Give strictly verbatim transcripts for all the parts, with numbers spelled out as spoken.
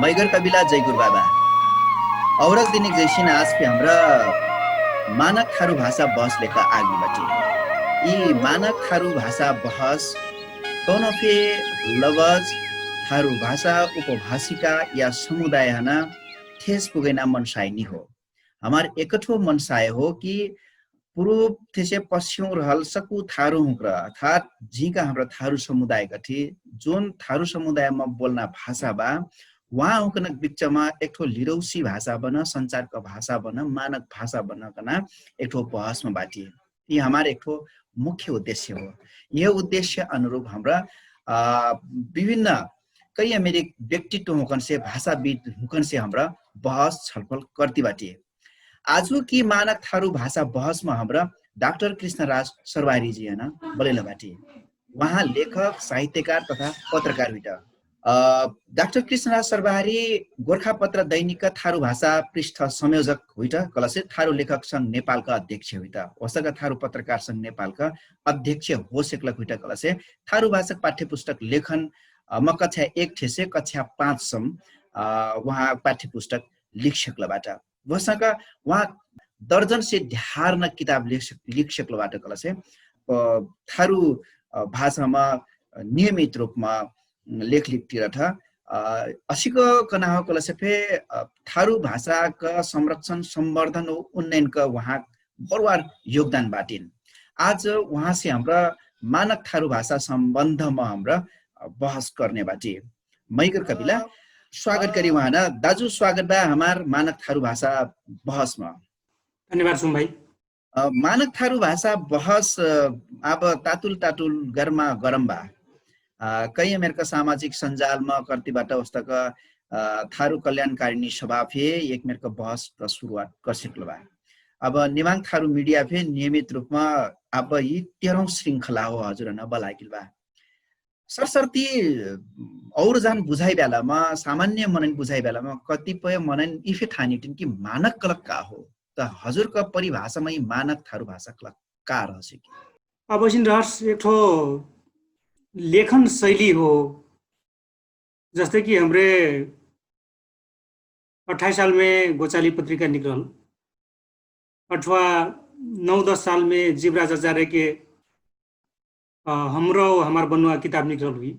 जैगर कबिला जैगुर बाबा। औरक दिनिक जैसिन आजके हमरा मानक थारु भाषा बहस लेका आगी बाटी। यि मानक थारु भाषा बहस कौनो फे लवज थारु भाषा उपभाषिका या समुदाय हना ठेस पुगैना मनसाय निहो। हमार एकठो मनसाय हो कि पुरुब थेसे पस्यौं रहल सकु थारु हुँक्र अर्थात जिका हमरा थारु समुदाय कठी जोन थारु समुदाय म बोल्ना भाषा बा, उहाँ हुँकनक बिच्चमा एकठो लिरौसी भाषा बन संचारक भाषा बन मानक भाषा बन कना एकठो बहसम बाटी। यि हमार एकठो मुख्य उद्देश्य हो। यह उद्देश्य अनुरूप हमरा विभिन्न कैया मेरे व्यक्तित्व हुँकनसे भाषाविद हुँकनसे हमरा बहस छलफल कर्ति बाटी। आजु कि मानक थारु भाषा बहसमा हमरा डाक्टर कृष्णराज सर्वारीजी हन बलैल बाटी। उहाँ लेखक साहित्यकार तथा पत्रकार हुइट। डाक्टर कृष्णराज सर्वारी गोर्खापत्र दैनिक थारु भाषा पृष्ठ संयोजक हुइट कलसे थारु लेखक संग नेपालका अध्यक्ष हुइट। ओसक थारु पत्रकार संग नेपालका अध्यक्ष हो सेक्लक हुइट कलसे थारु भाषक पाठ्यपुस्तक लेखन म कक्षा एक ठेसे कक्षा पाँच सम उहाँ पाठ्यपुस्तक लिख सेक्ल बाट। वसक उहाँ दर्जन से ध्यार न किताब लिख सेक्ल बाट कलसे थारु भाषामा नियमित रूपमा लेख लिख तिरठ। असिक कनाहो कलसे फे थारु भाषाक संरक्षण संवर्धन उन्नयनक उहाँ बरुवार योगदान बाटिन। आज उहाँसे हमरा मानक थारु भाषा सम्बन्धमा हमरा बहस कर्ने बाटी। मैकर कबिला स्वागत करी उहाँ न। दाजु स्वागत बा हमार मानक थारु भाषा बहसमा। धन्यवाद सुम भाइ। मानक थारु भाषा बहस आब तातुल तातुल गरमा गरम बा। कैया मेरका सामाजिक सञ्जालमा कर्ति बाट उस्तक थारु कल्याणकारिणी सभा फे एक मेरका बहस सुरुवात कर सिक्ल बा। अब निमाङ थारु मिडिया फे नियमित रूपमा अब यि तेरौं श्रृङ्खला हो हजुर न बलाकिल बा। सरसर्ती और जान बुझाइ ब्यालामा सामान्य मनैन बुझाइ ब्यालामा कतिपय मनैन इफे थानिटिन कि मानक कलक का हो? त हजुरक परिभाषामा यि मानक थारु भाषा कलक का रहसे कि? अब असिन रहस एक ठो लेखन शैली हो। जस्तै कि हमरे अठाइस सालमे गोचाली पत्रिका निकरल अथवा नौ दस सालमे जीवराज आचार्यके हमरो हमार बनुवा किताब निकरल हुइ,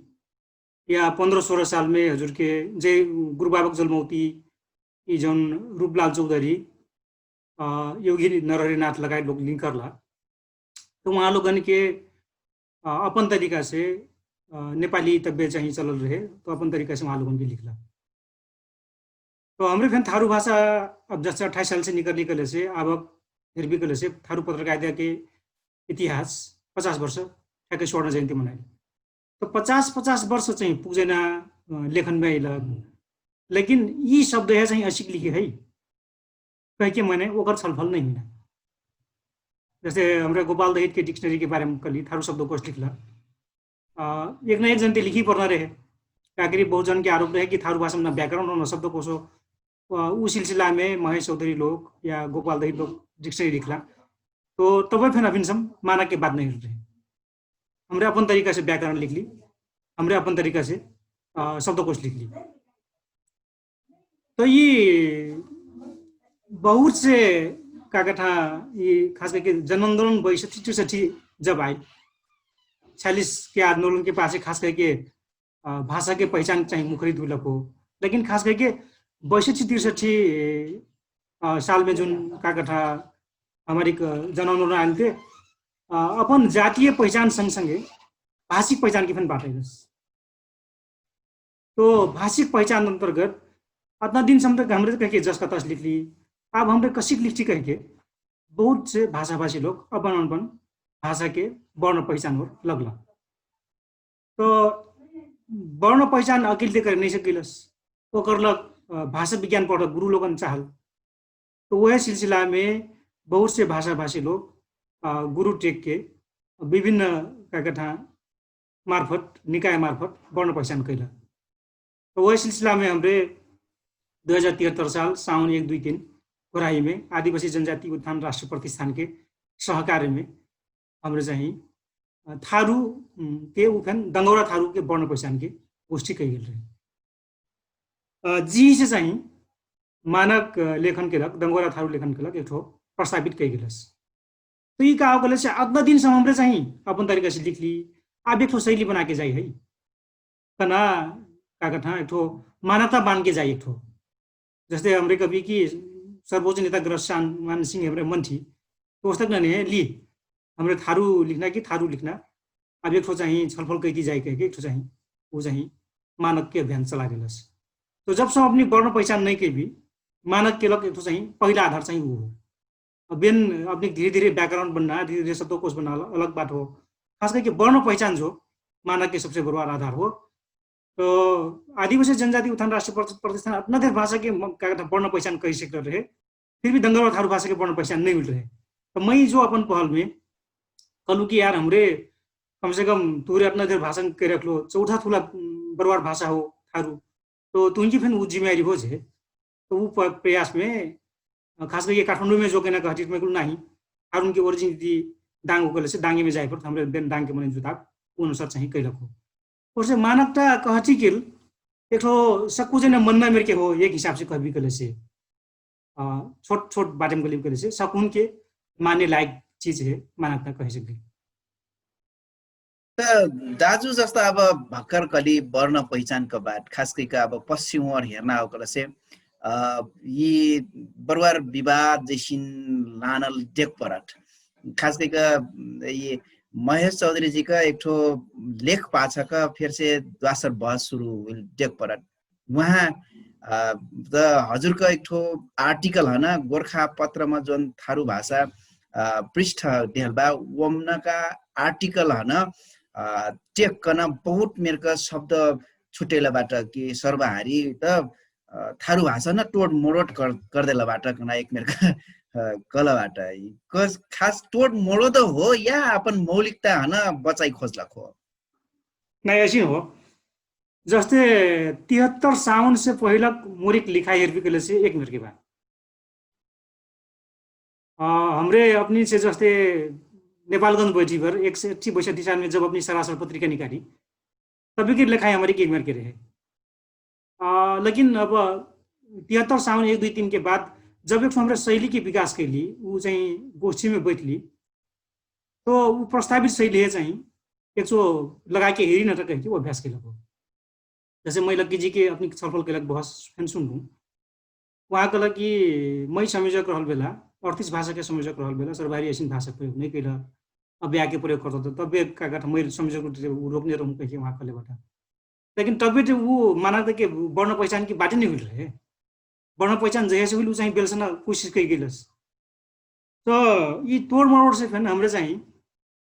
या पन्ध्र सोह्र सालमे हजुरके जे गुरुबाबक जलमौती यि जौन रूपलाल चौधरी योगी नरहरिनाथ लगायत लोग निकरला। त उहाँ लोगनके अपन तरिकासे नेपाली तब्बे चाहि चलल रहे त अपन तरिकासे उहाँ लोगनके लिखला। त हमरे फेन थारु भाषा अब जस्ते अठाइस सालसे निकरली कहलेसे आबक हेरबी कहलेसे थारु पत्रकारिताके इतिहास पचास वर्ष ठ्याकै स्वर्ण जयन्ती मनाइल। त पचास पचास वर्ष चाहि पुग्जैना लेखनमे अइल। लेकिन यि शब्द हे चाहि असिक लिखे है कहिके मने ओकर छलफल नै हुइना। जस्ते हमरे गोपाल दहितके डिक्सनरीके बारेम कहली थारु शब्दकोश लिखला। एक न एक जन्ते लिखि पर्ना रहे। काकरी बहुत जनके आरोप रहे कि थारु भाषाम न व्याकरण न शब्दकोश हो। उ सिलसिलामे महेश चौधरी लोग या गोपाल दहित लोग डिक्सनरी लिखला। तो तबै फेन अभिनसम मानकके बात नै रहे। हमरे अपन तरिकासे व्याकरण लिखली, हमरे अपन तरिकासे शब्दकोश लिखली। त यि बहुतसे का कथा यि खास करके जनआन्दोलन बैसठी त्रिसठी जब आइल छ्यालिसके आन्दोलनके पाछे खास करके भाषाके पहिचान चाहि मुखरित हुइलक हो। लेकिन खास करके बैसठी त्रिसठी सालमे जुन का कथा हमारिक जनआन्दोलन आइलते अपन जातीय पहिचान संगसंगे भाषिक पहिचानके फेन बाटैलस। तो भाषिक पहिचान अन्तर्गत अतना दिनसम्म तक हमरे कहिके जस कतस लिखली, आब हमरे कसिक लिखटी कहिके बहुतसे भाषाभाषी लोग अपन अपन भाषाके वर्ण पहिचान होर लगला। तो वर्ण पहिचान अकिलते करे नैसकिलस, ओकर लग भाषा विज्ञान पढ गुरु लोगन चाहल। तो उहे सिलसिलामे बहुतसे भाषाभाषी लोग गुरु टेकके विभिन्न का कथा मार्फत निकाय मार्फत वर्ण पहिचान कैला। तो उहे सिलसिलामे हमरे दुई हजार तिहत्तर साल साउन एक दुई तीन घोराहीमे आदिवासी जनजाति उत्थान राष्ट्र प्रतिष्ठानके सहकार्यमे हमरे चाहि थारुके उफेन दङ्गौरा थारुके वर्ण पहिचानके गोष्ठी कैगेल रहे। जिहिसे चाहिँ मानक लेखन केलक दङ्गोरा थारु लेखन केलक एकठो प्रस्तावित कैगेलस। त यि का हो कहलेसे अतना दिनसम्म हमरे चाहिँ अपन तरिकासे लिखली, आब एकठो शैली बनाके जाइ है कना का कथा एकठो मानकता बानके जाइ एकठो। जस्ते हमरे कभी कि सर्वोच्च नेता ग्रहस्यान मान सिंह हमरे मन्ठी, त ओस्तक नने लि हमरे थारु लिखना कि थारु लिखना आब एकठो चाहिँ छलफल कैति जाइ कहिके एकठो चाहिँ उ चाहिँ मानकके अभियान चलागेलस। त जबसम्म अपनी वर्ण पहिचान नै कैबी मानक केलक एकठो चाहिँ पहिला आधार चाहिँ उ हो। बेन अपनी धीरे धीरे व्याकरण बन्ना धीरे धीरे शब्दकोष बन्ना अलग बात हो। खास कहिके वर्ण पहिचान जो मानकके सबसे बरुवार आधार हो। त आदिवासी जनजाति उत्थान राष्ट्रिय प्रतिष्ठान अतना धेर भाषाके वर्ण पहिचान कहिसक्ल रहे, फिर भी दङ्गल थारु भाषाके वर्ण पहिचान नै मिल रहे। त मै जो अपन पहलमे कहलु कि यार हमरे कमसे कम तुहरे अतना धेर भाषा कैरखलो चौथा थुला बरुवार भाषा हो थारु। त तुहनकी फेन उ जिम्मेवारी हो जे त उ प्रयासमे खास कहिके काठमाडौँमे जो केना कहटिट मैकुल नाही। आर उनके ओरिजिन यदि दाङ उकले से दाङेमे जाइ परत हमरे बेन दाङके मने जुताब उ अनुसार चाहिँ कैलक हो। ओसे मानकता कहटिकेल एकठो सक्कु जेने मन्ना मेरके हो एक हिसाबसे कहबी कलेसे छोट छोट बाटेम कहली कलेसे सकुनके माने लायक चिज हे। मानकता कहे सकली। त दाजु जस्ता अब भक्कर कली वर्ण पहिचानक बात खास कहिक अब पश्चिम ओर हेर्ना हो कलसे यि बरुवार विवाद जैसिन लानल देख परत। खास कहिक यि महेश चौधरीजीक एकठो लेख पाछक फेरसे द्वासर बहस सुरु हुइल देख परत। उहाँ त हजुरक एकठो आर्टिकल हन गोर्खा पत्रमा जौन थारु भाषा पृष्ठ देहल बा ओमनका आर्टिकल हन टेक कन बहुत मेरक शब्द छुटेल बाट कि सर्वहारी त थारु भाषा न टोट मोडोट कर देल बाट कना एक मेरक कल बाट। खास टोट मोडो त हो या अपन मौलिकता हन बचाइ खोजलक हो? नै असिन हो। जस्ते तिहत्तर साउन से पहिलक मोरिक लिखाइ हेरबी कलेसे एक मेरके बा। हमरे अपनी से जस्ते नेपालगंज बैठी भर एक से अच्छी बैसा दिशान में जब अपनी सरासर पत्रिका निकारी तभी के लिखाइ हमरे के एक मेरके रहे। लेकिन अब तिहत्तर साउन एक दुई तीन के बाद जब एक हमरे शैली के विकास कैली उ चाहिँ गोष्ठी में बैठली तो उ प्रस्तावित शैली है चाहिँ एकचो लगाके हेरी नटक कहिके उ अभ्यास कैलक हो। जैसे मै लक्कीजी के अपनी छलफल कैलक बहस फेन सुनलु। उहाँ कहलक कि मै संयोजक रहल बेला अड़तीस भाषा के संयोजक रहल बेला सर्वहारी ऐसिन भाषा प्रयोग नै कैल। अब याके प्रयोग करत त तबे का कथा मै संयोजक उ रोकने रहूँ कहिके उहाँ कहले बटा। लेकिन तबे त उ मानक त के वर्ण पहिचान कि बाटे नै हुइल रहे। वर्ण पहिचान जहिया से हुइल उ चाहिँ बेलसन कोसिस कैगेलस। त यि तोड मरोड से फेन हमरे चाहिँ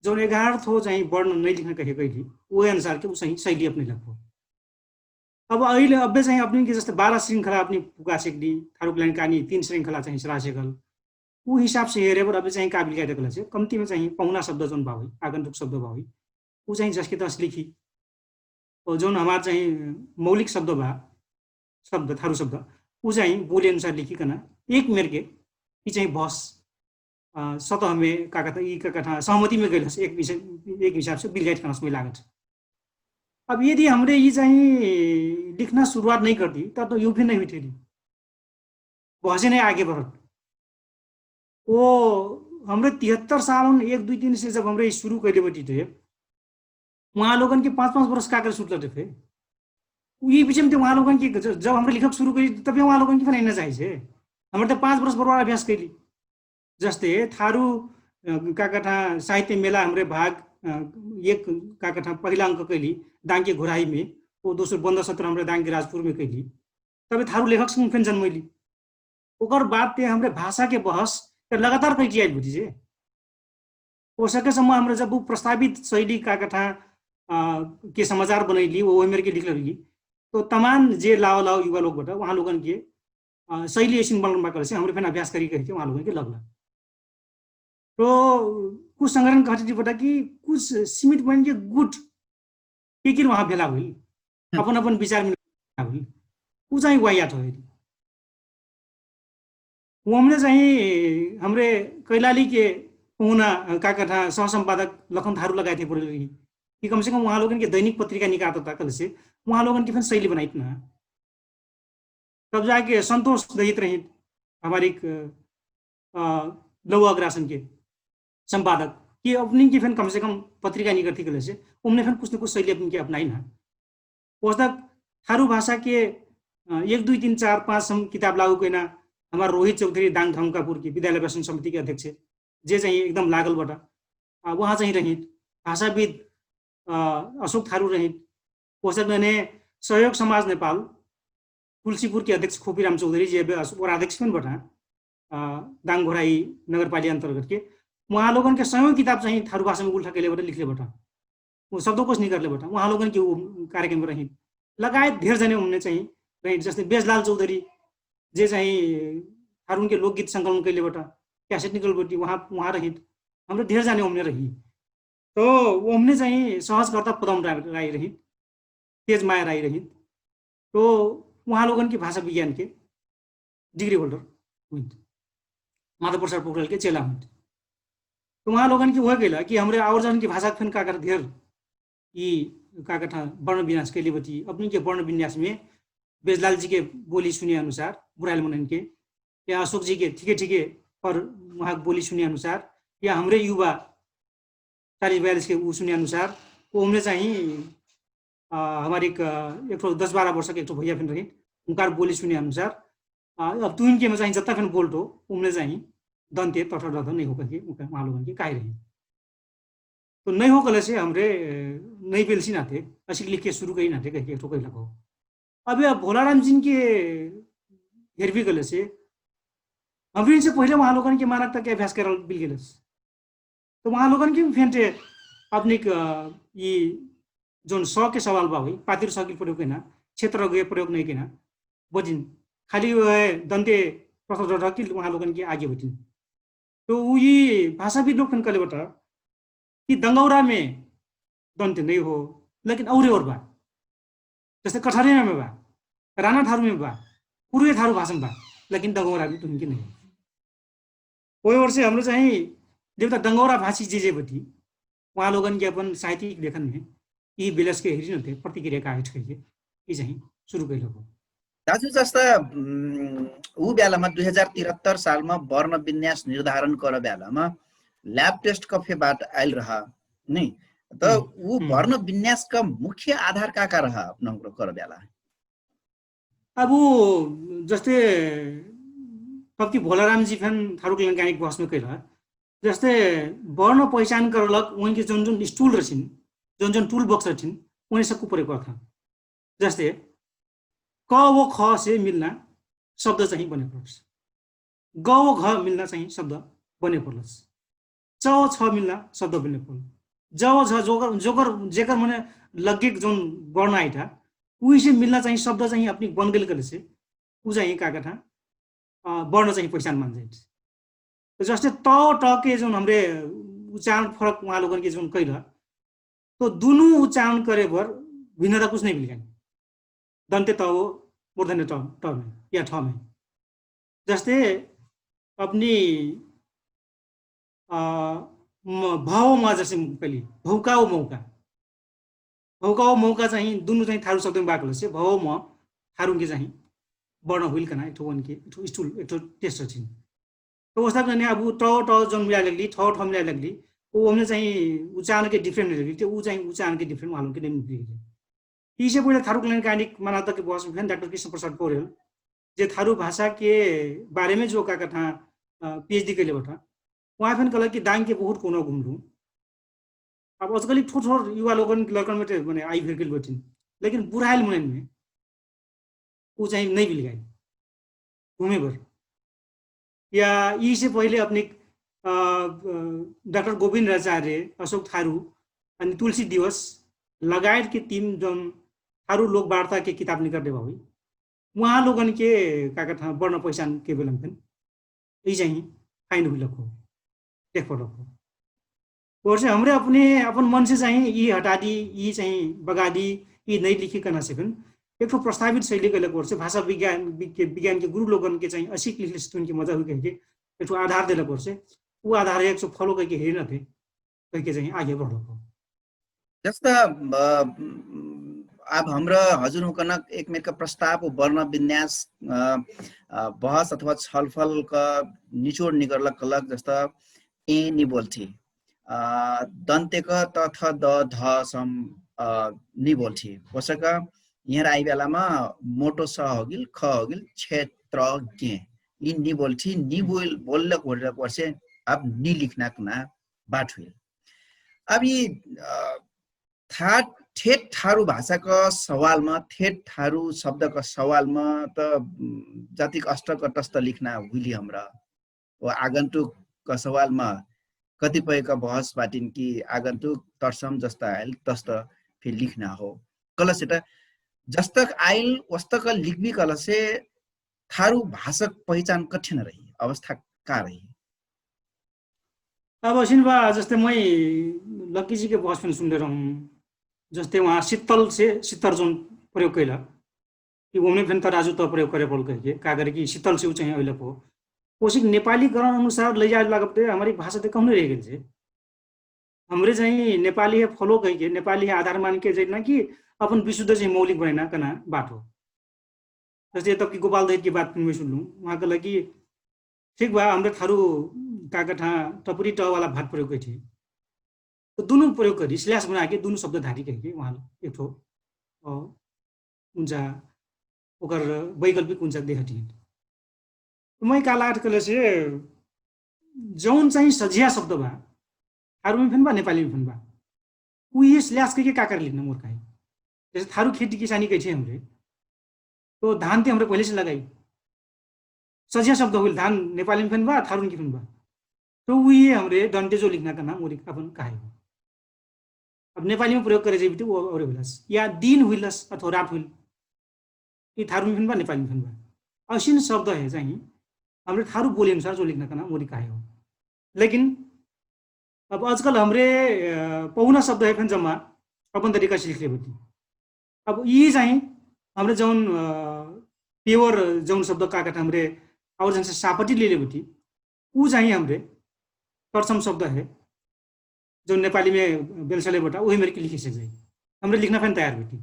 जौन एघार थो चाहिँ वर्ण नै लिखना कहे कैली उहे अनुसार के उ चाहिँ शैली अपने लग्बो। अब अहिले अब्बे चाहिँ अपने के जस्ते बाह्र श्रृंखला अपने पुगा सकली थारु कल्याण कानी तीन श्रृंखला चाहिँ सरा सकल। उ हिसाब से हेरे पर अब्बे चाहिँ काबिल क्या देखला से कम्ती में चाहिँ पहुना शब्द जौन बा होइ आगन्तुक शब्द बा होइ उ चाहिँ जसके तस लिखी। और जौन हमार चाहिँ मौलिक शब्द बा शब्द थारु शब्द उ चाहिँ बोली अनुसार लिखी कना एक मेरके यि चाहिँ बस सतहमे का कथा यि का कथा सहमतिमे गैलस एक हिसाब से बिलगाइट कनस मै लागत। अब यदि हमरे यि चाहिँ लिखना सुरुवात नै करती तब त यु फिर नै हुइठेली। भसे नै आगे बढत। ओ हमरे तिहत्तर साल हुन एक दुई तीन से जब हमरे सुरु कैले बटी थे उहाँ लोगन के पाँच पाँच बरस का करे सुतला थे। यि बिचम ते उहाँ लोगन के जब हमरे लिखक सुरु कैली तबे उहाँ लोगन के फेन एना चाहिए। हमरे त पाँच बरस बरुवार अभ्यास कैली जस्ते थारु का कथा साहित्य मेला हमरे भाग एक का कथा पहिला अंक कैली दाङके घुराहीमे ओ दोस्रो बन्द सत्र हमरे दाङके राजपुरमे कैली। तबे थारु लेखक संग फेन जन्मैली। ओकर बाद ते हमरे भाषा के बहस ते लगातार कैटी आइल बुझी जे ओ सके सम्म हमरे जब उ प्रस्तावित शैली का कथा के समाचार बनैली ओहि मेर के लिखल रही तो तमान जे लाओ लाओ युवा लोग बटा उहाँ लोगन के शैली ऐसिन बनल बा करे से हमरे फेन अभ्यास करी कहिके उहाँ लोगन के लगला। तो कुछ संगठन कहते जी बटा कि कुछ सीमित बन के गुट के किन उहाँ भेला होइल अपन अपन विचार में भेला होइल। उ चाहिँ वाहियात होइल। उ हमरे चाहिँ हमरे कैलाली के उहुना का कथा सहसम्पादक लखन थारु लगाए थे पड़ल रही कि कम से कम उहाँ लोगन के दैनिक पत्रिका निकालता कहल से उहाँ लोगन के फेन शैली बनाइत ना। तब जाके सन्तोष दहित रहित हमारी लौवा ग्रासन के सम्पादक कि अपनी के फेन कम से कम पत्रिका निकर्ती कले से उमने फेन कुछ न कुछ शैली अपनी के अपनाई ना। ओस्तक थारु भाषा के एक दुई तीन चार पाँच हम किताब लागू कैना हमार रोहित चौधरी दाङ धर्मकापुर के विद्यालय व्यसन समिति के अध्यक्ष जे चाहिँ एकदम लागल बटा। उहाँ चाहिँ रहित भाषाविद अशोक थारु रहित। ओस्तक नने सहयोग समाज नेपाल तुलसीपुर के अध्यक्ष खोपीराम चौधरी जे अध्यक्ष पनि बटा दाङ घोराई नगरपालिका अन्तर्गत के उहाँ लोगन के सयौं किताब चाहिँ थारु भाषा में उल्ठा कैले बटा लिखले बटा। उ शब्दकोश निकर्ले बटा उहाँ लोगन के कार्यक्रम रहित लगायत धेर जने उमने चाहिँ रहित जस्तै बेजलाल चौधरी जे चाहिँ थारुन के लोकगीत संकलन कैले बटा क्यासेट निकल बटी उहाँ उहाँ रहित। हमरे धेर जने उमने रहित। तो उमने चाहिँ सहजकर्ता पदम राई रहित तेज माया राई रहित। तो उहाँ लोगन के भाषा विज्ञान के डिग्री होल्डर हुइन्त। माधव प्रसाद पोखरेल के चेला हुइन्त। तो उहाँ लोगन के उहे कैला कि हमरे आवर्जन के भाषा फेन का कर धेर यी का कथा वर्ण विन्यास कैले बटी अपनी के वर्ण विन्यास में बेजलाल जी के बोली सुने अनुसार बुराइल मनन के या अशोक जी के ठीके ठीके पर उहाँ बोली सुने अनुसार या हमरे युवा चालीस बयालीस के उ सुने अनुसार उमने चाहिँ हमार एक एक ठो दस बारह वर्ष के एक ठो भैया फेन रहित उनकार बोली सुने अनुसार अब तुहिन के में चाहिँ जत्ता फेन बोल्टो उमने चाहिँ दन्ते तठ रह नै हो करके उहाँ लोगन के काहे रहित। तो नै हो कहले से हमरे नै बेलसी नाते असिक लिख के सुरु करी नाते कहिके एक ठो कैलक हो। अब या भोलाराम जिन के हेरबी कहले से हमरे इनसे पहिले उहाँ लोगन के मानक तक अभ्यास करल बिल गेलस। तो उहाँ लोगन के फेन्टे अपनिक यी जौन स के सवाल बा होइ पातिर स के प्रयोग कैना क्षेत्र के प्रयोग नै कैना बजिन खाली वह दन्ते प्रसर रह कि उहाँ लोगन के आगे बटिन। तो उ यी भाषाविद लोग फेन कहले बटा कि दंगौरा में दन्ते नै हो लेकिन औरे और बा जस्तै कठरिया में बा राना ठारु में बा कुरुए ठारु भाषा में बा लेकिन दंगौरा में तुहिन के नै हो। ओहि ओर से हमरो चाहिँ देवता दंगौरा भाषी जे जे बटी उहाँ लोगन के अपन साहित्यिक लेखन में यी बेलस के हेरी नते प्रतिक्रिया का हिट कहिके यी चाहिँ सुरु कैलो हो। दाजु जस्ता उ बेलामा दुई हजार तिहत्तर सालमा वर्ण विन्यास निर्धारण कर बेलामा ल्याब टेस्ट कफे बाट आइल रह नि त उ वर्ण विन्यास का मुख्य आधार का का रह अपना कर बेला अब जस्तै कबकि भोलाराम जी फेन थारुक लंकाइक बहसमे कैल जस्तै वर्ण पहिचान करलक उहैंके जौन जौन स्टुल रहछिन जौन जौन टुल बक्स रहछिन उहैं सक्कु प्रयोग करथा। जस्तै क वो ख से मिल्ना शब्द चाहिँ बने पर्छ। ग वो घ मिल्ना चाहिँ शब्द बने पर्लछ। च वो छ मिल्ना शब्द बने पर्ल। ज वो झ जोकर जोकर जेकर मने लग्गेक जौन वर्ण आइटा उहिसे मिल्ना चाहिँ शब्द चाहिँ अपनी बन गेल कहलेसे उ चाहिँ का कथा वर्ण चाहिँ पहिचान मान जाइट। जस्तै त ट के जौन हमरे उच्चारण फरक उहाँ लोगन के जौन कैल तो दुनु उच्चारण करे भर भिन्नता कुछ नै मिलगेन। दन्ते त हो मूर्धन्य ट में या ठ में जस्तै अपनी भव मा जस्तै पहली भौका वो मौका भौका वो मौका चाहिँ दुनु चाहिँ थारु शब्द में बाकल से भव म थारु के चाहिँ वर्ण हुइल कना एक ठो वन के एक ठो स्टुल एक ठो टेस्ट रहछिन। तो ओस्ता जने अब ट ट जौन मिलाए लगली ठ ठ मिलाए लगली उ हमने चाहिँ उच्चारण के डिफरेंट लगली तो उ चाहिँ उच्चारण के डिफरेंट वालों के नहीं मिलली। इसे पहिले थारु कल्याण कानिक मानवता के बहस में डाक्टर कृष्ण प्रसाद पौडेल जे थारु भाषा के बारे में जो का कथा पीएचडी कैले बटा वहाँ फेन कहला कि दाङ के बहुत कोनो घुमलु। अब अजकली ठोर ठोर युवा लोगन लड़कन में मने आई भिर गेल बटिन लेकिन बुढ़ाइल मुनैन में उ चाहिँ नै बिलगाई घुमे भर या यी से पहिले अपने डाक्टर गोविन्द आचार्य अशोक थारु अनि तुलसी दिवस लगायत के टिम जौन थारु लोक वार्ता के किताब निकट देवा हुई उहाँ लोगन के का कथा वर्ण पहिचान के बेलन फेन यी चाहिँ फाइन हुइलक हो देख पडक हो। ओर से हमरे अपने अपन मन से चाहिँ यी हटादी यी चाहिँ बगादी यी नै लिखी कहना से फेन एक ठो प्रस्तावित शैली कैलक ओर से भाषा विज्ञान विज्ञान के गुरु लोगन के चाहिँ असिक लिखले से तुन के मजा हुई कहिके एक ठो आधार देलक ओर से उ आधार एक ठो फलो कहिके हेरिन थे कहिके चाहिँ आगे बढलक हो। जस्ता अब हमरा हजुर हुकनक एक मेरका प्रस्ताव व वर्ण विन्यास बहस अथवा छलफलक निचोड निगरलक कहलक जस्ता ए निबोल्ठी। दन्त्यक तथ द ध सम निबोल्ठी। ओसक यहाँ आइबेलामा मोटो स होगिल ख होगिल क्षेत्रज्ञ। यि निबोल्ठी निबोल बोल्लक होल्लक वर्षे अब निलिखनाक ना बाट हुइल। अब यि ठेठ ठारु भाषाक सवालमा ठेठ ठारु शब्दक सवालमा त जातिक अष्टक टस्त लिखना हुइली हमरा। आगन्तुक सवालमा कतिपयक बहस बाटिन कि आगन्तुक तर्सम जस्ता आइल तस्त फिर लिखना हो। कलसे त जस्तक आइल वस्तक लिखबी कलसे थारु भाषक पहिचान कठिन रही अवस्था का रही? अब असिन बा जस्ते मै लक्कीजीके बहस फेन सुनले रहूँ। जस्ते उहाँ शीतल से शीतल जौन प्रयोग कैला कि ओमने फेन तराजु त प्रयोग करे पल कहिके का करे कि शीतल से उ चाहिँ अइलक हो। ओसिक नेपाली करण अनुसार लैजाए लागब ते हमरी भाषा ते कहने रह गेल छे। हमरे चाहिँ नेपाली है फलो कहिके नेपाली है आधार मानके जैना कि अपन विशुद्ध चाहिँ मौलिक बनैना कना बात हो। जस्ते तब कि गोपाल दैत की बात फेन मै सुनलु उहाँ कहला कि ठीक बा हमरे थारु का कठा टपरी ट वाला भात प्रयोग करी। त दुनु प्रयोग करी स्ल्यास बनाके दुनु शब्द धारी कहिके उहाँ एक ठो उन्चा ओकर वैकल्पिक उन्चा देहटिन। मै का लाट कहले से जौन चाहिँ सझिया शब्द बा थारुमे फेन बा नेपालीमे फेन बा। उ यस ल्यास कहिके का कर लिखना मोर काहे जैसे थारु खेती किसानी कैठे हमरे तो धान ते हमरे पहिले से लगाई। सझिया शब्द होइल धान नेपालीमे फेन बा थारुन कि फेन बा। तो उ ये हमरे डन्टे जो लिखना का नाम ओरी अपन काहे हो। अब नेपालीमे प्रयोग करे जैबिटी उ औरे होइलस या दिन होइलस अथवा रात होइल। यि थारुमे फेन बा नेपालीमे फेन बा। असिन शब्द है चाहिँ हमरे थारु बोली अनुसार जो लिखना का नाम ओरी काहे हो। लेकिन अब आजकल हमरे पहुना शब्द है फेन जम्मा अपन तरिका से लिखले बटी। अब यि चाहिँ हमरे जौन पेवर जौन शब्द का कहत हमरे और जन से सापटी लेले बटी उ चाहिँ हमरे तर्सम शब्द है जौन नेपालीमे बेलसले बटा उहे मेरे के लिखे सक जाई। हमरे लिखना फेन तयार बटी।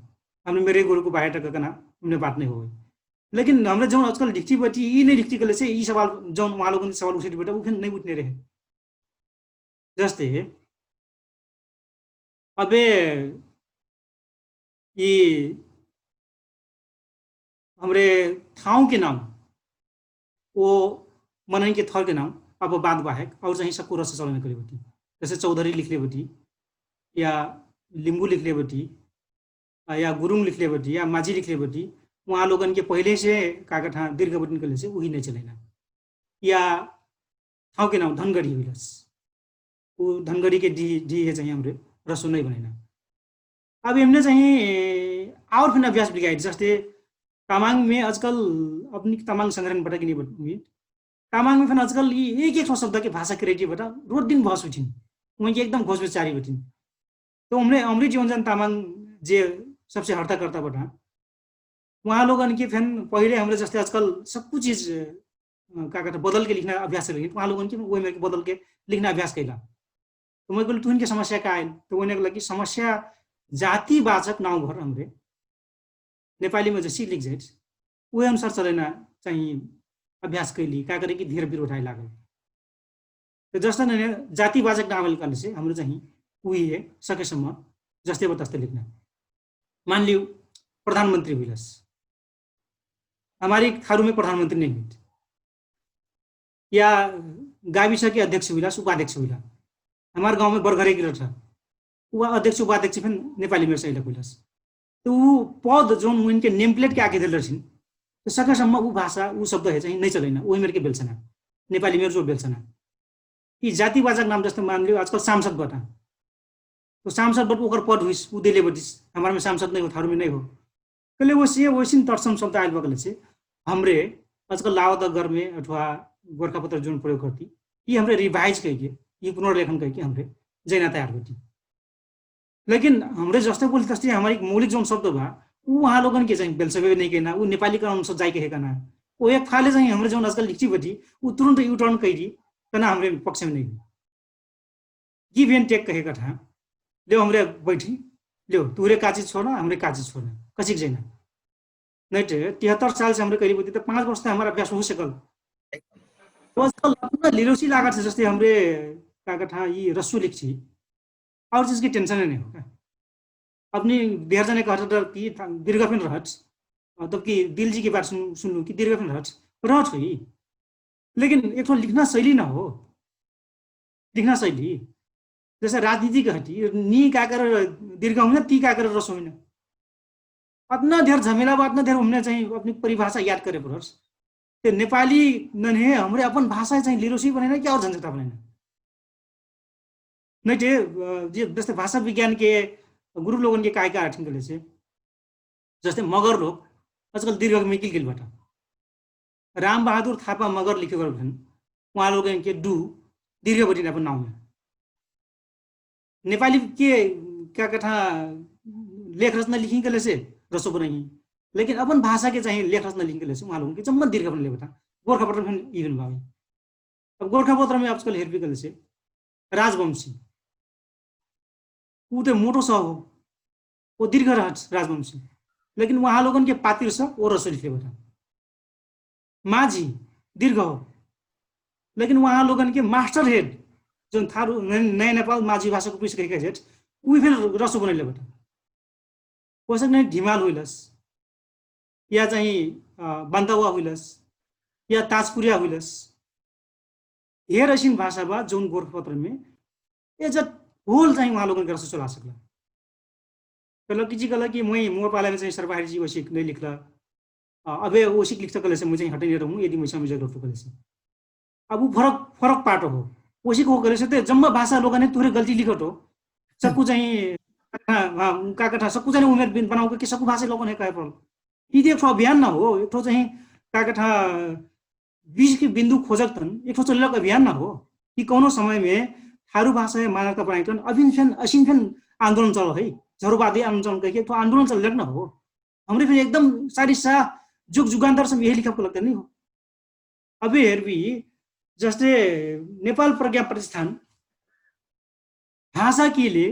हमरे मेरे गुरु को बाहेर तक कहना हमने बात नहीं होई। लेकिन हमरे जौन आजकल लिखती बटी यि नहीं लिखती कहले से यि सवाल जौन उहाँ लोगन सवाल उठे बटा उ फेन नहीं उठने रहे। जस्ते अबे यि हमरे ठाउँके नाउँ ओ मनैनके थरके नाउँ अब बात बाहेक और चाहिँ सक्कु रस चलन करेबटी। जैसे चौधरी लिखलेबटी या लिम्बु लिखलेबटी या गुरुङ लिखलेबटी या माझी लिखलेबटी उहाँ लोगनके पहिलेसे काका ठा दीर्घ बटिन कहलेसे उही नै चलैना। या ठाउँके नाउँ धनगढी हुइलस। उ धनगढीके ढिहे चाहिँ हमरे रसो नै बनैना। अब यमने चाहिँ आउर फेन अभ्यास बिगाइट जस्ते तामाङमे आजकल अपनिक तामाङ संग्रहण बटक नि बटक तामाङमे फेन आजकल यि एक एक ठो शब्दके भाषा क्रिएटिभ बटा रोट दिन भस उठिन। उहाँके एकदम घोष बेचारी बटिन। त उमरे अमृत जीवन जन तामाङ जे सबसे हर्ता कर्ता बटा उहाँ लोगनके फेन पहिले हमरे जस्ते आजकल सक्कु चिज का कहता बदलके लिखना अभ्यास करिन उहाँ लोगनके उहे मेरके बदलके लिखना अभ्यास कैला। त उहे कहल तुहिनके समस्या का आइल त उहे कहला कि समस्या जातिवाचक नाउँ भर हमरे नेपालीमे जसी लिख जाइट उहे अनुसार चलैना चाहिँ अभ्यास कैली का करे कि धिर बिर उठाइ लागल। त जस्ता नैने जातिवाचक नाउँ आइल कहलेसे हमरे चाहिँ उही है सकेसम्म जस्ते बतस्ते लिखना। मानलिउ प्रधानमन्त्री हुइलस हमारी थारुमे प्रधानमन्त्री नै हुइट या गाविसके अध्यक्ष हुइलस उपाध्यक्ष हुइला। हमार गाउँमे बर्घरे गिरल छ उ अध्यक्ष उपाध्यक्ष फेन नेपाली मेर सहिलक हुइलस। त उ पद जौन उनके नेमप्लेटके आके देल रहसिन त सकेसम्म उ भाषा उ शब्द है चाहिँ नै चलैना उहे मेरके बेलसना। नेपाली मेर जो बेलसना यि जातिवाचक नाम जस्ते मानलिउ आजकल सांसद बटा तो सांसद बट ओकर पद हुइस उ देले बटिस। हमारमे सांसद नै हो थारुमे नै हो कहले ओसे ओइसिन तर्सम शब्द आइल बा कहलेसे हमरे आजकल लावत अगरमे अथवा गोरखापत्र जौन प्रयोग करती यि हमरे रिभाइज कैके यि पुनर्लेखन कैके हमरे जैना तयार होती। लेकिन हमरे जस्ते बोली तस्ते हमार एक मौलिक जौन शब्द बा उ उहाँ लोगनके चाहिँ बेलसबे नै कैना उ नेपाली कानुन सब जाइके है कहना। ओ एक फाले चाहिँ हमरे जौन आजकल लिखी बटी उ तुरन्त युटर्न कैदी कहना हमरे पक्षमे नै हो। गिभ एन्ड टेक कहे कठा लेउ हमरे बैठी ल्यो तुहरे काचिज छोर्ना हमरे काचिज छोर्ना कछिक जैना। नैटे तिहत्तर साल से हमरे करिब होती त पाँच वर्ष त हमरा अभ्यास हो सकल। आजकल अपना लिरोसी लागत है जस्ते हमरे का कथा यि रस्सु लिख छी। और चीज की टेंशन नहीं होगा। अपनी देहर जाने कहत डर की दीर्घ फिन रहत। तब की दिल जी की बात सुनू कि दीर्घ फिन रहत रहत हुई। लेकिन एक ठो लिखना शैली ना हो। लिखना शैली जैसे राजनीति कहती नी का कर दीर्घ हुई ना ती का कर रस हुई ना। अतना धेर झमेला बा अतना धेर हुमने चाहिँ अपनी परिभाषा याद करे पडर्स। ते नेपाली नन्हे हमरे अपन भाषा चाहिँ लिरोसी बनैना कि और झन्झटा बनैना? नैटे जस्तै भाषा विज्ञान के गुरु लोगन के काय काय आठिन कहले से जस्तै मगर लोग आजकल दीर्घ मिकिल गेल बाटा। राम बहादुर थापा मगर लिखे गर भन उहाँ लोगन के डु दीर्घ बटिन अपन नाउँमे नेपाली के का कथा लेख रचना लिखिन कहले से रसो बनैही। लेकिन अपन भाषा के चाहिँ लेख रचना लिखिन कहले से उहाँ लोगन के जम्मा दीर्घ बनले बटा। गोर्खा पत्र फिन इवन बाबी अब गोर्खा पत्र में आजकल हेरबी कहले से राजवंशी उ त मोटो स हो। ओ दीर्घ रहत राजवंशी लेकिन उहाँ लोगन के पातिर स ओ रसो लिखे बटा। माझी दीर्घ हो। लेकिन उहाँ लोगन के मास्टर हेड जौन थारू नयाँ नेपाल माझी भाषाको पुस्तक कहिका जेठ उही फेर रसो बनैले बटा। ओसक नै ढिमाल हुइलस या चाहिँ बान्तावा हुइलस या ताजपुरिया हुइलस। हेर असिन भाषा बा जौन गोरखपत्रमे एजत होल चाहिँ उहाँ लोगन के रसो चला सकला। कहलक कि जी कहलक कि मुइ मोर पालामे चाहिँ सरबाहरी जी ओसिक नै लिखला। अबे ओसिक लिख्छ कहलेसे मुइ चाहिँ हटै नै रहूँ यदि मुइ समय जगत हो कहलेसे अब उ फरक फरक पाटो हो। ओसिक हो कहलेसे त जम्मा भाषा लोगन है तुहरे गल्ती लिखट हो। सक्कु चाहिँ का कठा सक्कु चाहिँ उमेर बिन बनाउ कि सक्कु भाषा लोगन है कहे पडल। यदि एक ठो अभियान ना हो एक ठो चाहिँ का कठा बीच के बिंदु खोजक तन एक ठो चलेलक अभियान ना हो। कि कौनो समय में थारू भाषा है मानवता बनाइकन अभिन फेन असिन फेन आंदोलन चल है। झरुवादी आंदोलन कहिके एक ठो आंदोलन चलेलक ना हो। हमरे फेन एकदम सारी सा जुग जुगान्तर सब यही लिखा को लगता नहीं हो। अभी हेरबी जस्ते नेपाल प्रज्ञा प्रतिष्ठान भाषा के लिए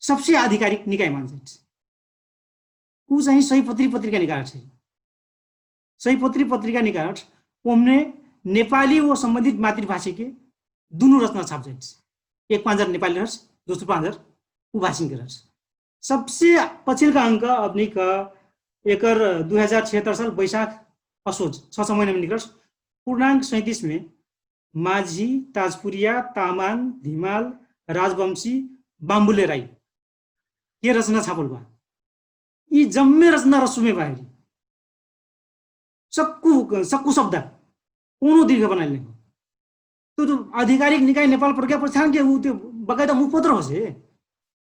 सबसे आधिकारिक निकाय मान्छ। उ चाहिँ सही पत्री पत्रिका निकाल छ। सही पत्री पत्रिका निकाल ओमने नेपाली व सम्बन्धित मातृभाषा के दुनु रचना छाप जाइछ। एक पाँच हजार नेपाली रहछ दोस्रो पाँच हजार उ भाषिन के रहछ। सबसे पछिलका अंक अपनी क एकर दुई हजार छिहत्तर साल बैशाख असोज छ छ महिनामा निकर्छ। पूर्णांक सैतिसमे माझी ताजपुरिया तामाङ धिमाल राजवंशी बाम्बुले राई के रचना छापल बा। यी जम्मे रचना रसुमे बाहेरी सक्कु सक्कु शब्द कोनो दीर्घ बनाइल नहीं हो। तो आधिकारिक निकाय नेपाल प्रज्ञा प्रस्थान के उ त्यो बकायदा मुखपत्र हो से।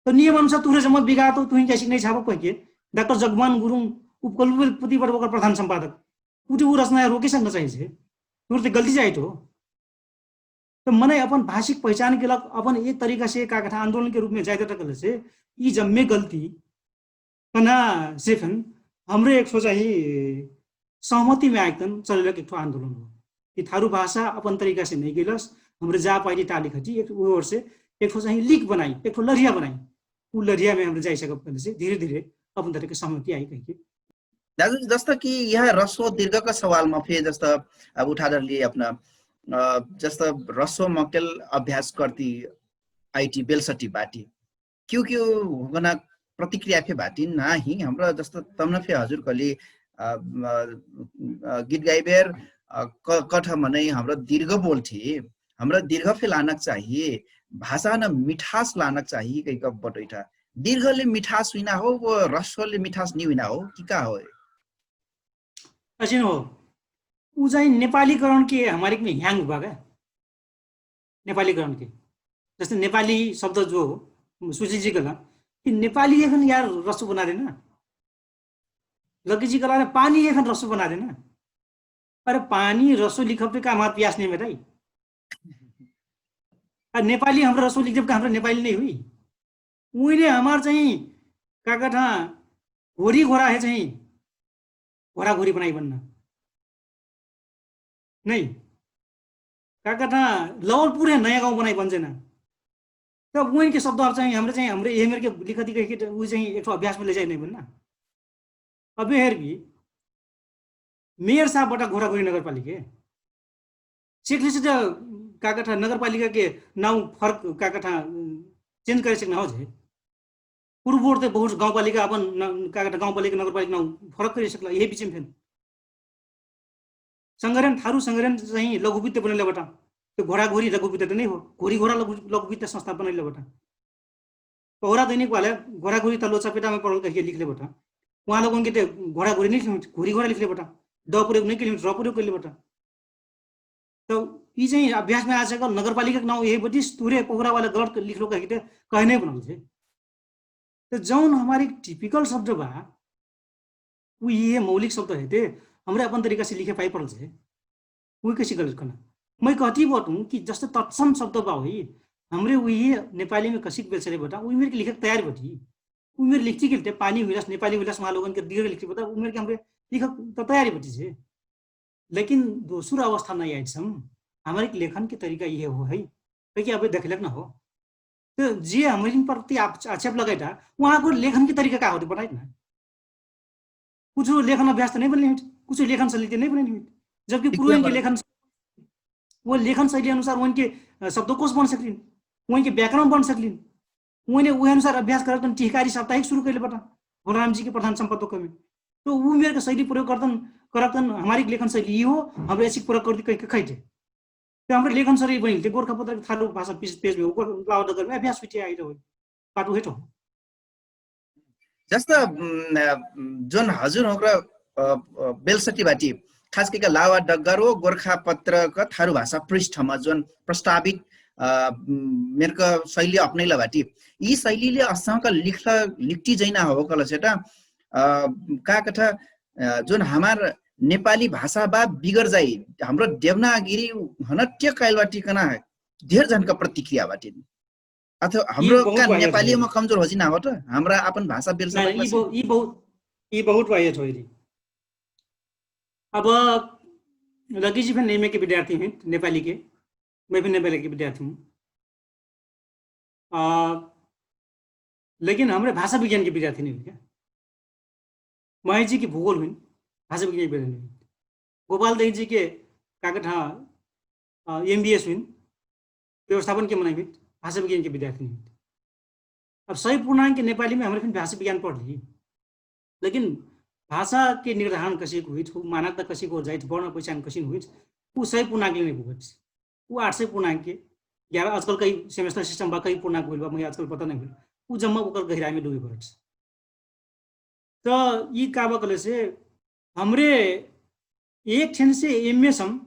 तो नियम अनुसार तुहरे जम्मा बिगात हो तुहिन कैसिक नहीं छापक कहिके डाक्टर जगमान गुरुङ उपकुलपति पर ओकर प्रधान सम्पादक उ त्यो उ रचना रोके सकना चाहिए से। तुहरे तो गल्ती चाहिए तो। तो मनै अपन भाषिक पहिचान के लग अपन एक तरिका से का कथा आन्दोलन के रूपमे जाइत रहल से यी जम्मे गल्ती कना से फेन हमरे एक ठो चाहिँ सहमतिमे आइकन चलेलक एक ठो आन्दोलन हो। कि थारू भाषा अपन तरिका से नहीं गेलस हमरे जा पाइली टाली खटी एक ओर से एक ठो चाहिँ लिक बनाई एक ठो लरिया बनाई। उ लरिया में हमरे जाई सकब कहले से धीरे धीरे अपन तरिका सहमति आई कहिके। दाजु जस्तो कि यहाँ रसो दीर्घ का सवाल मा फेर जस्तो अब उठा डरली अपना जस्तो रसो मकेल अभ्यास करती आइटी बेलसटी बाटी क्योंकि होना प्रतिक्रिया फे बाटी ना ही हमरा जस्तो तमना फे हजुर कली गीत गाइबेर कठ मनै हमरा दीर्घ बोल्ठी हमरा दीर्घ फे लानक चाही भाषा न मिठास लानक चाही कहिक बटैठा दीर्घले मिठास हुइना हो वो रसोले मिठास नि हुइना हो कि का हो? असिन हो उ चाहिँ नेपालीकरण के हमारे में ह्याङ हुआ क्या? नेपालीकरण के जस्तै नेपाली शब्द जो हो सुशील जी कहला कि नेपाली एखन यार रसो बना देना। लकी जी कहला पानी एखन रसो बना देना। अरे पानी रसो लिखब पे का हमार प्यास नहीं मिटाई? आ नेपाली हमरा रसो लिख देब का हमरा नेपाली नहीं हुई? उइने हमार चाहिँ का कथा घोरी घोरा है चाहिँ घोरा घोरी बनाई बनना। नहीं का कथा लौलपुर है नयाँ गाउँ बनाई बन जेना। तब उहनके शब्दहरू चाहिँ हमरे चाहिँ हमरे एहमेरके लिखती कहिके उ चाहिँ एक ठो अभ्यासमे लैजाइ नै बन्ना। अबे हेर भी मेयर साहब बटा घोराघोरी नगरपालिके सेक्लिसिट काकाठा नगरपालिकाके नाउ फरक काकाठा चेन्ज करे सकना हो जे। पूर्वोर ते बहुत गाउँपालिका अपन काकाठा गाउँपालिका नगरपालिका नाउ फरक करे सकला यही बिचमे फेन संगरन थारु संगरन चाहिँ लघुवित्त बनैले बटा। त घोराघोरी लघुवित्त त नै हो, घोरी घोरा लघुवित्त संस्था बनैले बटा। पहुरा दैनिक वाले घोराघोरी तलो चपेटामे पडल कहिके लिखले बटा। उहाँ लोगन के त घोराघोरी नै लिखले, घोरी घोरा लिखले बटा। ड प्रयोग नै केले, र प्रयोग केले बटा। त यी चाहिँ अभ्यासमे आजकल नगरपालिकाको नाउँ यही बटी तुरे पहुरा वाले गलत लिखलो कहिके त कहे नै बनल छै। त जौन हमार एक टिपिकल शब्द बा, उ यही मौलिक शब्द है ते हमरे अपन तरिकासे लिखे पाइ पडल छै। उ कैसे गलत करना? मै कहती बटुँ कि जस्ते तत्सम शब्द बा होइ, हमरे उहे नेपालीमे कसिक बेलसरे बटा उहे मेरके लिखक तयारी बटी। उहे मेर लिखती गेलते पानी हुइलास नेपाली हुइलास उहाँ लोगन के दिगक लिखती बटा उहे मेरके हमरे लिखक त तयारी बटी जे। लेकिन दोसर अवस्था नै आइट सम। हमरे लेखन के तरिका इहे हो है। कहिके अबे देखलक न हो। त जे हमरे प्रति आक्षेप लगाइटा उहाँको लेखन के तरिका का होते बताइट न। कुछ लेखन अभ्यास त नै बनले हुइट, कुछ लेखन शैली त नै बनले हुइट। जबकि पूर्वन के लेखन वो लेखन शैली अनुसार उनके शब्दकोश बन सकलिन, उनके व्याकरण बन सकलिन। उन्हें उहे अनुसार अभ्यास करतन टिहकारी साप्ताहिक सुरु कैले बटन बलराम जी के प्रधान सम्पादक में। तो उ मेर के शैली प्रयोग करतन करतन हमारी लेखन शैली यी हो। हमरे ऐसी प्रयोग करती कहिके खैटे। तो हमरे लेखन शैली बनिल ते गोरखा पत्र थारू भाषा पेज में ओकर लाव डगर में अभ्यास हुइटे आइल हो। बात उहे तो हो। जस्त जोन हजुर होकर बेलसटी बाटी खास कहिका लावा डग्गर ओ गोर्खा पत्रक थारु भाषा पृष्ठमा जोन प्रस्तावित मेरक शैली अपनैला बाटी। यी शैलीले असांक लिखला लिखटी जैना हो कल सेटा का कथा जोन हमार नेपाली भाषा बा बिगर जाई हाम्रो देवनागिरी हनट्य कैल बाटी कना धेर जनका प्रतिक्रिया बाटी। अथवा हाम्रो का नेपाली म कमजोर होजी ना होत हमरा अपन भाषा बेलसा। यी बहुत वायत होइरी। अब लगी जी फेन नेमे के विद्यार्थी हुइट नेपाली के, मैं फेन नेपाली के विद्यार्थी हुँ। लेकिन हमरे भाषा विज्ञान के विद्यार्थी नहीं हुइट क्या? महेश जी के भूगोल हुइट, भाषा विज्ञान के विद्यार्थी नहीं हुइट। गोपाल दही जी के कागत हाँ एमबीएस हुइट, व्यवस्थापन के मनाइ हुइट, भाषा विज्ञान के विद्यार्थी नहीं हुइट। अब सही पूर्णांक के नेपाली में हमरे फिन भाषा विज्ञान पढ़ ली, लेकिन भाषा के निर्धारण कसिक हुइट, मानकता कसिक हो जाइट, वर्ण पहिचान कसिन हुइट, उ सही पूर्णांक ले नहीं पुगट। उ आठ सय पूर्णांक के ग्यारह आजकल कई सेमेस्टर सिस्टम बा, कई पूर्णांक होइल बा, मुझे आजकल पता नहीं होइल। उ जम्मा ओकर गहिराई में डूबे पड़त। त ई का बा कहले से हमरे एक ठेन से एमए सम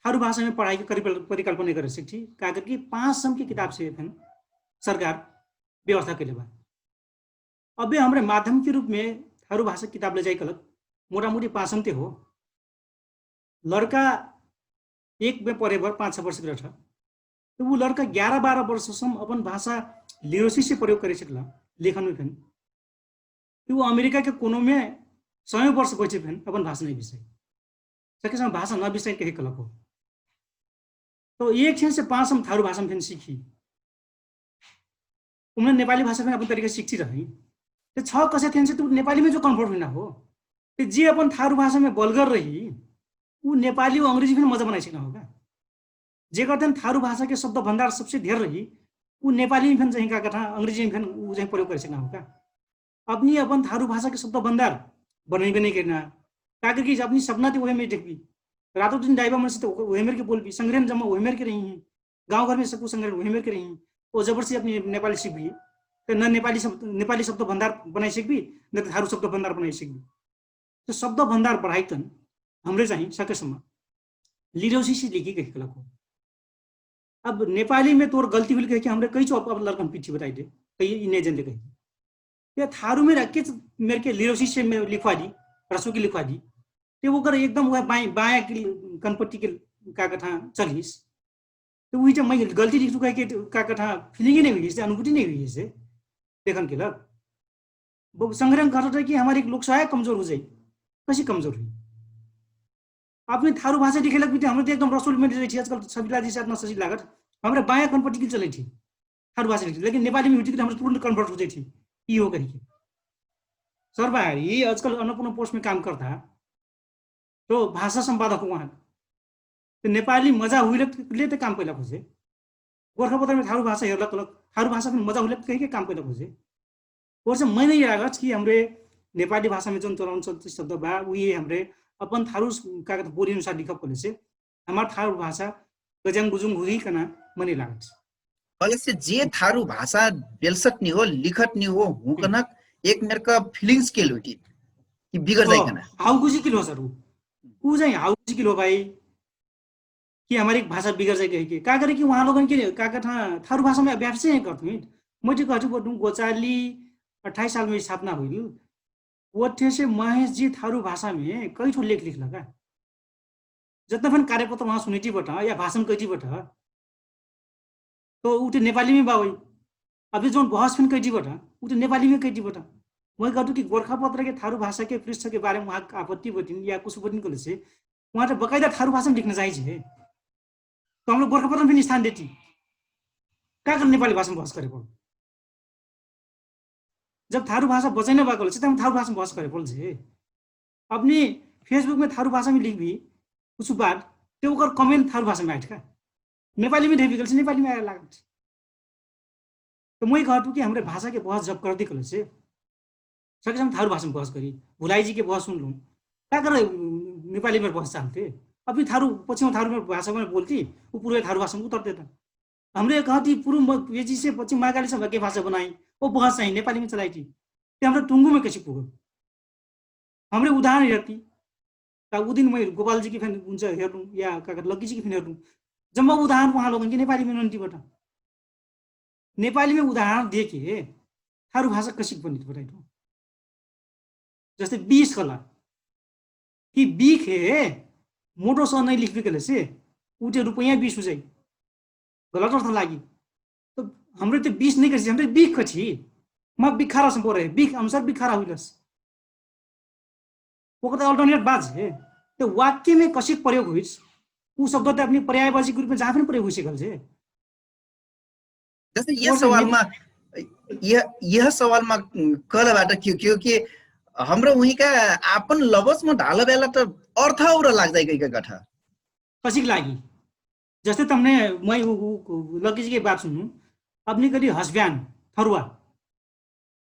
थारू भाषा में पढ़ाई के करी परिकल्पना करे सकती, का करके पाँच सम के किताब से फेन सरकार व्यवस्था कैले बा। अबे हमरे माध्यम के रूप में थारू भाषा किताब ले जाए कलक मोटामोटी पाँच सम ते हो। लड़का एक में पढ़े बर पाँच छ वर्ष के रहता, तो वो लड़का ग्यारह बारह वर्ष सम अपन भाषा लिरोसी से प्रयोग करे सकला लेखन में फेन। तो वो अमेरिका के कोनो में सयौं वर्ष बैठे फेन अपन भाषा नहीं बिसरे। सके समय भाषा न बिसरे कहे कलक हो। तो एक छेन से पाँच सम थारू भाषा में फेन सीखी। उमने नेपाली भाषा फेन अपन तरीका सीखती रही। तो छ कसे थेन से तो नेपाली में जो कन्वर्ट हुइना हो। तो जे अपन थारू भाषा में बलगर रही, उ नेपाली व अंग्रेजी फेन मजा बनाई सकना होगा। जेकर देन थारू भाषा के शब्द भंडार सबसे धेर रही, उ नेपाली में फेन जहीं का कथा अंग्रेजी में फेन उ जहीं प्रयोग करे सकना होगा। अपनी अपन थारू भाषा के शब्द भंडार बनैबे नहीं करना। का करके अपनी सपना ते उहे में देखबी। रातो दिन डाइबा मन से तो उहे मेर के बोलबी, संग्रहण जम्मा उहे मेर के रही हैं। गाउँ घरमे सकु संग्रहण उहे मेर के रही हैं। ओ जबरसी अपनी नेपाली सिकबी, त न नेपाली शब्द भण्डार बनाइ सिकबी, न त थारु शब्द भण्डार बनाइ सिकबी। त शब्द भण्डार बढाइक तन हमरे चाही सकेसम्म लिरोसिसी लिखी कहिकलक हो। अब नेपालीमे तोर गल्ती हुइल कहिके हमरे कैचो अब लड़कन पिठी बताइदे, कहिए इन्ने जन ले कहिके। या थारु मेर अक्के मेर के लिरोसिसी लिखवा दी, रसु की लिखवा दी। ते ओकर एकदम वह बाया कनपट्टी के का कथा चलिस। त उही त मै गल्ती लिख चुका है कि का कथा फिलिंग ही नहीं हुई इससे, अनुभूति नहीं हुई इससे। देखन के लग संग्रहण करत है कि हमारी लोकसाय कमजोर हो जाई। कसी कमजोर हुई? अपने थारु भाषा लिखे लग भी हमरे त एकदम रसोल में रही थी। आजकल सबिला जी से अपना ससी लागत हमरे बाया कनपट्टी के चले थी। थारु भाषा लिखित, लेकिन नेपाली में हुइटी के हमरा तुरंत कन्वर्ट हो जाइटी। ई हो कहिके सरबारी आजकल अन्नपूर्ण पोस्ट में काम करता। तो भाषा संपादक हुआ तो नेपाली मजा हुइलक ले त काम कैला खोजे। गोरखापत्र में थारु भाषा हेरलक, थारु भाषा में मजा हुइलक कहिके काम कैला खोजे। ओर से मैं नहीं लागत कि हमरे नेपाली भाषा में जौन चलाउन शब्द बा उहे हमरे अपन थारु का कहत बोली अनुसार लिखब कहले से हमार थारु भाषा गजंग गुजुंग हुई कना। मैं नहीं लागत। कहले से जे थारु भाषा बेलसत नि हो, लिखत नि हो, हुकनक एक मेरका फिलिंग्स के लोटी कि बिगड़ जाई कना। हाउ गुजी किलो सर उ उ जाई हाउ गुजी किलो भाई कि हमारी भाषा बिगड़ जाए कहिके का करे कि उहाँ लोगन के का कहत थारु भाषा में अभ्यास से करत हुई। मैं ठीक कहत बोलूँ गोचाली अट्ठाइस साल में स्थापना हुई। ओठे से महेश जी थारु भाषा में कई ठो लेख लिख लगा। जतना फन कार्यपत्र उहाँ सुनिटी बट या भाषण कैटी बट तो उठे नेपाली में बावै। अभी जौन बहस फन कैटी बट उठे नेपाली में कैटी बट। मैं कहतु कि गोरखापत्र के थारु भाषा के पृष्ठ के बारे में उहाँ आपत्ति बटिन या कुछ बटिन कहले से उहाँ त बकायदा थारु भाषा में लिखना चाहिए। तो हम लोग गोरखापत्र में स्थान देती का कर नेपाली भाषा में बहस करे पड़ो। जब थारु भाषा बचैना बा कहले से त हम थारु भाषा में बहस करे पड़ल से। अपनी फेसबुक में थारु भाषा में लिख भी कुछ बात ते ओकर कमेंट थारु भाषा में आइट का नेपाली में ढेबी कहले से नेपाली में आए लागल। तो मैं कहतु कि हमरे भाषा के बहस जब करती कहले से सके हम थारु भाषा में बहस करी। भुलाई जी के बहस सुन लूँ का कर नेपाली में बहस चाहते। अभी थारु पछि थारु में भाषा में बोलती ऊ पूरे थारु भाषा में उतर देता। हमरे कहती पूर्व बेजी से पछि महाकाली सभा के भाषा बनाई वो बहस चाहिँ नेपाली में चलाइती। ते हमरा टुंगु में कैसे पुगो। हमरे उदाहरण हेरती का उ दिन मैं गोपाल जी के फेन उनसे हेरलूँ या का लग्गी जी के फेन हेरलूँ। जम्मा उदाहरण उहाँ लोगन के नेपाली में नन्टी बटा नेपाली में उदाहरण देके थारु भाषा कसिक बनित बताइटो। जस्तै बीस कला कि बीख हे मोटो सह नै लिखबे कले से उठे रुपैया बीस हुजाइ गलत अर्थ लागि। त हमरे त बीस नै कछि हमरे बीख कछि मा बिखारा सम्पो रहे बीख अनुसार बिखारा हुइलस। ओकर त अल्टरनेट बाज हे। त वाक्यमे कसिक प्रयोग हुइस उ शब्द त अपनी पर्यायवाची के रूपमे जहाँ पनि प्रयोग हुइसकल छे। जस्तै यह सवालमा यह यह सवालमा कहल बाटा क्यों क्योंकि हमरा उहीका आपन लबसमा ढाल बेला त अर्थ और लाग जाइ गइका गठा। कसिक लागि जस्तै तमने मै लकिजीके बात सुन्नु अपनी कदि हसब्यान थरुवा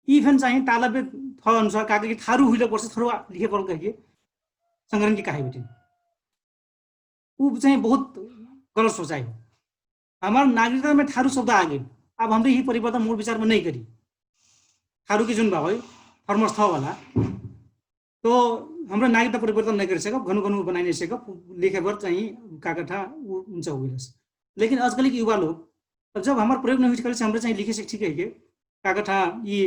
यी फेन चाहिँ तालबे थ अनुसार काके कि थारु हुइले पर्छ थरुवा लिखे परल कहिके संग्रहणके काहे बेटिन। उ चाहिँ बहुत गलत सोचाइ हो। हमार नागरिकतामे थारु शब्द आगे अब हमरे यी परिवर्तन मोर विचारमा नै करी। थारुके जुन बा होइ फर्मस थवाला तो हमरा नागरिकता परिवर्तन नै करी सकब घनु घनु बनाइ नै सकब। लिखेबर चाहिँ काकठा उ उन्च हुइलस। लेकिन आजकलके युवा लोग अब जब हमार प्रयोग नै हुइस करेसे हमरे चाहिँ लिखे से ठीक है के काकठा यी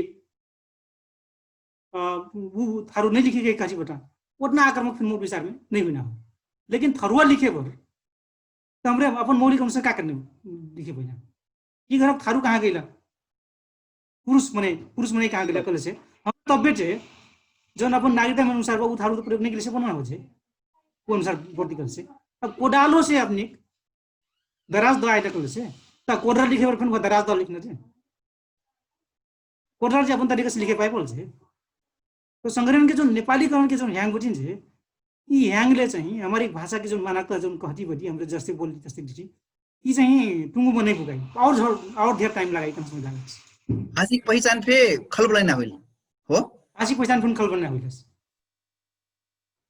उ थारु नै लिखे गए काची बटा ओतना आक्रमक फिर मोर विचारमे नै हुइना हो। लेकिन थरुवा लिखे बर त हमरे अपन मौलिक अनुसार का करने लिखे पहिना कि घर थारु कहाँ गइला पुरुष मने पुरुष मने कहाँ गइला कहले से हम तब्बे जे जौन अपन नागरिकता अनुसार बा उ थारु त प्रयोग नै कइले से बना हो जे उ अनुसार वर्ती कहले से अब कोडालो से अपनी दराज द आइला कहले से त कोडरा लिखे बर फेन दराज द लिखना जे कोडरा जे अपन तरिका से लिखे पाए बोल जे। तो संग्रहण के जो नेपालीकरण के जो ह्यांग बटिन जे यी ह्यांगले चाहिँ हमारी भाषा के जो मानकता जो कहती बटी हमरे जस्ते बोलती तस्ते लिखी यी चाहिँ टुंगु बनै पुगाई और और धेर टाइम लगाई कम समय लागत। भाषिक पहिचान फे खलबलाइ ना होइल हो। भाषिक पहिचान फे खलबलाइ ना होइलस।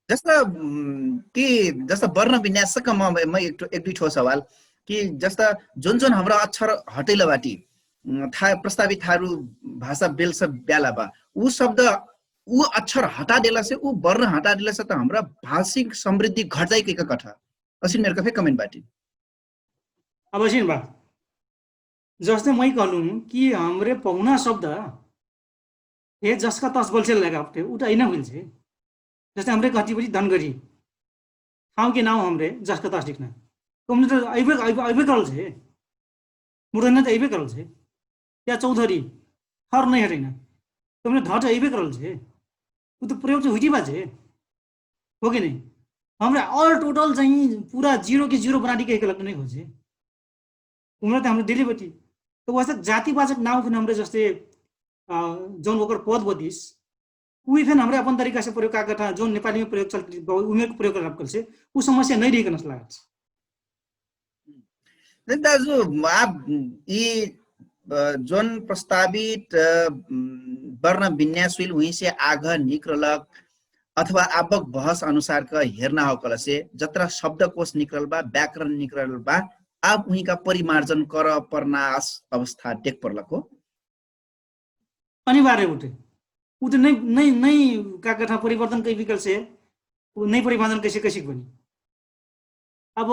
जस्ता कि जस्ता वर्ण विन्यासक म एक दुई ठो सवाल कि जस्ता जोन जोन हमरा अक्षर हटैल बाटी था प्रस्तावित थारु भाषा बेल सब ब्याला बा उ शब्द उ अक्षर हटा देला से उ वर्ण हटा देला से त हमरा भाषिक समृद्धि घट जाइ के कठा। असिन मेर कफे कमेन्ट बाटी। अब असिन बा जस्ते मै कहलुम कि हमरे पहुना शब्द हे जसका तस बल्छे लगा अपटे उ त अइना हुइल छे। जस्ते हमरे कहती बटी धनगरी ठाउँके नाउँ हमरे जसका तस लिखना त हमने त अइबे अइबे करल छे। मुर्धन्य त अइबे करल छे या चौधरी हर नै हटैना त हमने धट अइबे करल छे। उ त प्रयोग त हुइटी बा छे हो कि नै? हमरा अल टोटल चाहिँ पुरा जिरो के जिरो बनाटी कहिके लग नै हो छे। उमरा त हमरा डेली बटी त वैसे जातिवाचक नाउँ फेन हमरे जस्ते जौन ओकर पद बदिस उही फेन हमरे अपन तरिका से प्रयोग का करता जौन नेपाली में प्रयोग चलती उमेर प्रयोग करब कल से उ समस्या नहीं रही करना लागत। दाजु, आप यी जौन प्रस्तावित वर्ण विन्यास हुइल उही से आघ निक्रलक अथवा आपक बहस अनुसार क हेर्ना हो कल से जत्रा शब्दकोश निक्रल बा व्याकरण निक्रल बा, आप उही का परिमार्जन कर पर्ना अवस्था देख पर्लक हो। अनिवार्य उठे उठे नै नै नै का कथा परिवर्तन कै विकल से उ नै परिवर्तन कैसे कैसे बनी। अब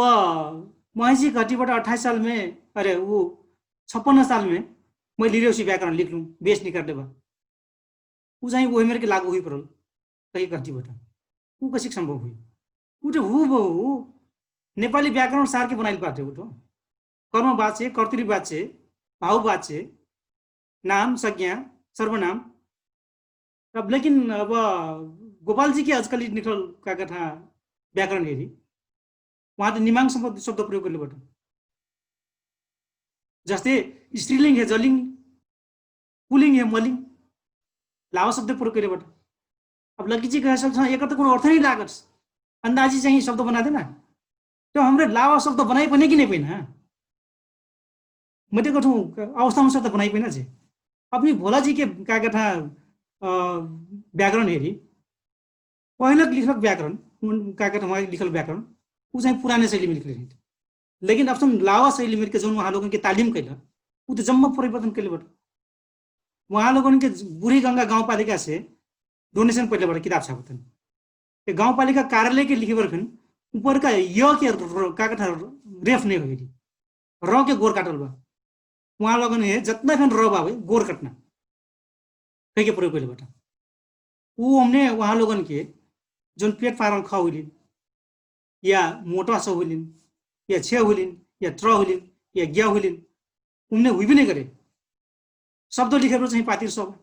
महिसी घटीबाट अठाइस सालमे अरे उ छप्पन्न सालमे मै लिरेउसी व्याकरण लिखलु बेस निकाल देबा। उ चाहिँ ओहे मेरके लागू हुइ परल कही घटीबाट उ कसिक सम्भव हुइ। उठे हु बहु नेपाली व्याकरण सारके बनाइल पाते उठो कर्म बाचे कर्तरी बाचे भाव बाचे नाम संज्ञा सर्वनाम। अब लेकिन अब गोपाल जी के आजकल निकल का कथा व्याकरण हेरी उहाँ त निमाङ शब्द प्रयोग करले बट जस्ते स्त्रीलिङ हे जलिङ पुलिङ हे मलिङ लावा शब्द प्रयोग करे बट। अब लगी जी कहे सब एकर त कोनो अर्थ नहीं लागत। अंदाजी चाहिँ शब्द बना देना तो हमरे लावा शब्द बनाई पने कि नहीं पहना मते कठौँ अवस्था अनुसार त बनाई पहना जे अपनी भोला जी के का कथा व्याकरण हेरी पहिलक लिखलक व्याकरण का कथा लिखल व्याकरण उ चाहिँ पुराने शैली में लिखले रही। लेकिन अब लावा शैली में के जौन वहाँ लोगन के तालिम कैला उ त जम्मा परिवर्तन कैले बट वहाँ लोगन के बुढ़ी गंगा गाउँपालिका से डोनेसन पहिले बट किताब छापतन गाउँपालिका कार्यालय के लिखे बर फिन ऊपर का य के का कथा रेफ नहीं होइली र के गोर काटल बा। उहाँ लोगन हे जतना फेन र बा गोर कटना कहिके प्रयोग कइले बटा। उ हमने उहाँ लोगन के जौन पेट पारल ख होइलिन या मोटा स होइलिन या छे होइलिन या त्र होइलिन या ग्या होइलिन उमने हुइबे नै करे। शब्द लिखेबर चाहिँ पातिर सब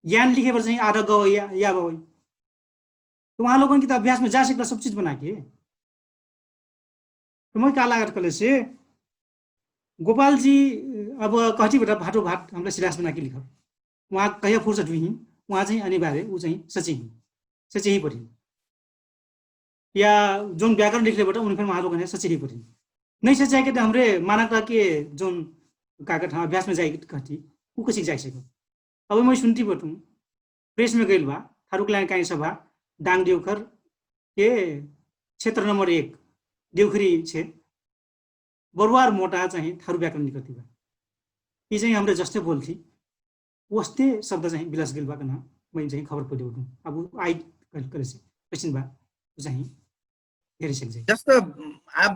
ज्ञान लिखेबर चाहिँ आधा गव या, या बवै। त उहाँ लोगन कि त अभ्यासमे जा सकला सब चिज बनाके त मै का लागत कहलेसे गोपालजी अब कहटी बेटा भाटो भाट हमरा सिलास बनाके लिखब उहाँ कहिया फुर्सद हुइही उहाँ चाहिँ अनिवार्य उ चाहिँ सचे ही सचे ही पढी या जौन व्याकरण लिखले बेटा उनफेर उहाँ लोगन सचे ही पढी। नै सचे के त हमरे मानक के जौन कागत हम अभ्यासमे जाए कहटी उ कसिक जाए सकब। अब मै सुन्टी बटु प्रेसमे गइल बा थारुक लाइन काई सभा दाङ देउखर के क्षेत्र नम्बर एक देउखरी छे बरुवार मोटा चाहिँ थारु व्याकरण निकर्ती बा। यी चाहिँ हमरे जस्ते बोल्थी ओस्ते शब्द चाहिँ बिलस गइल बा कना मै चाहिँ खबर पहिले उठु। अब आई करेसे कैसिन बा उ चाहिँ जस्त आब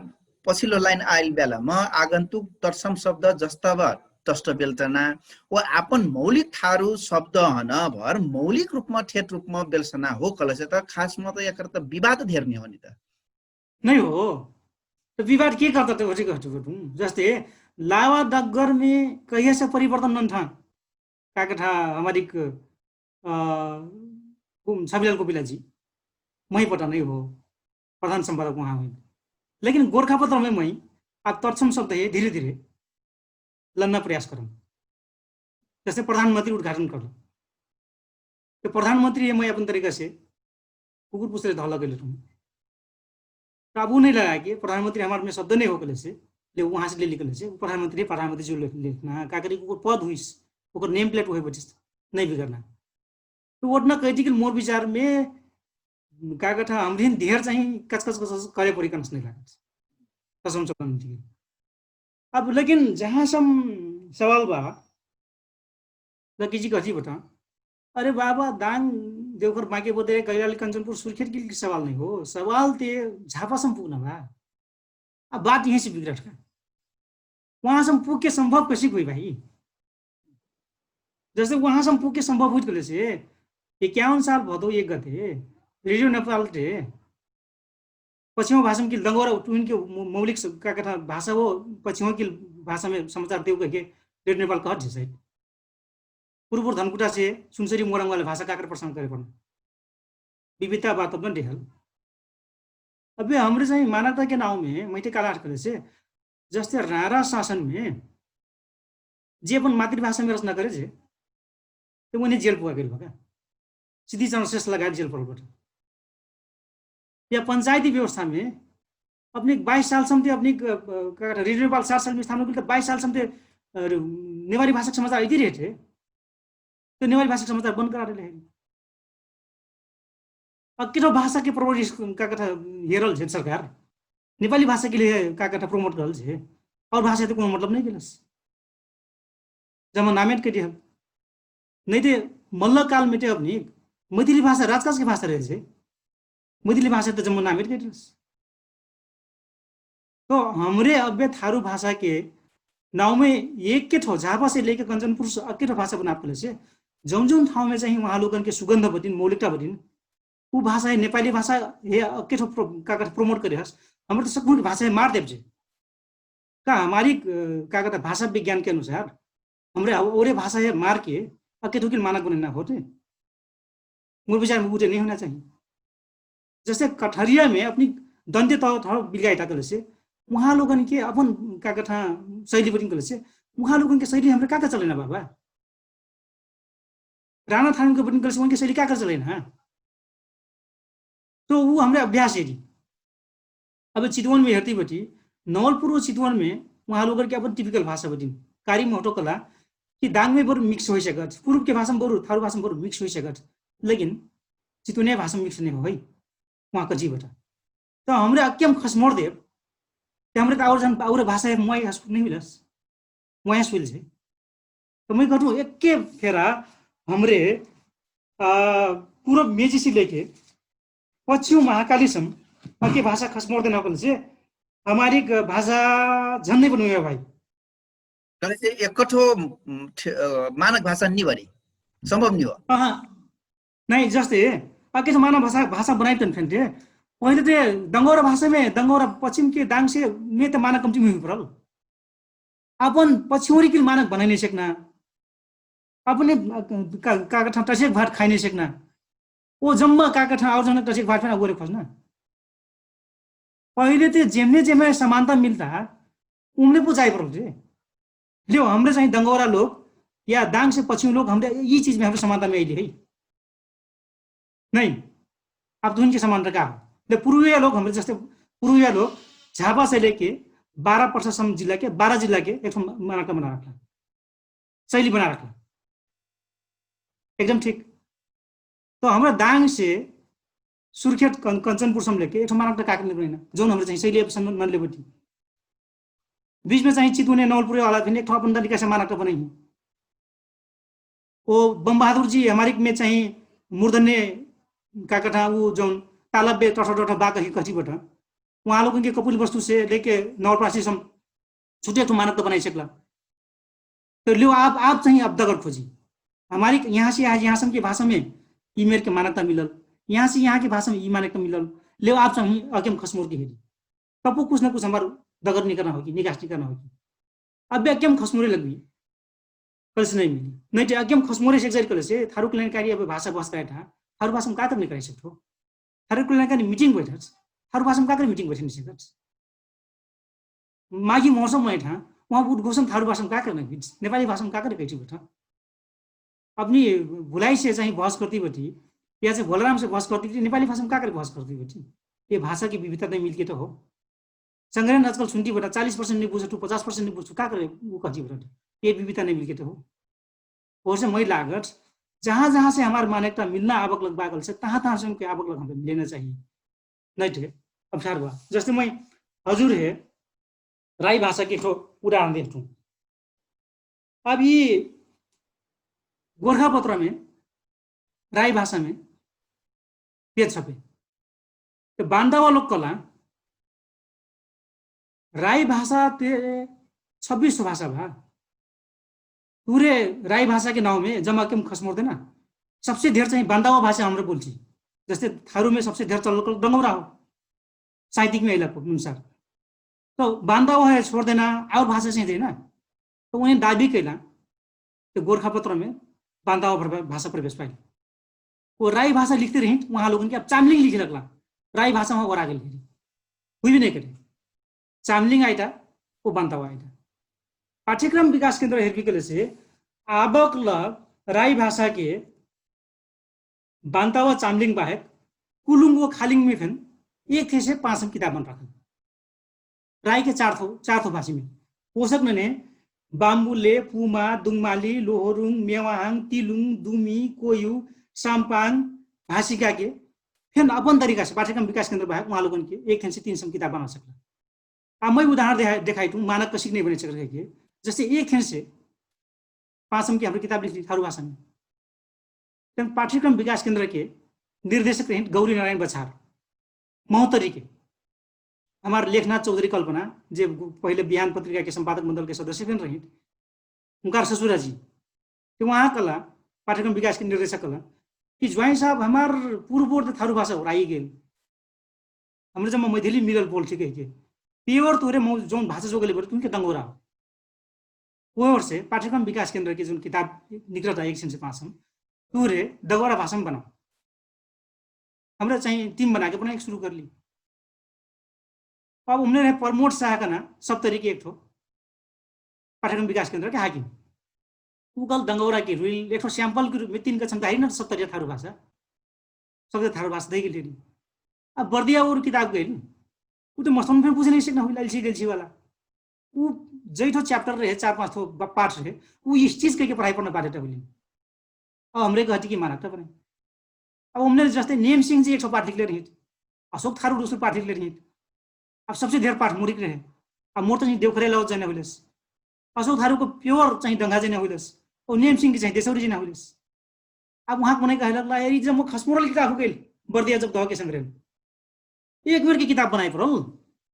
पछिल्लो लाइन आइल बेलामा आगन्तुक तत्सम शब्द जस्त बा तष्ट बेल्टना वा आपन मौलिक थारु शब्द हन भर मौलिक रूपमा ठेट रूपमा बेल्सना हो कलसे त खासमा त एकर त विवाद धेर नि हो नि त। नै हो। त विवाद के गर्दा त ओठी कहटु बटु जस्ते लावा डगरमे कहियासे परिवर्तन नन्था का कथा हमारिक छविलाल कोपिलाजी मै पता नै हो प्रधान सम्पादक उहाँ हुइन। लेकिन गोर्खापत्रमे मै आ तत्सम शब्द हे धिरे धिरे लन्ना प्रयास करम। जस्ते प्रधानमन्त्री उद्घाटन करल त प्रधानमन्त्री हे मै अपन तरिकासे कुकुर पुसरे धल गइले रहूँ। त अब उ नै लगाके प्रधानमन्त्री हमार मे शब्द नै हो कहलेसे ले उहाँसे ले लिखलेसे प्रधानमन्त्री प्रधानमन्त्री जो लेखना का करी ओकर पद हुइस ओकर नेम प्लेट होइ बचिस नै बिगरना। त ओतना कैटिकल मोर विचारमे का कथा हमरिन धेर चाहिँ कचकच कचकच करे परि कनस नै लागत। कसम चलन दिए। अब लेकिन जहाँसम सवाल बा लकिजी कथी बता अरे बाबा दाङ देउखर बाँके बोदे कैलाली कञ्चनपुर सुर्खेत गिल सवाल नै हो। सवाल ते झापासम पुग्न बा। अब बात यहीँसे बिग्रट का उहाँसम पुगके सम्भव कैसे कोही भाइ जस्तै उहाँसम पुगके सम्भव हुइत कहलेसे एकाउन साल भदौ एक गते रेडियो नेपाल रे पछिमा भाषामा कि लङ्गौरा उठुइनके मौलिक का कथा भाषा हो पछिमा कि भाषामा समाचार देउ कहिके रेडियो नेपाल कहत झिसै। पुरपुर धनकुटासे सुनसरी मोरङवाले भाषा काकर प्रसङ्ग करे पर्न विविधता वातावरण देहल। अबे हमरे चाहिँ मानवता के नाउमे मैते काला हट करेसे जस्ते रारा शासनमे जे अपन मातृभाषा मे रचना करे जे त उन्हे जेल पुगा गेल भगा। सिद्धिचरण श्रेष्ठ लगायत जेल पडल बट या पञ्चायती व्यवस्थामे अपने बाइस साल सम्ते अपने रिजनेबल सात सालमे स्थापना करिल त बाइस साल सम्ते नेपाली भाषाक समाचार अइते रहे थे। त नेपाली भाषाक समाचार बन्द करा रहले है। अकिठो भाषाके प्रमोट का कथा हेरल झे सरकार नेपाली भाषाके लिए का कथा प्रमोट करल झे। और भाषा त कोनो मतलब नै गेलस। जम्मा नामेट करिहल। नैते मल्लकालमे ते अपनी मैथिली भाषा राजकाजके भाषा रहे छे। मैथिली भाषा त जम्मा नामेट करिहलस। त हमरे अब्बे थारु भाषाके नाउमे एक्के ठो झापासे लेके कन्चनपुरसे अक्के ठो भाषा बनापले छे। जौन जौन ठाउमे चाहिँ उहाँ लोगनके सुगन्ध बटिन मौलिकता बटिन उ भाषा हे नेपाली भाषा हे अक्के ठो प्रमोट करे हस। हमरे त सकभुट भाषा हे मार देब जे का हमारी का कहता भाषा विज्ञान के अनुसार हमरे ओरे भाषा हे मार के अक्के ठो किन मानक बनैना होते। मोर विचार में उठे नहीं होना चाहिए। जैसे कठरिया में अपनी दंते तो थोड़ा बिलगाई था कल से वहाँ लोगन के अपन का कहता शैली बटिन कल से वहाँ लोगन के शैली हमरे का का चलेना बाबा। राना थान के बटिन कल से वहाँ के शैली का का चलेना। तो उ हमरे अभ्यास हेरी। अब चितवनमे हेर्ति बटि नवलपुर चितवनमे उहाँ लोगरके अपन टिपिकल भाषा बटिन कारी महटो कला कि दाङमे बरु मिक्स होइसकत पुरुबके भाषामे बरु थारु भाषामे बरु मिक्स होइसकत। लेकिन चितवनिया भाषामे मिक्स नै होइ उहाँ कजी बटा। त हमरे अक्यम खसमोर देब त हमरे त आउर जन आउर भाषा मुवाइ हसकुट नै मिलस। मुवाइ हसुइल छै। त मुइ कहटु एक्के फेरा हमरे पुरब मेजिसी लेके पछिउ महाकालीसम अके भाषा खसमोर देना कल से हमारी भाषा झन्नै बनुया भाइ। कल से एकठो मानक भाषा नि बनी सम्भव नि हो। अहाँ नै जस्ते अके मानक भाषा भाषा बनाइतन फेन्टे पहिले ते दंगौरा भाषामे दंगौरा पश्चिमके दाङसे मे त मानक कम्ती मुहि परल। अपन पछिउरी किल मानक बनाइ नै सेक्ना। अपने का कठा टसेक भाट खाइ नै सेक्ना। ओ जम्मा का कठा आउर जन टसेक भाट फेन अगोरे खोजना। पहिले ते जेमने जेमने समानता मिलता उमने पो जाइ परल रे। लेउ हमरे चाहिँ दंगौरा लोग या दाङ से पछिउ लोग हमरे यि चिजमे हमरे समानता मे अइली है। नै। अब दुनिके समानता का हो ले पुरुविया लोग हमरे जस्ते पुरुविया लोग झापा से लेके बारा पर्सा सम जिल्ला के बारा जिल्ला के एक मानकता बना राख्ला। शैली बना राख्ला। एकदम ठीक। त हमरा दाङ से सुर्खेत कञ्चनपुर सम लेके एक मानकता काकने बनैना जौन हमरे चाहिँ शैली अपन मन लेबटी। बिचमे चाहिँ चितुने नौलपुरे वाला फिन एक अपन तरिका से मानकता बनैही। ओ बमबहादुर जी हमारिक मे चाहिँ मुर्धन्य का कठा उ जौन तालब्य टठा टठा बा कही कठी बठा उहाँ लोगन के कपुल वस्तु से लेके नौलप्रासी सम छुट्टे ठो मानकता बनाइ सकला। त लियो आप आप चाहिँ अब दगर खोजी हमारी यहाँ से आज यहाँ सम के भाषा में ई मेर के मानकता मिलल। यहाँ से यहाँ के भाषा में ई मानकता मिलल। लियो आप चाहिँ अकेम खसमोर के हेरी तपो कुछ न कुछ हमार दगर निकरना होगी निकास निकरना होगी। अब अकेम खसमोरे लगबी कल से नहीं मिली। नहीं तो अकेम खसमोरे से एक कल से थारू कल्याणकारी अब भाषा बस करे था थारू भाषा में का कर निकराई सकतो। थारू कल्याणकारी मीटिंग बैठत थारू भाषा में का कर मीटिंग बैठे नहीं सकत। माघी मौसम मै ठा उहाँ उद्घोषण थारू भाषाम का करना नेपाली भाषाम का करे कैठी बठा। अपनी भुलाइसे चाहिँ बहस करती बठी या चाहिँ भोलारामसे बहस करती बठी नेपाली भाषाम का करे बहस करती बठी। ये भाषाके विविधता नै मिलके त हो। संग्रहण आजकल सुन्टी बठा चालिस पर्सेन्ट नै बुझटु पचास पर्सेन्ट नै बुझटु का करे उ कहटी बठा। ये विविधता नै मिलके त हो। ओहसे मै लागत जहाँ जहाँ से हमार मान्यकता मिलना आवक लग बागल से तहाँ तहाँ से हमके आवक लग हमके मिलेना चाहिए। नैठे अवसार बा जस्ते मै हजुर हे राई भाषा के ठो उदाहरण देख्छु। अब यी गोर्खा पत्रमे राई भाषामे पेज छपे त बान्दावा लोग कला राई भाषा ते छब्बिस भाषा भा पुरे राई भाषा के नाउमे जमा केम खसमोर देना। सबसे धेर चाहिँ बान्दावा भाषा हमरे बोल्छी जस्ते थारुमे सबसे धेर चलल डंगौरा हो। साहित्यिकमे अइला अनुसार त बान्दावा है छोड देना आउर भाषा चाहिँ देना त उन्हें दाबी कैला त गोर्खापत्रमे बान्दावा भाषा प्रवेश पाइल। वो राई भाषा लिखते रहित उहाँ लोगन के अब चामलिङ लिखे लगला। राई भाषा वहाँ ओरा गेल। हुई भी नहीं करे चामलिङ आइटा वो बान्दावा आइटा। पाठ्यक्रम विकास केन्द्र हेरबी कहलेसे आबक लग राई भाषाके बान्ता वा चामलिङ बाहेक कुलुङ वा खालिङमे फेन एक थेसे पाँचम किताब बन राखल। राईके चार थो चार थो भाषीमे पोषक नने बाम्बुले, पुमा, दुङमाली, लोहरुङ, मेवाहाङ, तिलुङ, दुमी, कोयु, साम्पाङ भाषिकाके फेन अपन तरिकासे पाठ्यक्रम विकास केन्द्र बाहेक उहाँ लोगनके एक थेसे तीन सम किताब बना सकला। आ मै उदाहरण देखाइटु मानक कसिक नै बने सकल कहिके जस्ते एक थेसे पाँचम के हमरे किताब लिखली थारु भाषामे। पाठ्यक्रम विकास केन्द्रके निर्देशक रहिन गौरी नारायण बछार महोत्तरीके हमार लेखनाथ चौधरी कल्पना जे पहिले बिहान पत्रिकाके सम्पादक मण्डलके सदस्य फेन रहिन उनकार ससुराजी। उहाँ कहला पाठ्यक्रम विकासके निर्देशक कहला कि ज्वाइँ साहब हमार पूर्वोर्ध थारु भाषा होराइ गेल। हमरे जम्मा मैथिली मिलल बोल्ठी कहिके पियोर तोरे जौन भाषा जोगले बरे तुनके दंगोरा हो। ओहर से पाठ्यक्रम विकास केन्द्र के जुन किताब निकलता एक से पाँच हम तोरे दगौरा भाषा में बनाओ। हमरा चाहिँ टिम बनाके बनाएके सुरु करली। अब उमने रहे प्रमोट साहकना सब तरिके एक ठो पाठ्यक्रम विकास केन्द्र के हाकिम उ कल दंगौरा के रुइल एक ठो स्याम्पल के रूप में तीन कक्षम दाहिर न सब तरिया थारू भाषा सब तरिया थारू भाषा दैके लेली। अब बर्दिया और किताब गइल उ त मस्तौन फेर बुझे नहीं सकना हुइल अलसी गलसी वाला उ जैठो च्याप्टर रहे चार पाँच ठो पाठ रहे उ इस चीज कहिके पढाइ पढ्न बाध्यता हुइल। अब हमरे गहटी की मानक त बने अब उमने जस्ते नेम सिंह जी एक ठो पाठ लिखले रहित अशोक थारू दोसर पाठ लिखले रहित। अब सबसे धेर पाठ मुरिक रहे अब मोर त चाहिँ देउखरे लौत जैना हुइलस अशोक थारूको प्योर चाहिँ डंगा जैना हुइलस और नेम सिंह की चाहिँ देशौरी जैना हुइलस। अब उहाँको मनै कहलक ला यार जब म खसमोरल किताब हो गइल बर्दिया जब दहके संग्रह एक बेर के किताब बनाए परल।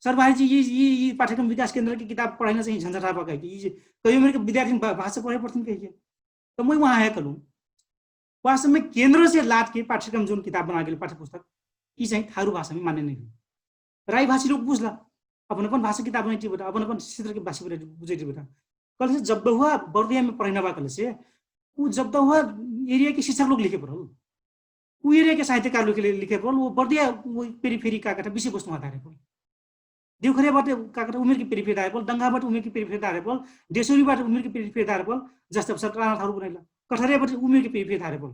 सर भाई जी ये ये ये पाठ्यक्रम विकास केन्द्र के किताब पढ़ाइना चाहिँ झंझटा पकाइ कि ये कहियो मेरे विद्यार्थी भाषा पढ़े पढ़थिन कहिए। त मै उहाँ है कलु वास्तवमे केन्द्र से लाटके पाठ्यक्रम जुन किताब बनागेल पाठ्यपुस्तक यी चाहिँ थारू भाषामे मान्य नै हो। राई भाषी लोग बुझला अपन अपन भाषा किताब नै टिबटा अपन अपन क्षेत्रके भाषी बुझै टिबटा। कलसे जब दहुवा बर्दियामे पढैना बा कलसे उ जब दहुवा एरियाके शिक्षक लोग लिखे परल उ एरियाके साहित्यकार लोग लिखे परल उ बर्दिया पेरिफेरी का कठा विषय वस्तु आधारे परल। देउखरे बाटे का कठा उमेरके पेरिफेर दारे परल दंगा बाटे उमेरके पेरिफेर दारे परल देशौरी बाटे उमेरके पेरिफेर दारे परल जस्ते अब सरकार थारू बनैला कठरे बाटे उमेरके पेरिफेर दारे परल।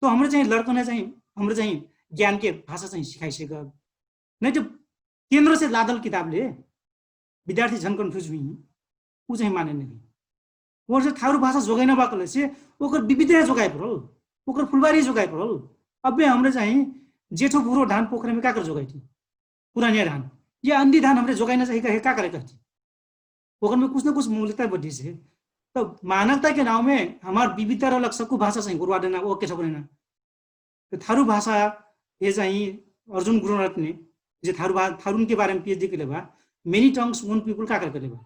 तो हमरे चाहिँ लड़कने चाहिँ हमरे चाहिँ ज्ञानके भाषा चाहिँ सिखाइसे गब नै त केन्द्र से लादल किताबले विद्यार्थी झन कन्फ्युज हुइ उ चाहिँ माने नै हुइ। ओकर से थारू भाषा जोगाइन बा कहलेसे ओकर विविधता जोगाए परल ओकर फुलबारी जोगाए परल। अबे हमरे चाहिँ जेठो भुरो धान पोखरेमे का कर जोगाइथी पुरानिया धान या अन्दी धान हमरे जोगाइन चाहिँ का करे कहती ओकरमे कुछ न कुछ मौलिकता बढी से त मानकता के नाउमे हमार विविधता रहलक सक्कु भाषा चाहिँ गुरुवा देना ओके ठकुरेना। त थारू भाषा ये चाहिँ अर्जुन गुरुनाथने जे थारू थारूनके बारेमे पिएच दिकले बा many tongues one people का कर कले बा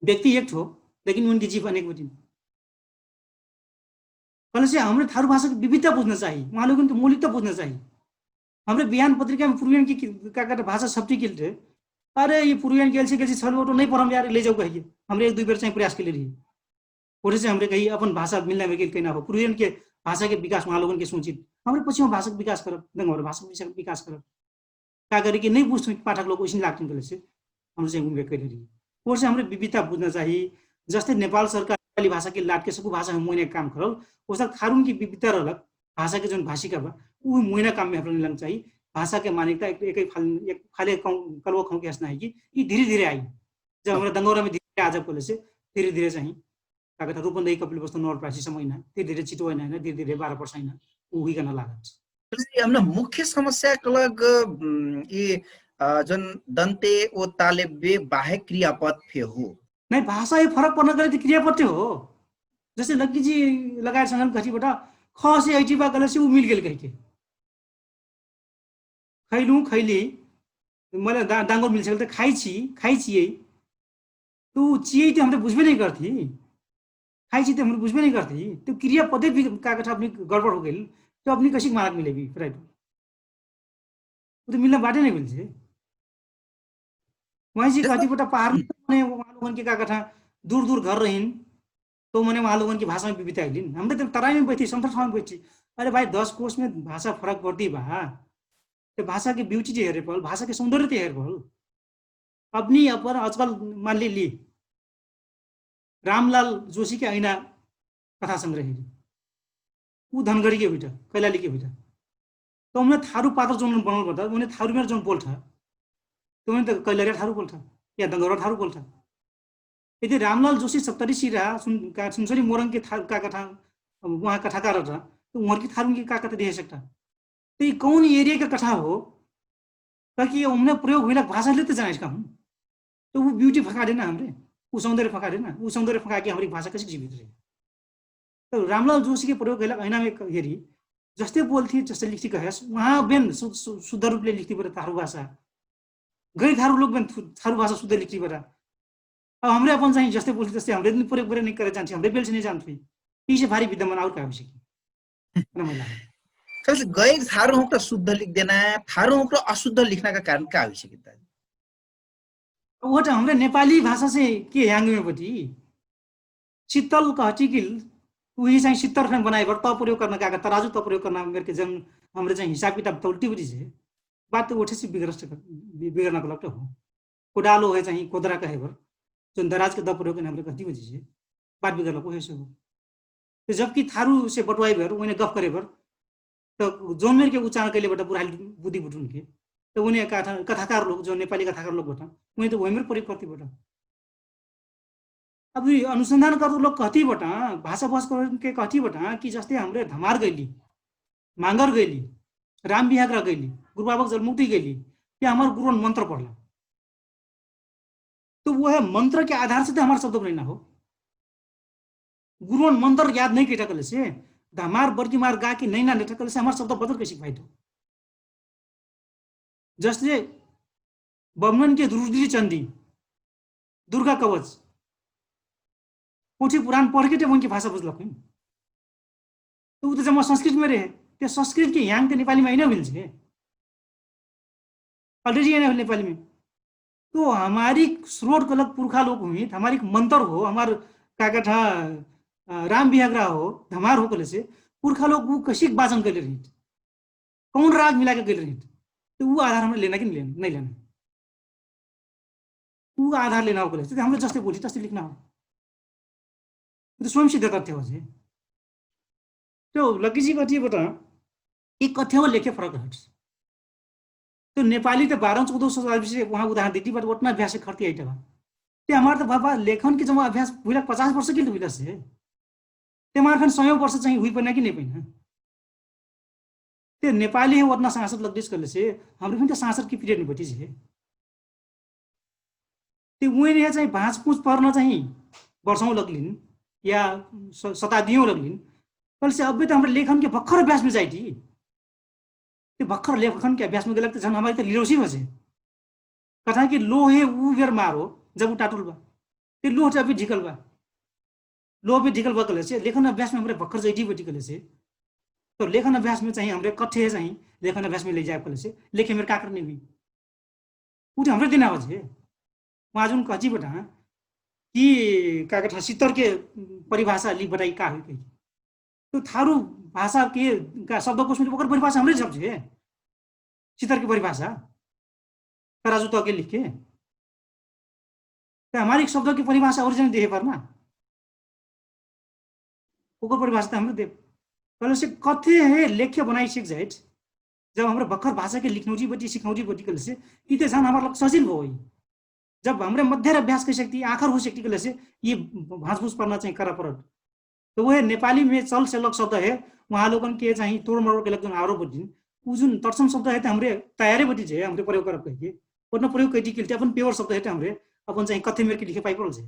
व्यक्ति एक ठो लेकिन उनके जीव अनेक बटिन। कहलेसे हमरे थारू भाषाके विविधता बुझ्न चाही उहाँ लोगनके मौलिकता बुझ्न चाही। हमरे बिहान पत्रिकामे पुर्वियनके का कहता भाषा सप्टी गेल रहे अरे यी पुर्वियनके एलसी गेलसी छल ओटो नै परम यार लैजाउ कहिके हमरे एक दुई बेर चाहिँ प्रयास केले रही। ओठे से हमरे कही अपन भाषा मिलना में गेल कहना हो पुर्वियनके भाषाके विकास उहाँ लोगनके सोचित हमरे पछि भाषाके विकास करब दंग हमरे भाषाके विकास करब का करी कि नै बुझ्थुँ पाठक लोग ओइसन लाग्थुँ कहलेसे हमरे चाहिँ उनके कैले रही। ओसे हमरे विविधता बुझ्ना चाही जस्ते नेपाल सरकार नेपाली भाषा के लाट के सकु भाषा में मोइने काम करल ओसक थारुन की विविधता रहलक भाषा के जौन भाषिका बा उ मोइना काम में हमरा लग चाही। भाषा के मानिकता एक एक फाल एक फाले कलवा खाऊ के हसना है कि ई धीरे धीरे आई जब हमरा दंगौरा में धीरे आ जब कहलेसे धीरे धीरे चाहिँ का कहता रूपन्देही कपिल वस्तु नौर प्रासी समय ना धीरे धीरे चितवाई ना धीरे धीरे बारह पर्साई ना उ हुई गाना लागत। हमरा मुख्य समस्या कलग ई जन दन्ते ओ तालेब्बे बाहेक क्रियापद फे हो। नै भाषा यी फरक पर्न गरे त क्रियापद हो। जैसे लग्गी जी लगायत संगम घटी बटा ख से ऐटी बा गले से उ मिल गेल कहिके खैलु खैली मतलब डांगोर मिल सकल त खाइ छी खाइ छियै। त उ चियै त हमरे बुझबे नै गर्थी। खाइ छी त हमरे बुझबे नै गर्थी त क्रिया पदे भी का कठा अपनी गडबड हो गेल। त अपनी कसिक मारक मिले भी फ्राइड उ त मिलना बाटे नै मिल छे। वहीं से कहती बेटा पहाड़ में मने वहाँ लोगन के का कठा दूर दूर घर रहिन। तो मने वहाँ लोगन की भाषा में विविधता आइलिन हमरे त तराई में बैठी संथर ठाउँ में बैठी। अरे भाई दस कोष में भाषा फरक पर्दी बा। त भाषा के ब्यूटी जे हेरे पल भाषा के सौन्दर्य ते हेर पल अपनी अपन आजकल मान ली ली रामलाल जोशीके अहिना कथा संग्रह हेरी। उ धनगढीके हुइटा, कैलालीके हुइटा। त ओमने थारु पात्र जौन बनल बटा ओमने थारु मेर जौन बोल्ठा, त ओमने त कैलरिया थारु बोल्ठा, या दंगरवा थारु बोल्ठा। यदि रामलाल जोशी सप्तरी सिरा सुनसरी मोरङके थारु का कथा, उहाँ कथा कारट रहा, त उहाँके थारुके का कथा देहे सकता? त यि कौन एरियाके कथा हो? ताकि ओमने प्रयोग हुइला भाषा लेते जाने इसका हम। त उ ब्यूटी फकाडे ना हमरे, उ सौन्दर्य फकाडे ना, उ सौन्दर्य फकाके हमरे भाषा कसिक जीवित रहे? त रामलाल जोशीके प्रयोग कैला अहिनामे हेरी, जस्ते बोल्थी जस्ते लिख्थी कहेस उहाँ बेन शुद्ध रूपले लिख्थी बटा थारु भाषा। गैर थारु लोग बेन थारु भाषा शुद्ध लिख्थी बटा। अब हमरे अपन चाहिँ जस्ते बोल्थी जस्ते हमरे दिन प्रयोग बरे नै करे जान्थी हमरे बेल्से नै जान्थी। यिसे भारी विद्यमान आउर का होइसकी? कस गैर थारु हुँक्र शुद्ध लिख्देना, थारु हुँक्र अशुद्ध लिख्नाका कारण का होइसकी त? ओट हमरे नेपाली भाषासे के ह्याङ्गमे बटी सित्तल कहचिकिल उही चाहिँ सित्तर फेन बनाइबर त प्रयोग कर्ना का तराजु त प्रयोग कर्ना मेरके जन हमरे चाहिँ हिसाब किताब तौल्टी बटी जे बात ओठेसे बिगर्ना कलक हो। कोडालो है चाहिँ कोदरा कहेबर जन दराजके द प्रयोग कर्ना हमरे कहती बटी जे बात बिगर्ना को हेसे हो। जबकि थारुसे बटवाइबर उहिने गफ करेबर त जौन मेरके उच्चारण कैले बटा बुढाली बुद्धि बुटुनके त उहिने कथाकार लोग जौन नेपाली कथाकार लोग बटा उहिने त उहिमेर प्रयोग करती बटा। अब अनुसन्धान करत लोग कहती बटा भाषा बहस करके कहती बटा कि जस्ते हमरे धमार गैली, मांगर गैली, राम बिहाग्रा गैली, गुरुबाबक जलमुक्ति गैली, या हमार गुरुवन मन्त्र पढला। त उहे मन्त्रके आधारसे त हमार शब्द बनैना हो। गुरुवन मन्त्र याद नै कैठा कहलेसे धमार बर्की मार गाके नैना नेठा कहलेसे हमार शब्द बदल कैसिक भाइटो? जस्ते बमननके रुद्री चन्दी, दुर्गा कवच, पोठी पुराण पढके ते उनके भाषा बुझलक हुइन। त उ त जम्मा संस्कृतमे रहे। ते संस्कृतके ह्याङ्ग त नेपालीमे अहिना हुइल छे। अलरेडी अहिना हुइल नेपालीमे। तो हमारी स्रोत कलक पुर्खा लोग हुइट हमारी मन्तर हो हमार काकाठा राम बिहाग्रा हो धमार हो कहलेसे पुर्खा लोग उ कसिक बाचन कैले रहिट, कौन राग मिलाके कैले रहिट? त उ आधार हमरा लेना कि नै लेना? उ आधार लेना हो कहलेसे त हमरा जस्ते बोली तस्ते लिखना हो। उ त स्वयं सिद्ध तथ्य हो जे। त्यो लकिजी कथी बता कि कथ्य हो लेखे फरक रहट। त्यो नेपाली त बाह्रौँ चौधौँ शताब्दीसे उहाँ उदाहरण दिदी बट ओतना अभ्यास खर्ती आइट बा। ते हमार त बाबा लेखनके जम्मा अभ्यास हुइला पचास वर्ष किल हुइला से ते हमार फेन सयौँ वर्ष चाहिँ हुइ पैना कि नै पैना? ते नेपाली हे ओतना साँसर लग्दिस कहलेसे हमरे फेन त साँसरके पिरियड नै बटिस हे। ते उहेन हे चाहिँ भाँचपुछ पर्न चाहिँ वर्षौँ लग्लिन या शताब्दियौँ लग्लिन। कहलेसे अब्बे त हमरे लेखनके भक्खर अभ्यासमे जाइटी। ते भक्खर लेखनके अभ्यासमे गेलक त झन हमारी त लिरौसी होसे। कथा कि लोहे उ बेर मारो जब उ टाटुल बा। ते लोह अभी ढिकल बा। लोह अभी ढिकल बा कहलेसे लेखन अभ्यासमे हमरे भक्खर जाइटी बटी कहलेसे त लेखन अभ्यासमे चाहिँ हमरे कठे चाहिँ लेखन अभ्यासमे लैजाए कहलेसे लेखे मेर का करने हुइ? उ त हमरे दिना हो जे। उहाँ जुन कहची बटा कि का कथा सित्तरके परिभाषा लि बटाइ का हुइ कहि? त थारु भाषाके का शब्दकोशमे ओकर परिभाषा हमरे सब जे सित्तरके परिभाषा तराजु तके लिखे। त हमार एक शब्दके परिभाषा ओरिजिनल देहे पर्ना। ओकर परिभाषा त हमरे देब। कहलेसे कथे हे लेख्य बनाइ सिक जाइट जब हमरे भक्खर भाषाके लिखनौजी बटी सिखनौजी बटी कहलेसे यि त झन हमार लग सजिल होइ। जब हमरे मध्यर अभ्यास कहि सक्ती आखर होइ सक्ती कहलेसे यि भाँचभुँच पर्ना चाहिँ करा परत। त उहे नेपालीमे चल सेलक शब्द हे उहाँ लोगनके चाहिँ तोडमरोड केलक जुन आरोप बटिन उ जुन तटसम शब्द हे त हमरे तयारे बटी जे हमरे प्रयोग करब कहिके ओतना प्रयोग कहिटी केलते अपन पेवर शब्द हे त हमरे अपन चाहिँ कथे मेरके लिखे पाइ परल जे।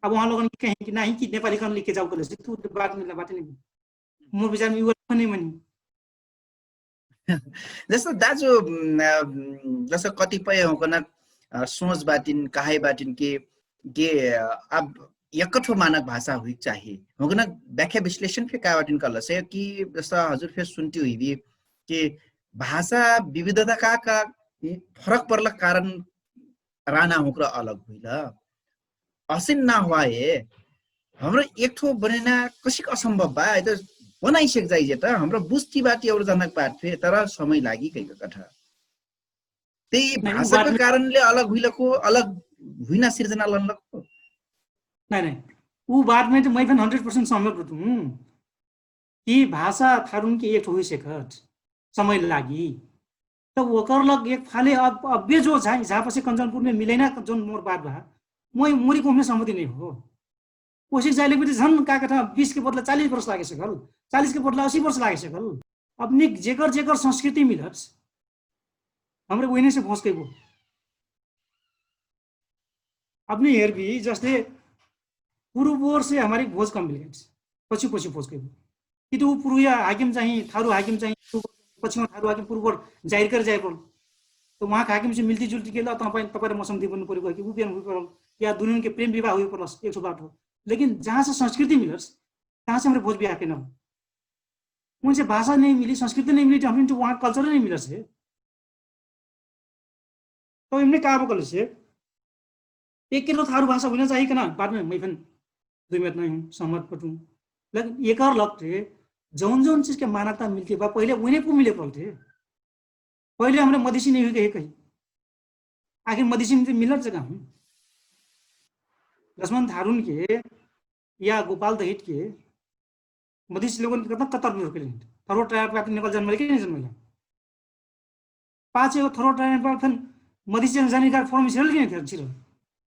अब उहाँ लोगनके कहिन कि नाही कि नेपाली कन लिखे जाउ कहलेसे त बात मिल्ला बात नै। मोर विचारमे यु नै मनी। जस्तो दाजु जस्तो कतिपय हुँकन सोच बाटिन कहाइ बाटिन कि कि अब एकठो मानक भाषा हुइक चाही हुँकन व्याख्या विश्लेषण फे का बाटिन कहलसे कि जस्तो हजुर फे सुन्टी हुइबी कि भाषा विविधता का का फरक पर्लक कारण राना हुँक्र अलग हुइल। असिन ना हुआ हे हमरो एकठो बनैना कसिक असम्भव बा? बनाइसक जाइ जेत हमरो बुझती बाटी और जनक बात फे तर समय लागि कैक कठ। ते भाषाको कारणले अलग हुइलको अलग हुइना सिर्जना लनलको। नै नै उ बात में त मै फेन हन्ड्रेड पर्सेन्ट सहमत बटुँ कि भाषा थारुन के एक ठो हुइ सेकट समय लागि। त ओकर लग एक फाले अब अब्बे जो झा हिसाब से कञ्चनपुर में मिलैना जौन मोर बात बा, मोइ मोरी कोहमे सहमति नहीं हो। कोसिक जाइले बिटी झन का कथा बीस के बदला चालीस वर्ष लागे सकल, चालीस के बदला अस्सी वर्ष लागे सकल। अपने जेकर जेकर संस्कृति मिलत हमरे वहिने से भोज कैबो। अपने हेर भी जस्ते पूर्व ओर से हमारी भोज कम मिल गए, पछु पछु भोज कैबो। कि त उ पूर्विया हाकिम चाहिँ थारु हाकिम चाहिँ पछिमा थारु हाकिम पूर्व ओर जाहिर कर जाए पड़ल। त उहाँक हाकिम से मिलती जुलती गेल त तपाईँ तपाईँ मौसम दिबन परेको कि उ बिहान हुइ पड़ल, या दुनिया के प्रेम विवाह हुइ पड़ल, एक ठो बात हो। लेकिन जहाँ से संस्कृति मिलस तहाँ से हमरे भोज बिहा के ना हो। उनसे भाषा नहीं मिली, संस्कृति नहीं मिली, तो हमने तो वहाँ कल्चर नहीं मिलस है। तो हमने का बोकल से एक किलो थारू भाषा हुइना चाहिए कि ना? बाद में मैं फिर दुई मिनट नहीं हूँ, सहमत पटूँ। लेकिन एक और लगते जौन जौन चीज के मानकता मिलते बा पहिले उन्हें को मिले पड़ते। पहिले हमरे मधेसी नहीं हुई कही कही, आखिर मधेसी में मिलत जगह हूँ। लक्ष्मण थारुन के या गोपाल दहित के मधेसी लोगन के कतना कतर भी होके लेंट। थरो ट्रायर पे आते निकल जन्मल के नहीं जन्मल। पाँच एगो थरो ट्रायर पे फिर मधेसी जनजाति का फॉर्म छिरल के नहीं छिरल।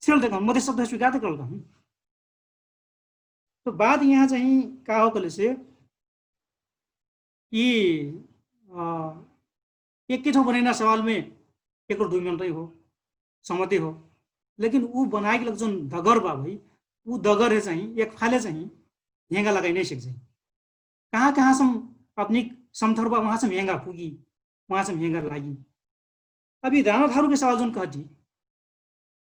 छिरल देखा मधेसी शब्द स्वीकार करल का हूँ। तो बात यहाँ चाहिँ का हो कहले से कि अ, एकै ठाउँ बनैना सवालमे एक दुई मिनटै हो, सहमति हो। लेकिन उ बनाएक लग जौन दगर बा भाई, उ दगर है चाहिँ एक फाले चाहिँ हेंगा लगाइ नै सिक जाइ। कहाँ कहाँ सम अपनी समथर बा वहाँ सम हेंगा पुगी, वहाँ सम हेंगा लागि। अब यी राना थारू के सवाल जौन कहती,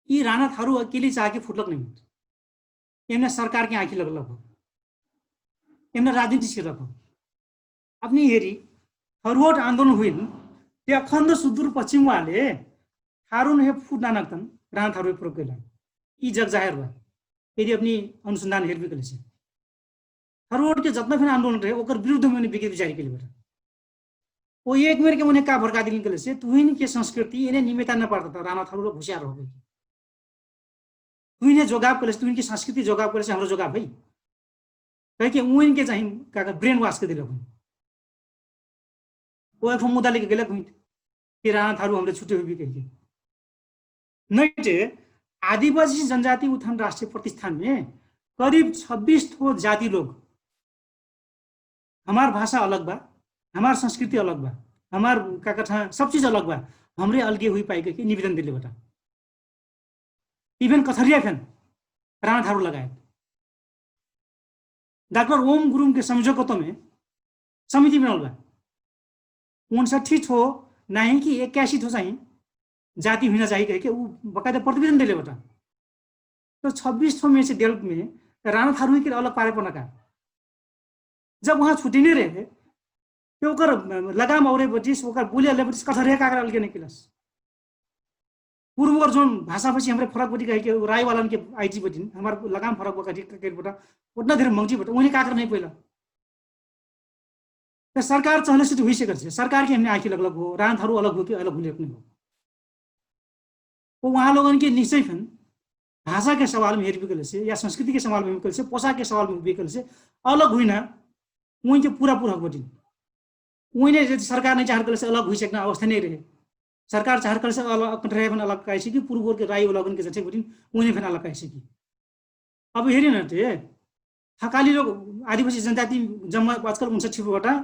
यी राना थारू अकेले चाहके फुटलक नहीं होत। एमना सरकार के आँखी लगलक हो, एमना राजनीति सिरक हो। अपनी हेरी फरवर्ड आन्दोलन हुइन, ते अखण्ड सुदूर पश्चिम वाले थारुन हे फुट नानक तन राना थारू हे प्रयोग कैला। यी जग जाहेर बा। यदि अपनी अनुसन्धान हेर भी कले से फरवर्ड के जतना फेन आन्दोलन रहे ओकर विरुद्ध में विज्ञप्ति जारी कैले बेटा। ओ एक मेर के उन्हें का भड़का दिल कले से तुहिन के संस्कृति एने निमेता न पारता था राना थारू लोग होशियार हो गई। तुहिन हे जोगाब कले से तुहिन के संस्कृति जोगाब कले से हमरो जोगाब है। कहे के उहिन के चाहिँ का ब्रेन वाश के दिलक हुई। ओ एक मुद्दा लेके गेलक हुई कि राना थारू हमरे छुट्टे हुई भी कहिके। नैटे आदिवासी जनजाति उत्थान राष्ट्रिय प्रतिष्ठान में करिब छब्बिस ठो जाति लोग हमार भाषा अलग बा, हमार संस्कृति अलग बा, हमार का कथा सब चिज अलग बा, हमरे अलगे हुइ पाइ कहिके निवेदन देले बटा। इभेन कथरिया फेन राना थारू लगायत डाक्टर ओम गुरुङके संयोजकत्वमे समिति बनल बा। उनसठी ठो नाहीं कि एक्यासी ठो चाहिँ जाति हुइना चाही कहिके उ बकायदा प्रतिवेदन देले बटा। त छब्बिस ठो मेसे देलमे राना थारू हुइके अलग पारे पर्ना का? जब उहाँ छुट्टी नै रहे त ओकर लगाम औरे बटिस ओकर बोलिया ले बटिस कठरिया काकर अलगे नै किलस। पूर्व ओकर जौन भाषा भसी हमरे फरक बटी कहिके राई वालन के आइटी बटिन हमार लगाम फरक बका ठीक कहिके बटा उतना देर मंगजी बटा उन्हें काकर नहीं पहिला। त सरकार चहले से त हुइ सकत है सरकार के हमने आँखी लगलग हो रान थारू अलग हो कि अलग हुने अपने हो। ओ उहाँ लोगन के निश्चय फेन भाषा के सवाल में हेर बिकल से या संस्कृति के सवाल में बिकल से पोशाक के सवाल में बिकल से अलग हुइना उनके पूरा पूरा हक बटिन। उइने जति सरकार नै चाहर कलेसे अलग हुइसक्ना अवस्था नै रहे। सरकार चाहर कलेसे अलग रहे फेन अलग काइसकी पूर्व ओरके राई ओलगनके जति बटिन उइने फेन अलग काइसकी। अब हेरिन ते थकाली लोग आदिवासी जनजाति जम्मा आजकल उनसठी वटा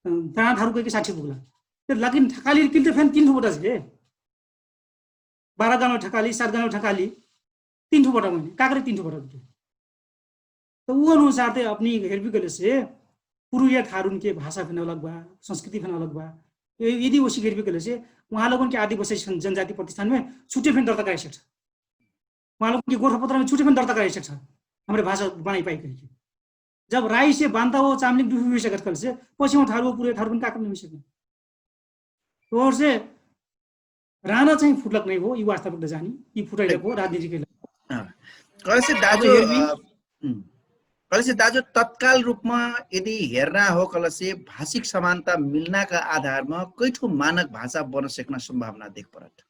प्राण धारू कहिके साठी पुगला। लेकिन थकाली किल त फेन तीन ठो वटा से बाह्र गाउँ ठकाली सात गाउँ ठकाली तीन ठो वटा महिने काकरे तीन ठो वटा त उ अनुसार त अपनी हेरबी कलेसे पुरुया थारुन के भाषा फेन अलग बा, संस्कृति फेन अलग बा। यदि ओसी हेरबी कलेसे उहाँ लोगन के आदिवासी जनजाति प्रतिष्ठान में छुट्टे फेन दर्ता कराइ सक्छ। उहाँ लोगन के गोरखा पत्र में छुट्टे फेन दर्ता कराइ सक्छ। हमरे भाषा बनाइ पाइ कहिके जब राई से बान्ता हो चामलिङ दुखी हुइ सकत कलेसे पछि उहाँ थारु पुरुया थारु फेन का कमी हुइ सके। तोहर से राना चाहिँ फुटलक नै हो यी वास्तविक जानी यी फुटैलक हो राजनीतिक। कलेसे दाजु कलेसे दाजु तत्काल रूपमा यदि हेर्ना हो कलेसे भाषिक समानता मिल्नाका आधारमा कैठो मानक भाषा बन सक्ना सम्भावना देख परत।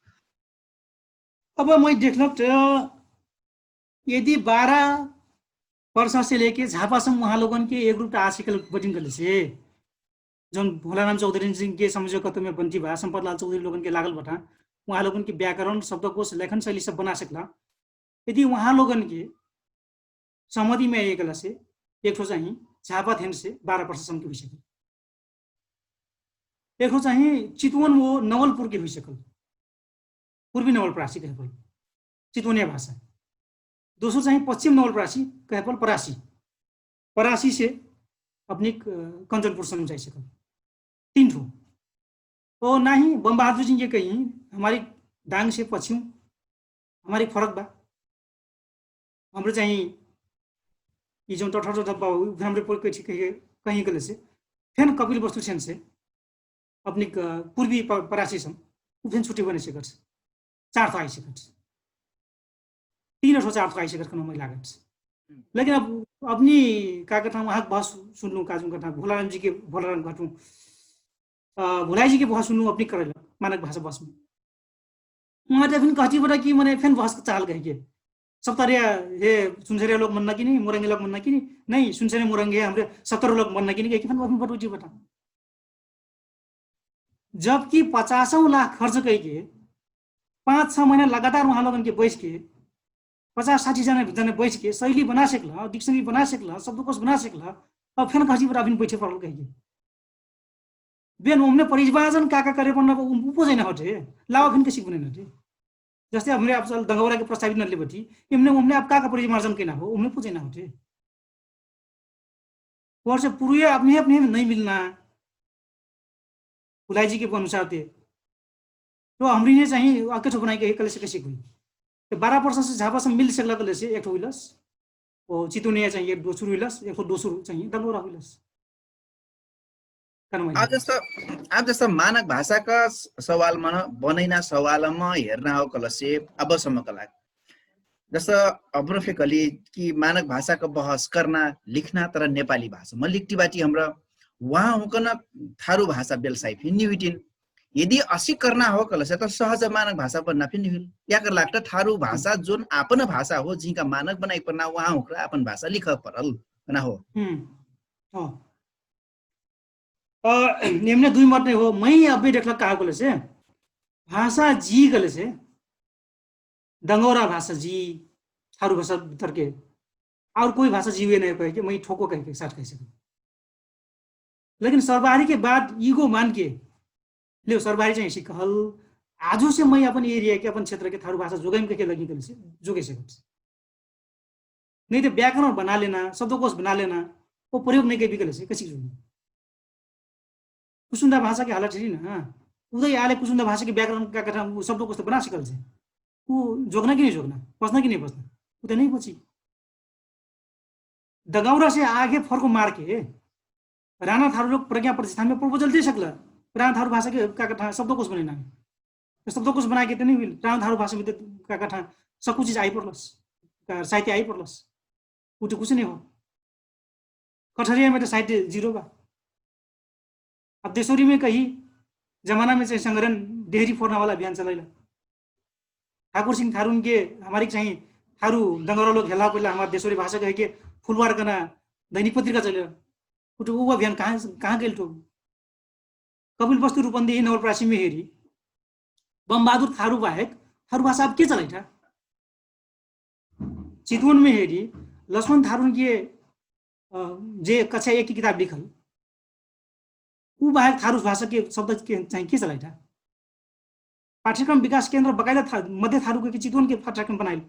अब मै देखलक त यदि बाह्र पर्सासे लेके झापासम उहाँ लोगनके एक रुप्टा आशिकल बटिन कहलेसे, जौन भोलाराम चौधरीनके समझौकत्वमे बन्ती भा सम्पतलाल चौधरी लोगनके लागल बटा, उहाँ लोगनके व्याकरण शब्दकोष लेखन शैली सब बना सकला। यदि उहाँ लोगनके सहमतिमे आइगलसे, एकठो चाहिँ झापा धेनसे बाह्र पर्सासमके हुइसकल। एकठो चाहिँ चितवन वो नवलपुरके हुइसकल। पूर्वी नवलपरासी कहे परि चितवनिया भाषा। दोसर चाहिँ पश्चिम नवलपरासी कहे पल परासी। परासी से अपनिक कञ्चनपुर सम जाइसकल। तीन ठो। ओ नाही बमबहादुर जिनके कहीं हमारी दाङ से पछिउ हमारी फरक बा। हमरे चाहिँ यि जौन टठर डब्बा हो हमरे पर कहीं कहीं गले से फेन कपिल वस्तु छेन से अपनी पूर्वी परासी सम उ फेन छुट्टी बने सकत। चार थो आई सकत। तीन ठो चार थो आई सकत कनो मै लागत। लेकिन अब अपनी का कथा वहाँ बहस सुनलू काजू कथा भोलाराम जी के भोलाराम घटू भोलाई जी के बहस सुनलू अपनी करैला मानक भाषा बहस में उहाँ त फिन कहती बटा कि मने फेन बहस चाहल कहिके सप्तरिया हे सुनसरिया लोग मन्ना कि नहीं मुरंगे लोग मन्ना कि नहीं। नहीं सुनसरिया मुरंगे हमरे सत्तर लोग मन्ना कि नहीं कहिके फेन बहस बटुटी बटा। जबकि पचासौं लाख खर्च कहिके पाँच छ महिना लगातार उहाँ लोगन के बैठ के पचास साठी जना जने बैठ के शैली बना सकल, डिक्सनरी बना सकल, शब्दकोश बना सकल, अब फेन कहती बटा अभिन बैठे पड़ल कहिके बेन ओमने परिवारजन का का करे पड़ना उपो जैना होते। लावा फिन कसिक बने नटे जस्ते हमरे आप दंगौरा के प्रस्तावित नले बटी इमने ओमने आप का का परिवारजन केना हो ओमने पूजे ना होते। वर्ष पुरुए अपने अपने नहीं मिलना भुलाइजी के अनुसार ते तो हमरी ने चाहिँ अके ठो बनाई के कले से कसिक हुई। तो बारह पर्सेंट से झापा से मिल सकला कले से एक ठो हुइलस ओ चितुनिया चाहिँ एक दोसर हुइलस एक ठो दोसर चाहिँ दंगौरा हुइलस। आब जस्तो आब जस्तो मानक भाषाका सवालमा बनैना सवालमा हेर्ना हो कलसे अबसम्म कला जस्तो अब्रो फेकली कि मानक भाषाका बहस कर्ना लिख्ना तर नेपाली भाषा म लिख्टी बाटी हमरा उहाँ हुकन थारु भाषा बेलसाइ फिन्नी हुइटिन। यदि असी कर्ना हो कलसे त सहज मानक भाषा बन्ना फिन्नी हुइल। याकर लाग्त थारु भाषा जोन आपन भाषा हो जिनका मानक बनाइ पर्ना उहाँ हुक्रा आपन भाषा लिख परल। ना हो। निम्ने दुई मत नै हो मै अब्बे देखलक कहा कलेसे भाषा जी कलेसे दंगौरा भाषा जी थारु भाषा भितरके आउर कोई भाषा जी हुए नै कहेके मै ठोको कहेके साथ कहे सके। लेकिन सर्वहारी के बाद इगो मानके लेउ सर्वहारी चाहिँ सिकहल आजु से मै अपन एरिया के अपन क्षेत्र के थारु भाषा जोगाइम कहेके लगी कलेसे जोगे सकत। नहीं तो व्याकरण बना लेना शब्दकोश बना लेना वो प्रयोग नहीं कर बिकल से कसी जुड़ी। कुसुन्दा भाषा के हालत है ना। उदय आले कुसुन्दा भाषा के व्याकरण का कथा शब्दकोश तो बना सकल से वो जोगना कि नहीं जोगना पसना कि नहीं पसना। उदय नहीं पची दगौरा से आगे फर्को मार के राना थारू लोग प्रज्ञा प्रतिष्ठान में प्रपोजल दे सकला। राना थारू भाषा के का कथा शब्दकोश बने ना शब्दकोश बनाके त नहीं हुइल राम धारु भाषा में का कठा सकु चीज आई पर्लस। साहित्य आई पर्लस। उठे कुछ नहीं हो कठरिया में त साहित्य जिरो बा। अब देशोरी में कही जमाना में चाहिँ संग्रहण देहरी फोर्ना वाला अभियान चलैला। ठाकुर सिंह थारुन के हमारी चाहिँ थारु दंगरा लोग हेला पहिला हमार देशोरी भाषा कहे के फुलवार कना दैनिक पत्रिका चलैला। उठे उ अभियान कहाँ कहाँ गेल ठो कपिल वस्तु रूपन्देही नवलप्रासीमे हेरी बमबहादुर थारु बाहेक थारु भाषा अब के चलाइठा? चितवनमे हेरी लक्ष्मण थारुन के जे कक्षा एक किताब लिखल उ बाहेक थारु भाषा के शब्द के चाहिँ के चलाइठा? पाठ्यक्रम विकास केन्द्र बकाइदा मध्य थारु के चितवन के पाठ्यक्रम बनाइल।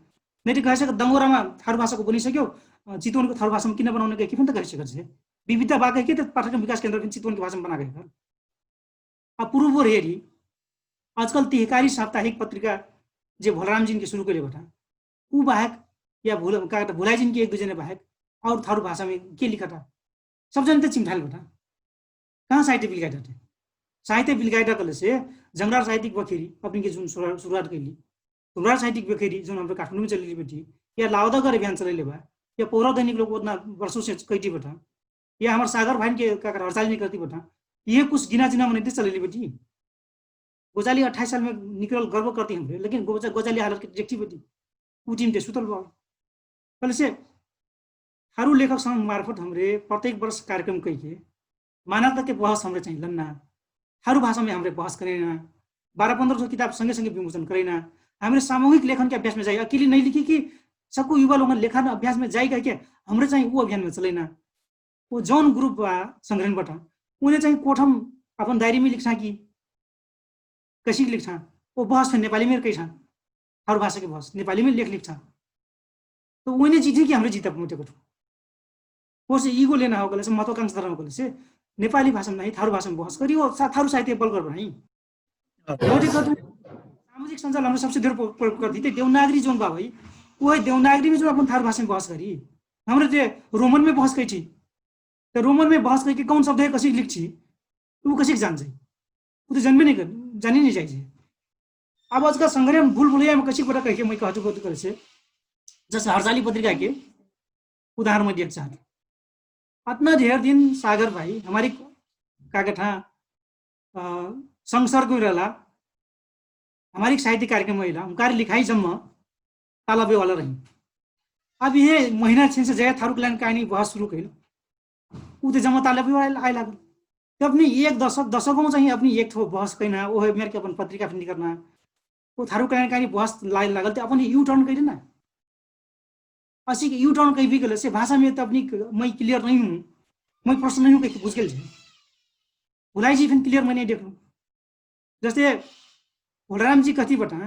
नहीं तो कहे सक दंगोरामा थारु भाषा को बनी सक्यो। चितवन को थारु भाषा में किन बनाउने के किफन तो कहे सकत है। विविधता बात है कि पाठ्यक्रम विकास केन्द्र चितवन के भाषा में बना गए। अब पूर्व बोर हेरी आजकल तिहकारी साप्ताहिक पत्रिका जे भोलाराम जिनके सुरु कइले बटा उ बाहेक या भुलाइ जिनके एक दुइ जने बाहेक और थारु भाषामे के लिखटा? सब जने त चिम्ठाइल बटा। कहाँ साहित्य बिलगाइट हटे? साहित्य बिलगाइट कलेसे जंगरार साहित्यिक बखेरी अपनी के जुन सुरुवात कैली, जंगरार साहित्यिक बखेरी जुन हमरे काठमाडौं में चलेली बेटी या लावदा कर अभियान चलेले बा या पौरा दैनिक लोग उतना वर्षों से कैटी बटा या हमर सागर भाइन के का हड़ताल नहीं करती बटा। ये कुछ गिना जिना मनैते चलेली बेटी। गोजाली अट्ठाइस साल में निकलल गर्व करती हमरे लेकिन गोजाली हालत के देखती बेटी। उ टीम ते सुतल बा। कलेसे थारु लेखक संघ मार्फत हमरे प्रत्येक वर्ष कार्यक्रम कैके मानवता के बहस हमरे चाहिं लन्ना। थारु भाषा में हमरे बहस करैना। बारह पन्द्रह सौ किताब संगे संगे विमोचन करैना। हमरे सामूहिक लेखन के अभ्यास में जाई अकेली नहीं लिखी कि सबको युवा लोगन लेखन अभ्यास में जाई कह के हमरे चाहिं उ अभियान में चलैना। उ जौन ग्रुप बा संग्रहण बटा उन्हें चाहिं कोठम अपन डायरी में लिखा कि कसिक लिख्छा ओ बहस फेन नेपालीमे कैछा। थारु भाषाके बहस नेपालीमे लेख लिख्छा। त ओइने चिठे कि हमरे जिता मुटे कठु ओसे इगो लेना हो गले से महत्वाकांक्षा धरना हो गले से नेपाली भाषामे नाही थारु भाषामे बहस करी ओ थारु साहित्य बल गर्भ नाही। ओटे कठु सामाजिक सञ्जाल हमरे सबसे धेर प्रयोग करती ते देवनागरी जोन बा भाई ओहे देवनागरीमे जोन अपन थारु भाषामे बहस करी। हमरे ते रोमनमे बहस कैठी त रोमनमे बहस कैके कौन शब्द है कसिक लिख्छी त उ कसिक जान जाइ। उ त जन्मे नै जानी नै जाइ। अब आजका संग्रह बुलबुलैयामे कसिक बटा कहिके मै कहतु कहतु करेसे जस हरजाली पत्रिकाके उदाहरण मै दियक चाहत। अतना धेर दिन सागर भाई हमारी कागठा संसर्ग रहला हमारी साहित्य कार्यक्रम अइला उनकारी लिखाई जम्मा ताला बेवाला रही। अब यह महिना छेन से जया थारुक लाइन कानी बहस सुरु कैल उ त जम्मा ताला बेवाला आइ लागल। त अपनी एक दशक दशकौं चाहिँ अपनी एक ठो बहस कैना ओहे मेरके अपन पत्रिका फिर निकर्ना उ थारुक लाइन कानी बहस लाइ लागल त अपन यू टर्न कैले ना। असिक यू टर्न कैबी गले से भाषा में त अपनी मै क्लियर नहीं हूँ मै प्रश्न नहीं हूँ कैसे बुझ गेल। भुलाई जी फिर क्लियर मै नहीं देखू जस्ते भोलाराम जी कथी बटा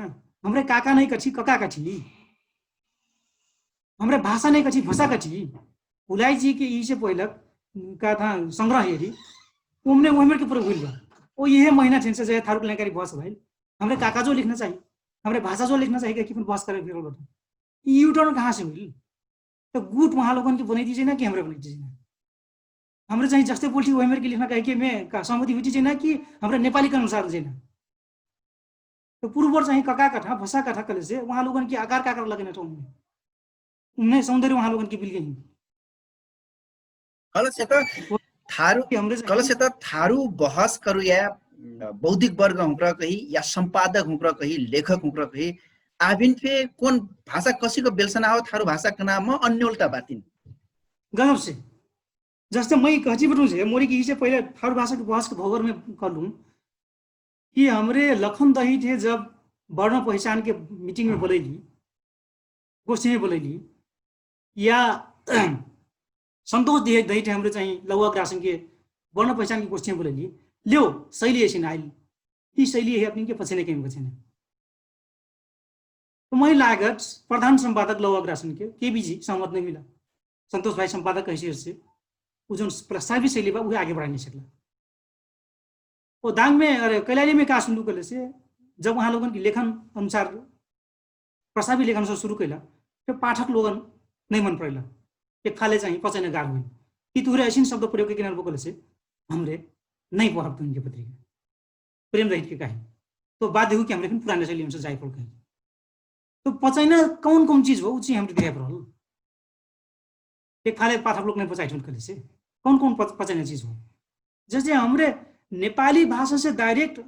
हमरे काका नहीं कठी कका कठी हमरे भाषा नहीं कठी भसा कठी। भुलाई जी के इसे पहिलक का था संग्रह हेरी ओमने ओहमेर के पूरा भूल बा। ओ यह महिना ठेन से जय थारुक लेकारी बहस भाई हमरे काका जो लिखना चाहिए हमरे भाषा जो लिखना चाहिए कि बहस करे फिर बता। यू टर्न कहाँ से मिल त गुट उहाँ लोगन के बनाइदिए ना कि हमरे बनाइदिए ना। हमरे चाहिँ जस्ते बोल्ठी ओहे मेर के लिखना कहे कि मैं का सहमति हुइटी चाहिँ ना कि हमरे नेपाली के अनुसार चाहिँ ना। त पूर्वर चाहिँ कका कठा भसा कठा कले से उहाँ लोगन के आकार काकर लगेना ठाउँ में उन्हें सौंदर्य उहाँ लोगन के बिल गई। कलसे त थारु कलसे त थारु बहस करुया बौद्धिक वर्ग हुँक्र कही या सम्पादक हुँक्र कही लेखक हुँक्र कही आबिन फे कोन भाषा कसिक बेलसना हो थारु भाषा कनाम अन्योलता बातिन। गजब से जस्ते मै कहची बटुन से मोरी की इसे पहिले थारु भाषा के बहस के भौगर में कहलुन कि हमरे लखन दही थे जब वर्ण पहिचान के मिटिङ में बोलैली गोष्ठी में बोलैली या सन्तोष दिहे दही थे हमरे चाहिँ लौवा ग्रासन के वर्ण पहिचान के गोष्ठी में बोलैली ल्यो शैली ऐसे ना आइल। यी शैली है अपनी के पछेने के पछेने त मै लागत प्रधान सम्पादक लौवा ग्रासन के केबीजी सहमत नहीं मिला। सन्तोष भाई सम्पादक कैसे से उ जौन प्रस्तावित शैली बा उहे आगे बढ़ा नहीं सकला। ओ दांग में अरे कैलाली में का सुनू कहले से जब वहाँ लोगन की लेखन अनुसार प्रस्तावित लेखन से शुरू कैला फिर पाठक लोगन नहीं मन पड़ेला। एक फाले चाहिँ पचैन गार हुई कि तुहरे ऐसिन शब्द प्रयोग के किनार बोकले से हमरे नहीं पढ़ब तुमके पत्रिका प्रेम रहित के कहे। तो बाध्य हो कि हमरे फिर पुराने शैली अनुसार जाए पड़ कहे। तो पचैना कौन कौन चीज हो उ चाहिँ हमरे दिखाए पड़ल। एक फाले पाठक लोग नहीं पचाइ ठुल कले से कौन कौन पचैना चीज हो जैसे हमरे नेपाली भाषा से डायरेक्ट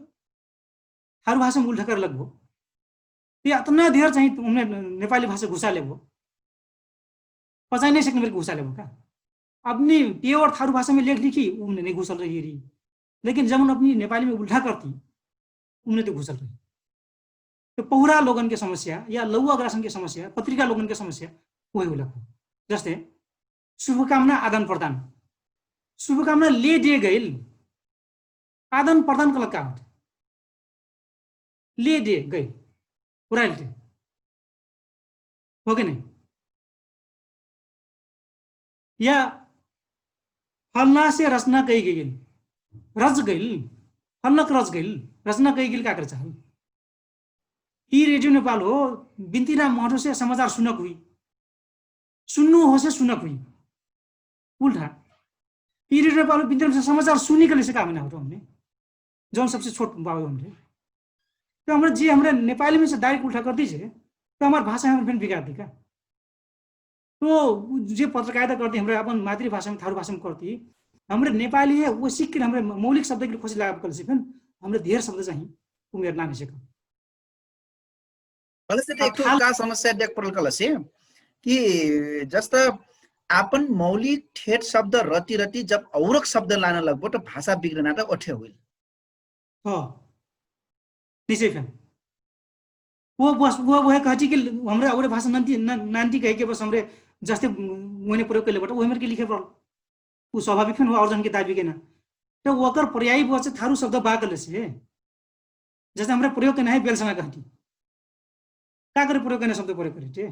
थारु भाषा में उल्टा कर लगबो त अतना धेर चाहिँ उमने नेपाली भाषा घुसा लेबो पचाइ नहीं सकने मेरे घुसा लेबो का। अपनी प्योर थारु भाषा में लेख लिखी उमने नहीं घुसल रही रही लेकिन जब उन अपनी नेपाली में उल्टा करती उमने तो घुसल रही। त पहुरा लोगन के समस्या या लौवा ग्रासन के समस्या पत्रिका लोगन के समस्या उहे हुलक हो। जस्ते शुभकामना आदान प्रदान शुभकामना ले दे गइल आदान प्रदान कलक का होत ले दे गइल पुराइल दे हो कि नहीं या फलना से रचना कही गइल रच गइल फलनक रच गइल रचना कही गइल का करे चाहल। ई रेडियो नेपाल हो बिन्ती राम महटो से समाचार सुनक हुई सुन्नु हो से सुनक हुई उल्टा ई रेडियो नेपाल हो बिन्ती राम से समाचार सुनी के लिए से काम ना होतो हमने जौन सबसे छोट बाबू हमने तो हमरा जे हमरा नेपाली में से डायरेक्ट उल्टा कर दीजिए तो हमार भाषा हमरे फेन बिगाड़ दी का। तो जे पत्रकारिता करती हमरे अपन मातृभाषा में थारू भाषा में करती हमरे नेपाली है वो सीख के हमरे मौलिक शब्द के लिए खोज लाग कर से फेन हमरे ढेर शब्द चाहिए। उमेर ना नहीं सका। कलसे त एक ठो का समस्या देख पड़ल कलसे कि जस्ता आपन मौलिक ठेट शब्द रति रति जब औरक शब्द लान लगबो त भाषा बिग्रना त ओठे हुइल। निश्चय फेन वो बस वो वह कहती कि हमरे औरे भाषा नान्ती नान्ती कहे के बस हमरे जस्ते मुने प्रयोग कैले बट वही मेरे के लिखे पड़ल। उ स्वाभाविक फेन हो और जन के दाबी के ना। त वकर पर्यायी बस थारू शब्द बा कले से जस्ते हमरे प्रयोग के ना है बेलसना कहती का करे प्रयोग के ना शब्द प्रयोग करे थे।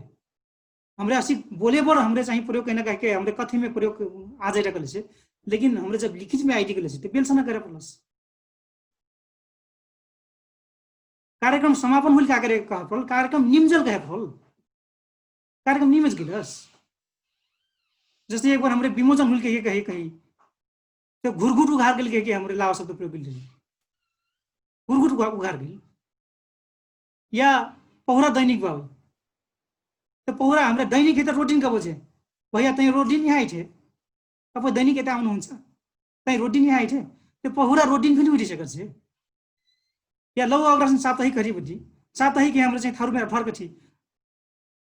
हमरे असी बोले बर हमरे चाहिँ प्रयोग कैना कहे के हमरे कथी में प्रयोग आ जाए कले से। लेकिन हमरे जब लिखित में आइडी कले से त बेलसना करे पड़लस। कार्यक्रम समापन हुइल का करे कह पड़ल कार्यक्रम निमजल कहे पड़ल। कार्यक्रम निमज गिलस। जस्तै एक बार हमरे विमोचन हुइल कहे कहे कही त घुरघुट उघार गेल कहे के हमरे लावा शब्द प्रयोग गेल रही। घुरघुट उघार गेल या पहुरा दैनिक बाबु त पहुरा हमरा दैनिक है त रोटिन कबो छे। भैया तै रोटिन यहाँ आइठे अब दैनिक यता आउनुहुन्छ। तै रोटिन यहाँ आइठे त पहुरा रोटिन पनि उठिसकत छे। या लौ अग्रसन साप्ताहिक करी बुद्धि साप्ताहिक के हमरा चाहिँ थारु मेरा ठर्क थी।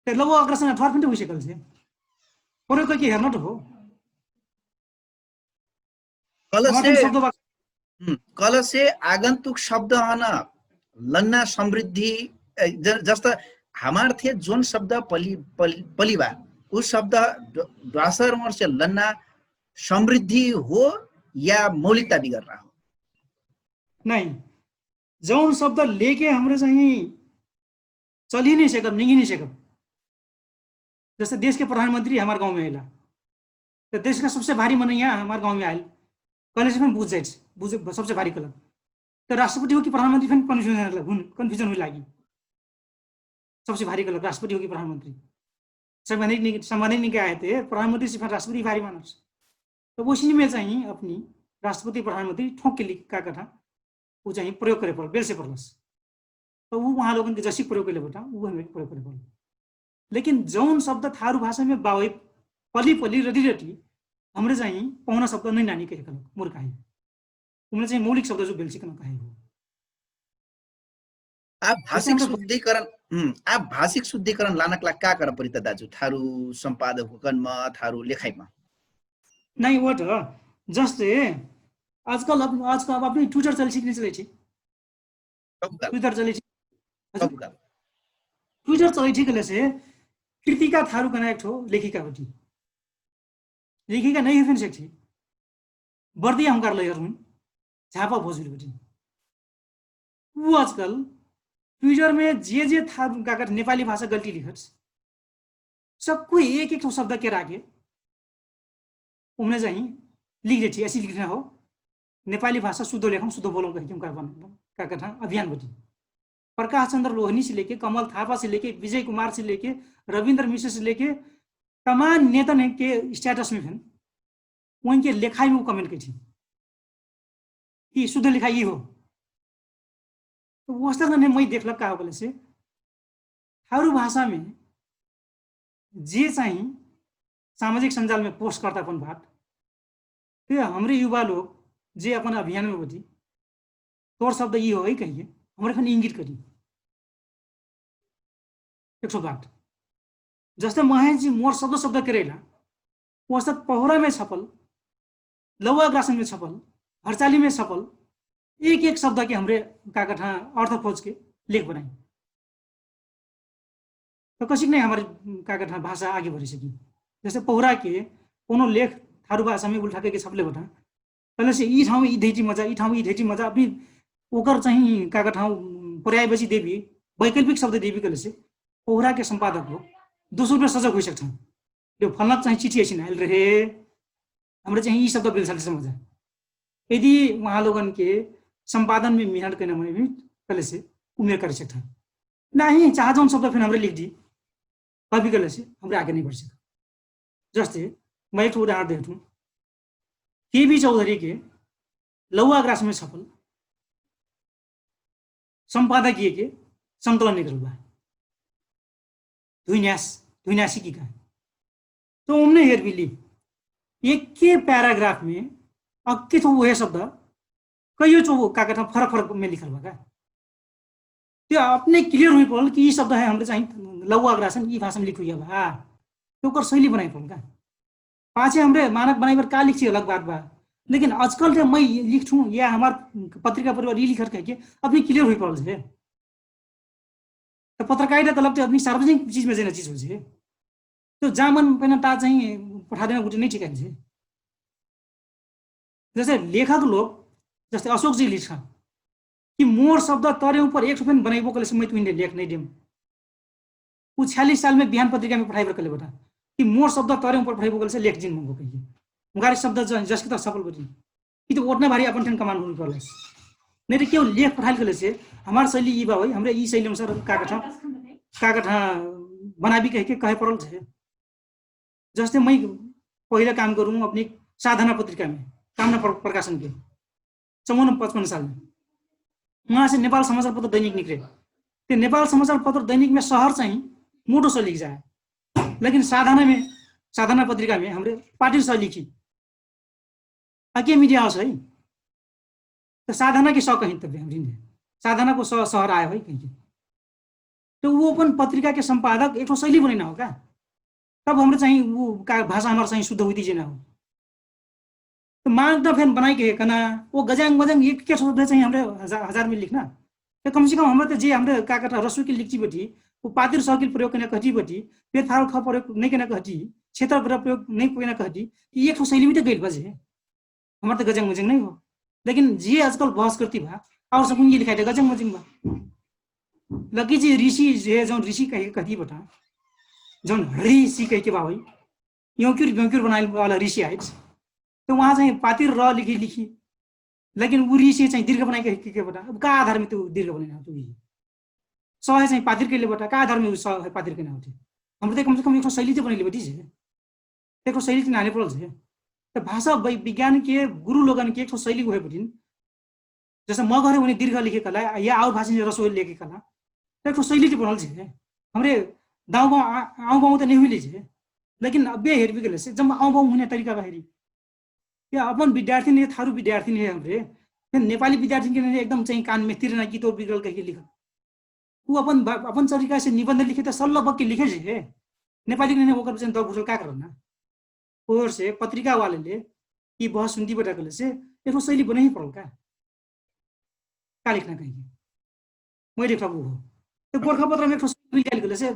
त लौ अग्रसन ठर्क पनि हुइसकल छे। परो कोही के हेर्न त हो। कलसे कलसे आगन्तुक शब्द हन लन्ना समृद्धि। जस्त हमार थे जोन शब्द पलिबा उ शब्द ड्वासर मर्से लन्ना समृद्धि हो या मौलिकता बिगर रहो। नै जौन शब्द लेके हमरे चाहिँ चलि नै सेकब निगि नै सेकब। जस्तै देशके प्रधानमन्त्री हमार गाउँमे अइला त देशका सबसे भारी मनैया हमार गाउँमे आइल। कहलेसे पनि बुझ जाइछ बुझ सबसे भारी कलक त राष्ट्रपति हो कि प्रधानमन्त्री पनि कन्फ्युजन हुइ लागि। सबसे भारी कलक राष्ट्रपति हो कि प्रधानमन्त्री सम्मानित निकाय त प्रधानमन्त्री सिफा राष्ट्रपति भारी मानस। त ओसिनमे चाहिँ अपनी राष्ट्रपति प्रधानमन्त्री ठोकके लिख का कथा उ चाहिँ प्रयोग करे परल बेलसे परलस। त उ उहाँ लोगनके जसी प्रयोग कैले बटा उ हमरे प्रयोग करे परल। लेकिन जौन शब्द थारु भाषामे बावै पलि पलि रटि रटि हमरे चाहिँ पहुना शब्द नै नानी कहे कलक मुर्खाही। उमरे चाहिँ मौलिक शब्द जो बेलसे कलक कहे हो। आप भाषिक शुद्धिकरण आप भाषिक शुद्धिकरण लानक लाग का कर परिता दाजु थारु सम्पादक हुकन म थारु लेखाइ म। नै वो त जस्ते आजकल आजकल अब अपनी ट्विटर चले ठीक नै चले ठीक। ट्विटर चले ठीक। ट्विटर चले ठीक ले से कृतिका थारु कना एक ठो लेखिका होती। लेखिका नै हुफिन सेक्ठी। बर्दी हमकार लैहर हुन झापा भोजपुरी बटिन। उ आजकल ट्विटरमे जे जे थारु काकट नेपाली भाषा गल्टी लिखट सक्कु एक एक ठो शब्द के राखे उमने चाहिँ लिख देठी ऐसी लिखना हो। नेपाली भाषा शुद्ध लेखम शुद्ध बोलम कहिके उनका अपन काकट अभियान बटी प्रकाश चन्द्र लोहनी से लेके कमल थापा से लेके विजय कुमार से लेके रविन्द्र मिश्र से लेके तमान नेतन के स्टेटस में फेन उनके लेखाई में कमेंट कहिठी कि शुद्ध लेखाई हो। त वस्ता नने मै देखलक का हो कहलेसे थारु भाषामे जे चाहिँ सामाजिक सञ्जालमे पोस्ट कर्ता अपन बात त हमरे युवा लोग जे अपन अभियानमे बटी तोर शब्द यी हो है कहिके हमरे खन इङ्गित करी। एक ठो बात जस्ते महेशजी मोर शब्द शब्द करेला वस्तक पहुरामे छपल लौवा ग्रासनमे छपल हरचालीमे छपल एक एक शब्दके हमरे काकठा अर्थ खोजके लेख बनाई। त कसिक नै हमर काकठा भाषा आगे भरि सकी। जस्ते पहुराके कौनो लेख थारु भाषामे उल्ठा कहिके छपले बटा तलेसे यी ठाउँ यी धैटी मजा यी ठाउँ यी धैटी मजा अपनी ओकर चाहिँ काकठा पर्याय बची देबी वैकल्पिक शब्द देबी कहलेसे पहुराके सम्पादक हो दोसर में सजग होइ सक्छन्। यो फलना चाहिँ चिठी ऐसिन आइल रहे हमरे चाहिँ यी शब्द बेलसाले समझ है। यदि उहाँ लोगन के सम्पादन में मेहनत कैना मने भी कहलेसे उमेर कर सकता है। नाही चाह जौन शब्द फिर हमरे लिख दी कभी कहलेसे हमरे आगे नहीं बढ़ सकता। जस्ते मैं एक उदाहरण देख दूँ केबी चौधरी के लौवा ग्रास में सफल सम्पादकीय के संकलन निकल बा। धुइन्यास धुइन्यासी की कहे तो उमने हेर बिली एक के पैराग्राफ में अक्के थो वहे शब्द कहियो चो का कथा फरक फरक में लिखल बा का। त्यो अपने क्लियर हुई पड़ल कि ई शब्द है हमरे चाहिँ लौवा ग्रासन ई भाषा में लिख हुई बा। तो ओकर शैली बनाई पड़ल का। पाछे हमरे मानक बनाइबर का लिख छि अलग बात बा। लेकिन आजकल जे मै लिख छु या हमार पत्रिका परिवार यि लिखर कहिके अपने क्लियर होइ परल छे। त पत्रकारिता तलब त अपने सार्वजनिक चिजमे जेना चिज होइ छे। त जा मन पैना ता चाही पठादेना गुटी नै ठिकाइ छे। जैसे लेखक लोग जैसे अशोक जी लिखा कि मोर शब्द तरे उपर एक ठो फेन बनाइबो कहले से मै तुहिने लेख नै देम। उ छ्यालिस सालमे बिहान पत्रिकामे पठाइबर कहले बटा कि मोर शब्द तरे उपर पठाइबो कहले से लेख जिन मंगो कहिए। उगारी शब्द जसके त सफल बटी कि त ओटना भारी अपन ठेन कमान हुन कहले से। नै त केउ लेख पठाइल कहले से हमार शैली यि बा होइ हमरे यि शैली अनुसार का कठा का कठा बनाबी कहिके कहे परल छे। जस्ते मै पहिला काम करुँ अपने साधना पत्रिकामे कामना प्रकाशनके चौवन पचपन्न सालमे उहाँसे नेपाल समाचार पत्र दैनिक निक्रे। ते नेपाल समाचार पत्र दैनिकमे सहर चाहिँ मोटो सलिक जाए। लेकिन साधनामे साधना पत्रिकामे हमरे पाटिल सलिखी अके मिडिया हस है। त साधना के स कहिन तबे हमरिन साधना को सहर आयो है कहिके। त उ अपन पत्रिका के सम्पादक एक ठो शैली बनैना हो का? तब हमरे चाहिँ उ का भाषा हमार चाहिँ शुद्ध हुइदी जेना हो। त माग त फेन बनाइ के हे कना ओ गजाङ मजाङ एक के शब्द चाहिँ हमरे हजार में लिखना। त कम से कम हमरे त जे हमरे का कहता रसु के लिखची बटी उ पातिर सकिल प्रयोग कना कहटी बटी पेथारो ख प्रयोग नै कना कहटी क्षेत्र ग्रह प्रयोग नै कना कहटी कि एक ठो शैली में त गइल बजे। हमर त गजंग मजंग नै हो। लेकिन जे आजकल बहस करती बा और सब उनके लिखाई त गजंग मजंग बा। लकी जी ऋषि जे जौन ऋषि कहे कहती बटा जौन ऋषि कहे के बा होई योंक्युर योंक्युर बनाइल वाला ऋषि आइज। त उहाँ चाहिँ पातिर र लिखी लिखी लेकिन उ ऋषि चाहिँ दीर्घ बनाइ कहे के बटा अब का आधार में तू दीर्घ बनाइ ना तू ही सह चाहिँ पातिर के ले बटा का आधार में उ सह पातिर के ना होती। हमर त कम से कम एक ठो शैली त बनैले बटी जे एक ठो शैली त नाने पड़ल जे। त भाषा विज्ञान के गुरु लोगन के एक ठो शैली उहे बटिन जैसे म घरे उन्हें दीर्घ लिखे कला या आउ भाषा रसोई लेके कला त एक ठो शैली त बनल जे। हमरे गाउँ गाउँ आउ गाउँ त नहीं हुइले जे लेकिन अबे हेरबी गले से जब आउ गाउँ हुने तरिका बा हेरी या अपन विद्यार्थी नहीं थारू विद्यार्थी नहीं हमरे नेपाली विद्यार्थी के नहीं एकदम चाहिँ कान में तिर ना कि तो बिगड़ल कहिके लिखल उ अपन अपन तरिका से निबन्ध लिखे त सल्ल बक्के लिखे जे नेपाली के नहीं ओकर चाहिँ दर बुझल का करना। ओहर से पत्रिका वाले ले यि बहस सुन्दी बटा कहले से एक ठो शैली बने ही पड़ल का? का लिखना कहिके मै देख रहा हो त गोरखा पत्र में एक ठो शैली मिल जाइल कहले से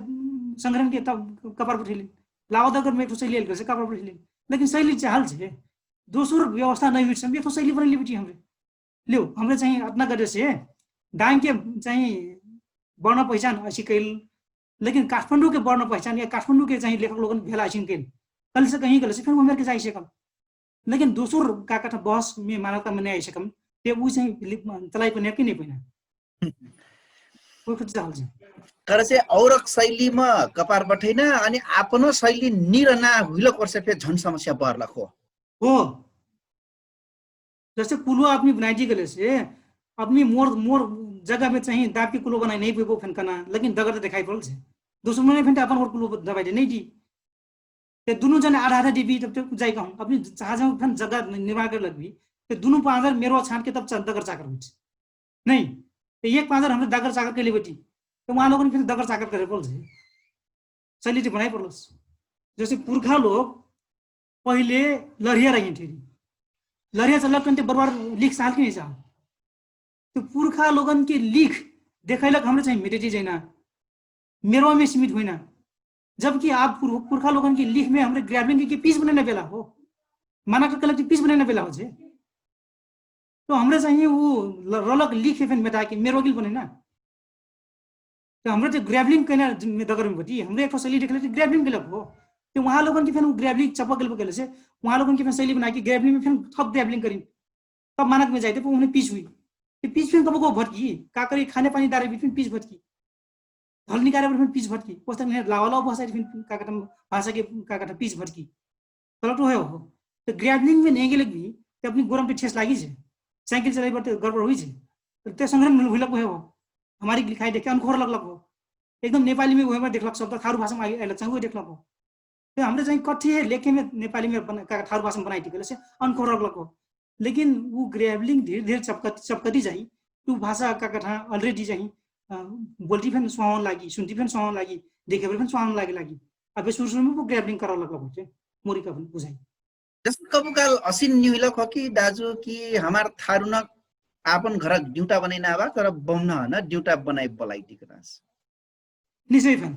संग्रहण के तब कपार पर ठेली लावा दगर में एक ठो शैली आइल कहले से कपार पर ठेली। लेकिन शैली चाहल से दोसर व्यवस्था नहीं हुई समय एक ठो शैली बने लिबिटी हमरे ल्यो हमरे चाहिँ अपना गरे से दाइके चाहिँ वर्ण पहिचान असी कैल लेकिन काठमाडौँके वर्ण पहिचान या काठमाडौँके चाहिँ लेखक लोगन भेला असिन कैल कल से कहीं कल से फेर उमेर के जाइ सकल। लेकिन दोसर का कथा बहस में मानवता में नहीं आई सकम ते उ चाहिँ चलाई पने के नहीं पने। कोई खुद चाहल से करे से औरक शैली में कपार बठैना अनि आपनो शैली निरना हुइलक वर्ष फेर झन समस्या बहर लखो हो। जैसे कुलवा अपनी बनाइटी गले से अपनी मोर मोर जगह में चाहिँ दाब के कुलवा बनाइ नहीं पेबो फेन कना लेकिन दगर त देखाइ पड़ल से दोसर मने फेन अपन और कुलवा दबाइ दे नहीं दी। ते दुनु जने आधा आधा देबी तब ते जाइ कहूँ अपनी चाहजम फेन जगह निर्माण करे लगबी ते दुनु पाँजर मेरो छाट के तब दगर चाकर हुइछ। नहीं ते एक पाँजर हमरे दगर चाकर के लेबटी ते वहाँ लोगन फेन दगर चाकर करे पड़ल से शैली त बनाइ परलस। जैसे पुर्खा लोग पहिले लरिया रहिन ठेरी लरिया चलक कन्ते बरबार लिख चाहल कि नहीं चाहल? त पुर्खा लोगन के लिख देखैलक हमरे चाहिँ मेटेटी जैना मेरवा में सीमित होइना। जबकि आप पुर्खा लोगन के लिख में हमरे ग्राबलिंग के पीस बनैना बेला हो माना के कलक पीस बनैना बेला हो जे। त हमरे चाहिँ उ रलक लिख फेन मेटा के मेरवा गिल बनैना त हमरे त ग्राबलिंग कैना दगर में बटी हमरे एक ठो शैली देखले त ग्राबलिंग कैलक हो। त उहाँ लोगन के फेन उ ग्राबलिंग चपक गल बकले से उहाँ लोगन के फेन शैली बनाके ग्राबलिंग में फेन थप ग्राबलिंग करिन। तब मानक में जाइते उन्हें पीस हुई त पीस फेन कबको भटकी का करी खाने पानी दारे बीच में पीस भटकी ढल निकारे पर फेन पीस भटकी पोस्तक नहीं लावा लावा भाषा फेन का कटम भाषा के का कटम पीस भटकी। गलत हो हो त ग्राबलिंग में नहीं गेलक भी त अपनी गोरम पे ठेस लागी जे साइकिल चलाई पर गड़बड़ हुई जे। त संग्रहण हुइलक हो हमारी लिखाई देखे अनखोर लगलक हो। एकदम नेपाली में उहे में देखलक शब्द थारू भाषा में आइलक चाहिँ उहे देखलक हो। त हमरे चाहिँ कठी है लेखे में नेपाली में ठारु भाषा में बनाई टिकले से अनखोर लगलक हो। लेकिन उ ग्राबलिंग धीरे धीरे चपकती जाई त उ भाषा का कठा अलरेडी जाई बोल्टी फेन स्वाहन लागी सुन्टी फेन स्वाहन लागी देखेबर फेन स्वाहन लागे लागी। अबे सुरु सुरु में उ ग्राबलिंग करल लगलक होते। मोरी कफन बुझाइ। जसै कबुकाल असिन निहुइलक हो कि दाजु कि हमार थारुनक आपन घरक ड्युटा बनाइ ना बा तर बम्न हन ड्युटा बनाइ बलाइ दिकनास। निसै फन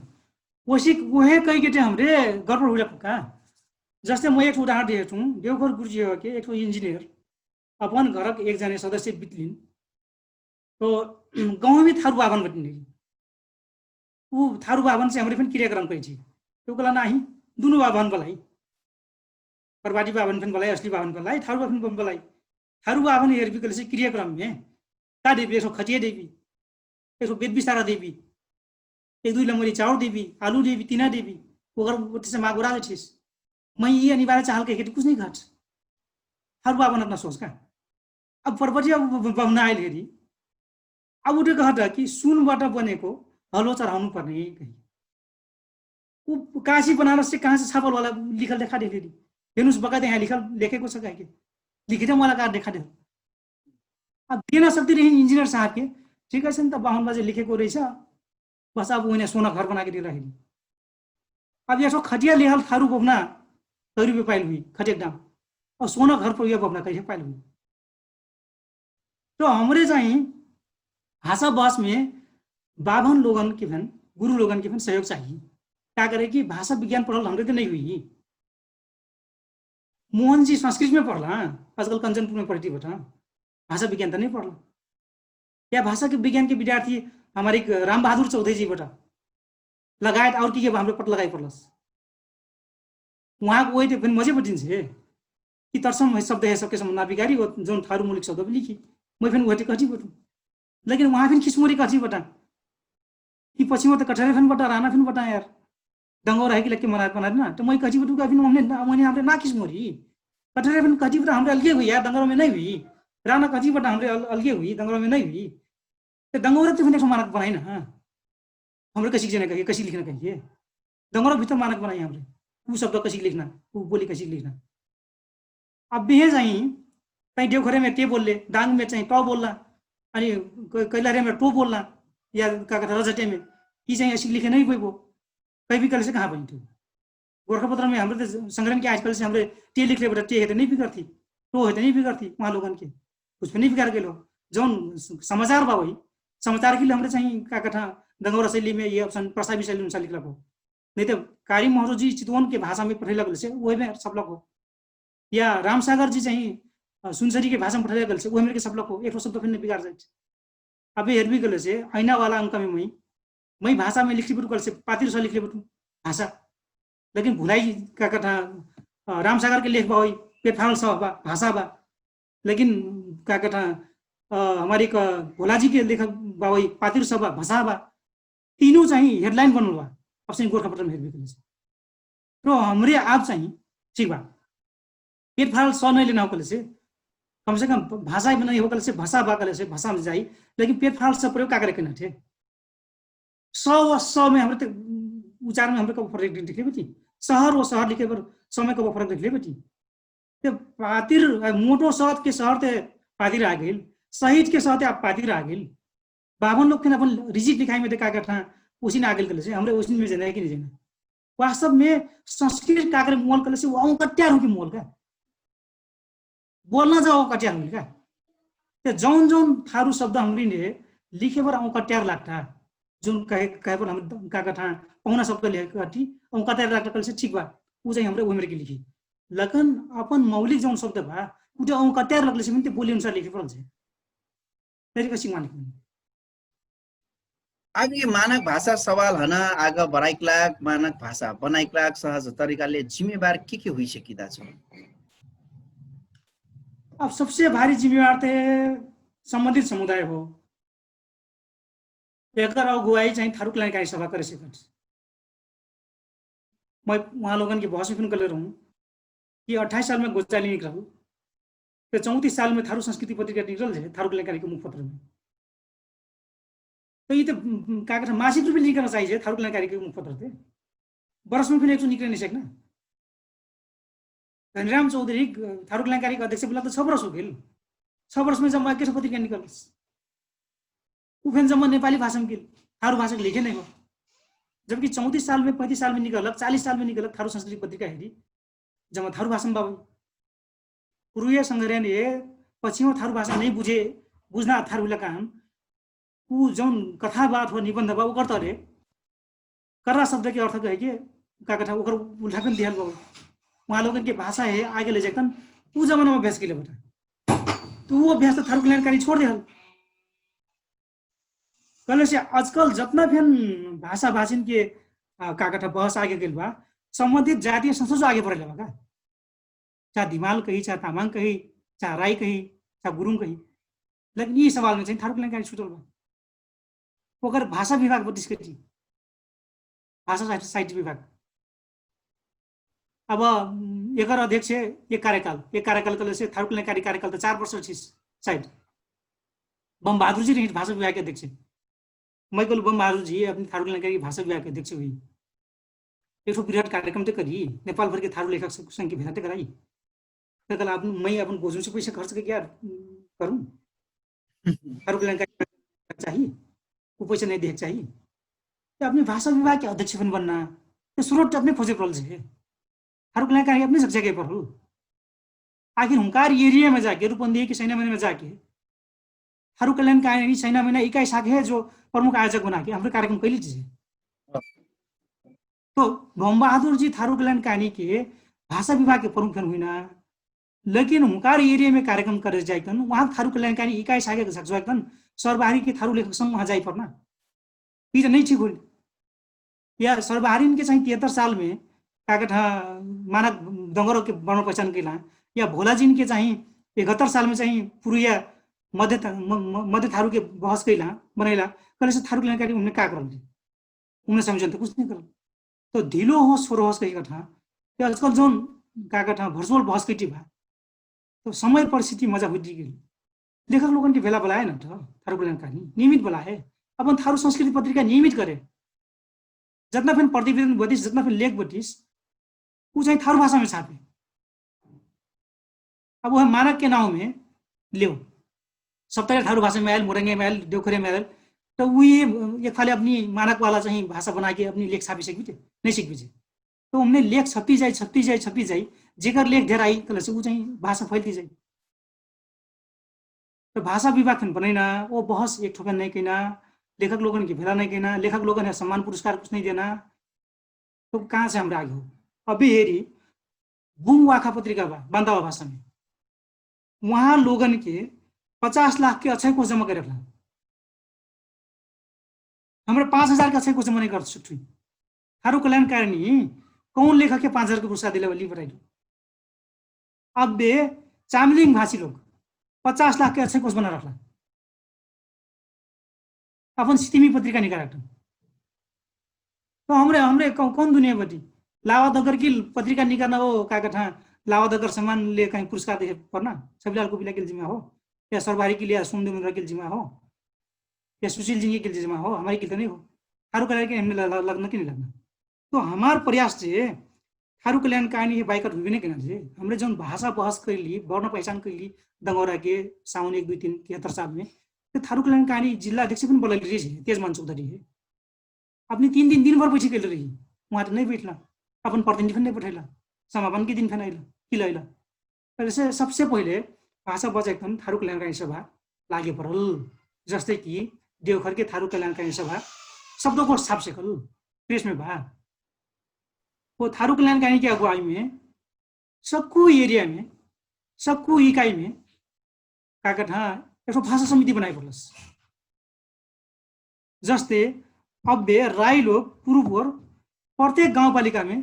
ओसिक ओहे कहिके ते हमरे गडबड हुइलक का। जस्तै म एक उदाहरण दिए छु। देउघर गुरुजी हो के एक इन्जिनियर अपन घरक एक जने सदस्य बितलिन। तो गाउँमे थारु बाभन बटिन उ थारु बाभन से हमरे फेन क्रियाक्रम करै छि। तो कहला नाही दुनु बाभन बलाई। परबाटी बाभन फेन बलाई असली बाभन बलाई थारु बाभन बलाई। थारु बाभन हेरबी कहले से क्रियाक्रम में का देबी एक खटिया देबी एक बेद बिसारा देबी एक दुई लमरी चाउर देबी आलु देबी तिना देबी। ओकर ओते से माग उड़ा देछिस। मै यी अनिवार्य चाहल कहिके कुछ नहीं घट। थारु बाभन अपना सोच का। अब परबटी अब बहना आइल हेरी अब उठे कहत कि सुनबाट बनेको हलो चढाउनु पर्ने कही। उ काशी बनारस से कहाँ से छापल वाला लिखल देखा देले री। हेनुस बका देहा लिखल लेखेको छ कहिके लिखित मला का देखा देल। अब देना सकती रही इन्जिनियर साहब के। ठीक है त बाहुन बजे लिखेको रहेछ। बस अब उन्हें सोना घर बना के दे रहे। अब यस खटिया लिहल थारू बोबना कई रुपये पाइल हुई खटिया दाम। और सोना घर पर यह बोबना कैसे पाइल हुई। तो हमरे चाहिँ भाषा बहसमे बाभन लोगन के फेन गुरु लोगन के फेन सहयोग चाही। का करे कि भाषा विज्ञान पढल हमरे त नै हुई। मोहन जी संस्कृतमे पढला। आजकल कञ्चनपुरमे पढटी बटा भाषा विज्ञान त नै पढला। या भाषा के विज्ञान के विद्यार्थी हमारे राम बहादुर चौधरी जी बटा लगायत और कि के हमरे पट लगाइ पढलस। उहाँको ओइ त फेन मजे बटिन छे कि तर्सम शब्द है सबके सम्बन्ध बिगारी जौन थारू मौलिक शब्द लिखी। मै फेन ओइ त कठी बटु लेकिन उहाँ फेन खिसमोरी कठी बटा कि पछि मत कठरे फेन बटा राना फेन बटा यार। डंगौर है कि लक्के मनात बनात ना त मै कठी बटु का फेन हमने हमरे ना खिसमोरी कठरे फेन कठी बटा हमरे अलगे हुई यार डंगौर में नहीं हुई। राना कठी बटा हमरे अलगे हुई डंगौर में नहीं हुई। त डंगौर त फेन एक मानक बनाई ना। हमरे कसी के जेना कहिए कसी लिखना कहिए। डंगौर भितर मानक बनाई हमरे उ शब्द कसी लिखना उ बोली कसी लिखना। अब बिहे जाई कहीं देवघरे में ते बोलले दांग में चाहिँ टो बोलला अनि कैलारे में टो बोलला या का कहता रजटे में यी चाहिँ ऐसी लिखे नहीं पैबो। कहीं भी कल से कहाँ बनी तू गोरखापत्र में हमरे त संग्रहण के आजकल से हमरे ते लिख ले बेटा ते हेते नहीं बिगड़ती टो हेते नहीं बिगड़ती वहाँ लोगन के कुछ भी नहीं बिगाड़ गेलो। जौन समाचार बा वही समाचार के लिए हमरे चाहिँ का कथा डंगौर शैली में ये अप्सन प्रस्तावी शैली अनुसार लिखला को। नहीं त कारी महरो जी चितवन के भाषा में पढ़े लगल से वही में सब लग हो या रामसागर जी चाहिँ सुनसरी के भाषा में पढ़े लगल से वही में के सब लग हो एक शब्द फिर बिगाड़ जाए। अबे हेरबी गल से ऐना वाला अंक में मैं मैं भाषा में लिखली बटू गल से पातिर सा लिखली बटू भाषा लेकिन भुलाई का कथा रामसागर के लेख बा वही पेट फाल सा बा भाषा बा। लेकिन का कथा हमारे का भोलाजी के लेख बा वही पातिर सा बा भाषा बा। तीनों चाहिँ हेडलाइन बनल बा। अब चाहिँ गोरखापत्र में हेरबी गल से तो हमरे आप चाहिँ ठीक बा पेट फाल स नहीं लेना हो कल से कम से कम भाषा में नहीं हो कल से भाषा बा कल से भाषा में जाई। लेकिन पेट फाल स प्रयोग का करे के ना थे स व स में हमरे उच्चार में हमरे कब फर्क दिखले बटी सहर व सहर लिखे पर समय कब फर्क दिखले बटी। ते पातिर मोटो सहत के सहर ते पातिर आ गइल सहित के सहते आप पातिर आ गइल। बाभन लोग फिन अपन रिजिट लिखाई में देखा गठा उसिन आ गइल कल से हमरे उसिन में जेना है कि नहीं जेना। वास्तव में संस्कृत काकर मोल कल से वो कट्यार हो कि मोल का बोलना जाओ कटिया हुइल का। ते जौन जौन थारू शब्द हमरी ने लिखे बर औ कटियार लागता। जौन कहे कहे पर हम का कथा पहुना शब्द ले कटी औ कटियार लागता कल से ठीक बा। उ चाहिँ हमरे उमेर के लिखी। लकन अपन मौलिक जौन शब्द बा उ ते औ कटियार लगले से मिनते बोली अनुसार लिखे परल से। तेरे का सिंह मालिक। आगे मानक भाषा सवाल हना आगा बराइक लाग मानक भाषा बनाइक लाग सहज तरिकाले जिम्मेवार के के हुइ सकिदा छ? अब सबसे भारी जिम्मेवार ते सम्बन्धित समुदाय हो। एकर अगुवाई चाहिँ थारुक लाइन काही सभा करे सकत। मैं उहाँ लोगन के बहस में फिन कले रहूँ कि अट्ठाइस साल में गोचाली निकल तो चौंतीस साल में थारू संस्कृति पत्रिका निकल जाए थारू कल्याणकारी के मुखपत्र में। तो ये तो का कहता मासिक रूप में निकलना चाहिए थारू कल्याणकारी के मुखपत्र थे। बरस में फिर एक निकल नहीं सकना। धनीराम चौधरी थारू कल्याणकारी का अध्यक्ष बोला तो छ बरस हो गेल। छ बरस में जम्मा के पत्रिका निकल उ फेन जम्मा नेपाली भाषा में गेल। थारू भाषा के लिखे नहीं हो। जबकि चौंतीस साल में पैंतीस साल में निकलक चालीस साल में निकलक थारू संस्कृति पत्रिका हेरी जम्मा थारु भाषामा बाबा। पुरुया संग्रहण ए पछिमा थारु भाषा नै बुझे बुझ्ना थारु हुइला कान उ जौन कथा बात हो निबन्ध बा ओकर तरे कर्रा शब्द के अर्थ कहे के का कथा ओकर उल्टा पनि दिहल बा। उहाँ लोगन के भाषा हे आगे ले जाकन उ जमाना में अभ्यास के बता। तो उ अभ्यास तो थारु कल्याणकारी छोड़ देहल। कहले से आजकल जतना फेन भाषा भाषिन के का कथा बहस आगे गेल बा, सम्बन्धित जातीय संस्था आगे बढ़ले बा का? चाहे दिमाल कही, चाहे तामाङ कही, चाहे राई कही, चाहे गुरुङ कही। लेकिन यी सवालमा चाहिँ थारु कल्याणकारी छुटल बा। ओकर भाषा विभाग बत्तीस कटी, भाषा साहित्य विभाग। अब एकर अध्यक्ष एक कार्यकाल एक कार्यकाल कले से थारु कल्याणकारी कार्यकाल त चार वर्ष छिस साइड। बम बहादुर जी रहित भाषा विभाग के अध्यक्ष। मैकल बम बहादुर जी अपनी थारु कल्याणकारी भाषा विभाग के अध्यक्ष हुई। एक ठो विराट कार्यक्रम त करी नेपाल भर के थारु लेखक संग के भेला त कराई। त कल अपन मैं अपन गोजुन से पैसा खर्च के क्या करूँ? थारु कल्याणकारी चाही, उ पैसा नहीं देख चाही। त अपनी भाषा विभाग के अध्यक्ष पनि बन्ना त सुरोट अपने खोजे पड़ल जे। थारु कल्याणकारी अपने जगह पर हो। आखिर हुंकार एरिया में जाके रूपन्दी के सैना में जाके थारु कल्याणकारी सैना में इकाई साथ है जो प्रमुख आयोजक बना के हमरे कार्यक्रम कैली चीज है। तो बम बहादुर जी थारु कल्याणकारी के भाषा विभाग के प्रमुख फेन हुइना। लेकिन हुंकार एरिया में कार्यक्रम करे जाइतन वहाँ थारु कल्याणकारी इकाई साथ है सकजो एकदम सर्वहारी के थारु लेखक संग वहाँ जाई पर्ना। ई त नहीं ठीक होइल। या सर्वहारिन के चाहिँ तिहत्तर साल में काकट मानक दंगरो के बर्मा पहिचान कैला या भोलाजिन के चाहिँ एकहत्तर साल में चाहिँ पुरुया मध्य थारु के बहस कैला बनैला। कलेसे थारु के लंकारी उन्हें का करल जी? उन्हें समझन त कुछ नहीं करल। तो ढिलो होस छोरो होस कही कठा कि आजकल जौन काकट भर्चुअल बहस कैटी भा तो समय परिस्थिति मजा हुइटी गेल। लेखक लोगन के भेला बलाए न त थारु कल्याणकारी नियमित बलाए। अपन थारु संस्कृति पत्रिका नियमित करे। जतना फेन प्रतिवेदन बटिस जतना फेन लेख बटिस उ चाहिँ थारु भाषा में छापे। अब वह मानक के नाउँ में लेउ सप्ताह थारु भाषा में आयल मुरंगे में आयल देउखरे में आयल त उही एक फाले अपनी मानक वाला चाहिँ भाषा बनाके अपनी लेख छापी सकबिचे नहीं सकबिचे। तो हमने लेख छपी जाई छपी जाई छपी जाई जेकर लेख धेर आई तलसे उ चाहिँ भाषा फैलती जाई। त भाषा विभाग फेन बनैना ओ बहस एक ठोकन नहीं कैना लेखक लोगन के भेला नहीं कैना लेखक लोगन है सम्मान पुरस्कार कुछ नहीं देना। तो कहाँ से हमरा आगे हो? अभी हेरी बुङ वाखा पत्रिका बा बान्दावा भाषा में वहाँ लोगन के पचास लाख के अक्षय कोष जमा करे रखला। हमरा पाँच हजार के अक्षय कोष जमा नहीं कर सकती। थारु कल्याणकारिणी कौन लेखक के पाँच हजार के पुरस्कार दिले वाली बताइलो। अब बे चामलिङ भाषी लोग पचास लाख के अक्षय कोष बना रखला। अपन सितिमी पत्रिका निकाल रखला। तो हमरे हमरे कौन दुनिया बटी लावा दगर की पत्रिका निकालना हो का कथा? लावा दगर सम्मान ले कहीं पुरस्कार दे पर्ना सबिलाल को बिला के जिम्मा हो या सर्वहारी के लिए सुमदे मुद्रा के जिम्मा हो या सुशील जिंगी के जिम्मा हो हमारी के लिए तो नहीं हो। थारु कल्याण के हमने लगना कि नहीं लगना? तो हमार प्रयास जे थारु कल्याण कानी है बाइकट हुइबे नहीं कहना जे हमरे जौन भाषा बहस कैली वर्ण पहिचान कैली दंगौरा के साउन एक दुई तीन तिहत्तर साल में तो थारु कल्याण कानी जिल्ला अध्यक्ष पनि बोलैली रही है तेज मान चौधरी है। अपनी तीन दिन दिन भर बैठी कैले रही। उहाँ त नहीं बैठला। अपन प्रतिनिधि फेन नहीं बैठैला। समापन के दिन फेन अइला कि लैला। तैसे सबसे पहिले भाषा बचाइकन थारु कल्याणकारी सभा लागे परल। जस्तै कि देवखर के थारु कल्याणकारी सभा शब्दकोश छाप सकल प्रेस में बा। वो थारु कल्याणकारी के अगुवाई में सक्कु एरिया में सक्कु इकाई में का कठा एक ठो भाषा समिति बनाए परलस। जस्ते अब्बे राई लोग पुरुपोर प्रत्येक गाउँपालिकामे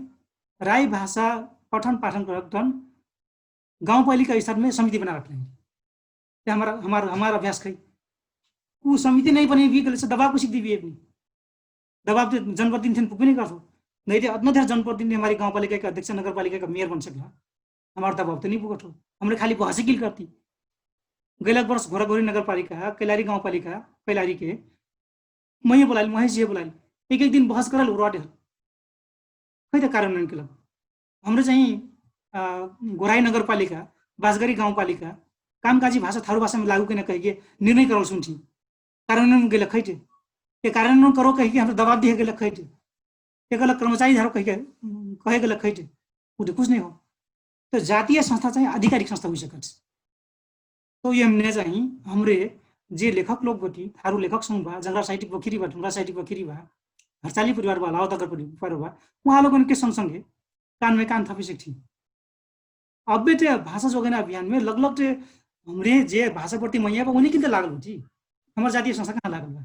राई भाषा पठन पाठन करकठन गाउँपालिका स्तरमे समिति बना रखले हैं। हमार अभ्यास खै उ समिति नै बने भी गले से दबाव कुछ दिबी अपनी दबाव त जनप्रतिनिधि पुग्ने गर्छौ। नैते अतना धेर जनप्रतिनिधि हमारी गाउँपालिका का अध्यक्ष नगरपालिका का मेयर बन सकला। हमार दबाव त नहीं पुगत हो। हमरे खाली बहसे किल करती। गैलक वर्ष घोराघोरी नगरपालिका कैलारी गाउँपालिका कैलारी के मही बोलाइल मही जिहे बोलाइल एक एक दिन बहस करल उराटे हल। खै त कारण नहीं केलक। हमरे चाहिँ घोराई नगरपालिका बासगरी गाउँपालिका कामकाजी भाषा थारु भाषामा लागू केना कहिके निर्णय करल सुन्ठी। कारण नहीं गेलक खैटे। ए कारण नहीं करो कहिके हमरे दबाव दिहे गेलक खैटे। एकला कर्मचारी धारो कहिके कहे गेलक खैटे। उ त कुछ नहीं हो। त जातीय संस्था चाहिँ आधिकारिक संस्था हुइसकत। त यमने चाहिँ हमरे जे लेखक लोग बटी थारु लेखक संग बा जंगरा साइटिक बखिरी बा ठुंगरा साइटिक बखिरी बा हरचाली परिवार बा लावताकर परिवार बा उहाँ लोगन के संग संगे कानमे कान थपिसक थी। अब्बे ते भाषा जोगेना अभियानमे लगलग ते हमरे जे भाषा प्रति मैया बा उनी किन्ते लागल बटी हमर जातीय संस्था कहाँ लागल बा?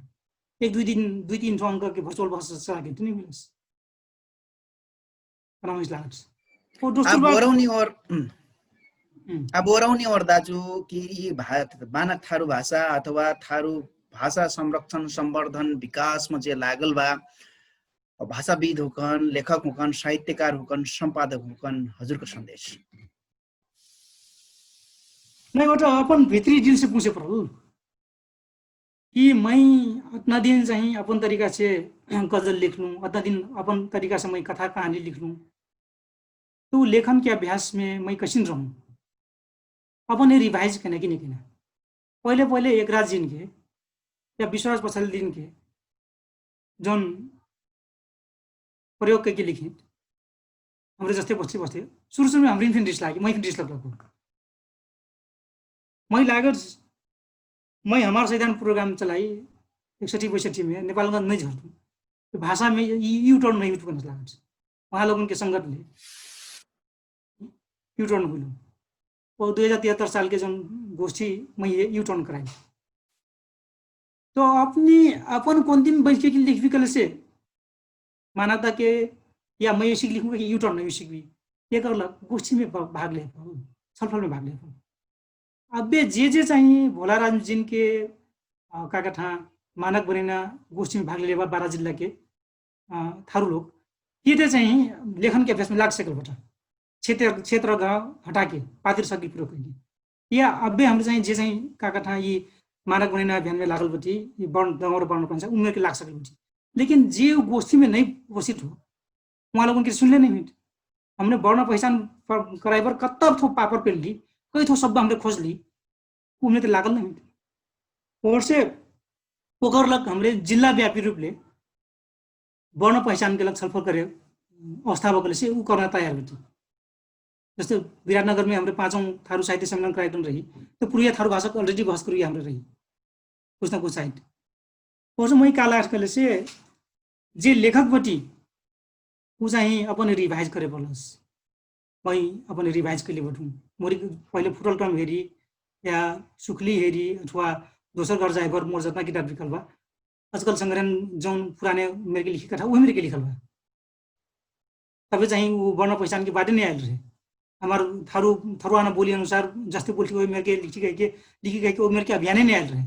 एक दुई दिन दुई तीन ठो अंक के भर्चुअल भाषा चला के त नहीं मिलस। बनाउन लागत। ओ दोस्ती अब बा ओरौनी ओर अब ओरौनी ओर दाजु कि यी मानक थारु भाषा अथवा थारु भाषा संरक्षण संवर्धन विकासमा जे लागल बा भाषाविद हुकन लेखक हुकन साहित्यकार हुकन सम्पादक हुकन हजुरको सन्देश? नै ओटा अपन भित्री दिल से पुछे परल कि मै अतना दिन चाहिँ अपन तरिका से गजल लिखलु अतना दिन अपन तरिका से मै कथा कहानी लिखलु। त उ लेखन के अभ्यास में मै कसिन रहूँ? अपन रिवाइज केना कि निकिना पहिले पहिले एक रात जिन के या विश्वास पछल दिन के जौन प्रयोग कैके लिखित हमरे जस्ते बस्ते बस्ते सुरु सुरु में हमरे फिन रिस लागे मै फिन रिस लग लग मै लागत मै हमार सैदान प्रोग्राम चलाई एकसठी बैसठी में नेपालगंज नहीं झरतु भाषा में यू टर्न नहीं हुतु कहना लागत। वहाँ लोगन के संगत ले यू टर्न हुइलु। और दुई हजार तिहत्तर साल के जौन गोष्ठी मै यू टर्न कराई तो अपनी अपन कौन दिन बैठ के लिख भी कल से मानवता के या मै सिक लिखूँ कि यू टर्न नहीं सिक भी ये करलक गोष्ठी में भाग ले छलफल में भाग ले। अबे जे जे चाहिँ भोला रामजिन के का कथा मानक बनैना गोष्ठी में भाग ले बा बारा जिल्ला के थारु लोग कि त चाहिँ लेखन के अभ्यास में लाग सकल बटा क्षेत्र क्षेत्र गाउँ हटा के पातिर सकी प्रयोग करी या अबे हमरे चाहिँ जे चाहिँ का कथा यी मानक बनैना अभियान में लागल बटी यी वर्ण दंगौर वर्ण कौन उमेर के लाग सकल बटी लेकिन जे गोष्ठी में नहीं उपस्थित हो उहाँ लोगन के सुनले नहीं मिट। हमने वर्ण पहिचान कराइबर कत्ता थो पापर पेल ली कई थो शब्द हमरे खोज ली उमेर के लागल नहीं मिट। और से ओकर लग हमरे जिल्ला व्यापी रूप ले वर्ण पहिचान के लग छलफल करे अवस्था बकले से उ करना तयार होती। जस्तै विराटनगरमे हमरे पाँचौँ थारु साहित्य सम्मेलन कराइटन रही त पुरुया थारु भाषा अलरेडी बहस करुया हमरे रही कुछ न कुछ साहित्य। ओसे मै का लाग कहले से जे लेखक बटी उ चाहिँ अपन रिवाइज करे पलस मै अपन रिवाइज कैले बटु मोरी पहिले फुटल टर्म हेरी या सुखली हेरी अथवा दोसर घर जाए घर मोर जतना किताब लिखल बा आजकल संग्रहण जौन पुराने मेरके लिखी कथा उहे मेरके लिखल बा। तबे चाहिँ उ वर्ण पहिचान के बाटे नहीं आयल रहे हमार थारु थरुआना बोली अनुसार जस्ते बोलती उहे मेरके लिखी गई के लिखी गई के उहे मेरके अभियाने नहीं आयल रहे।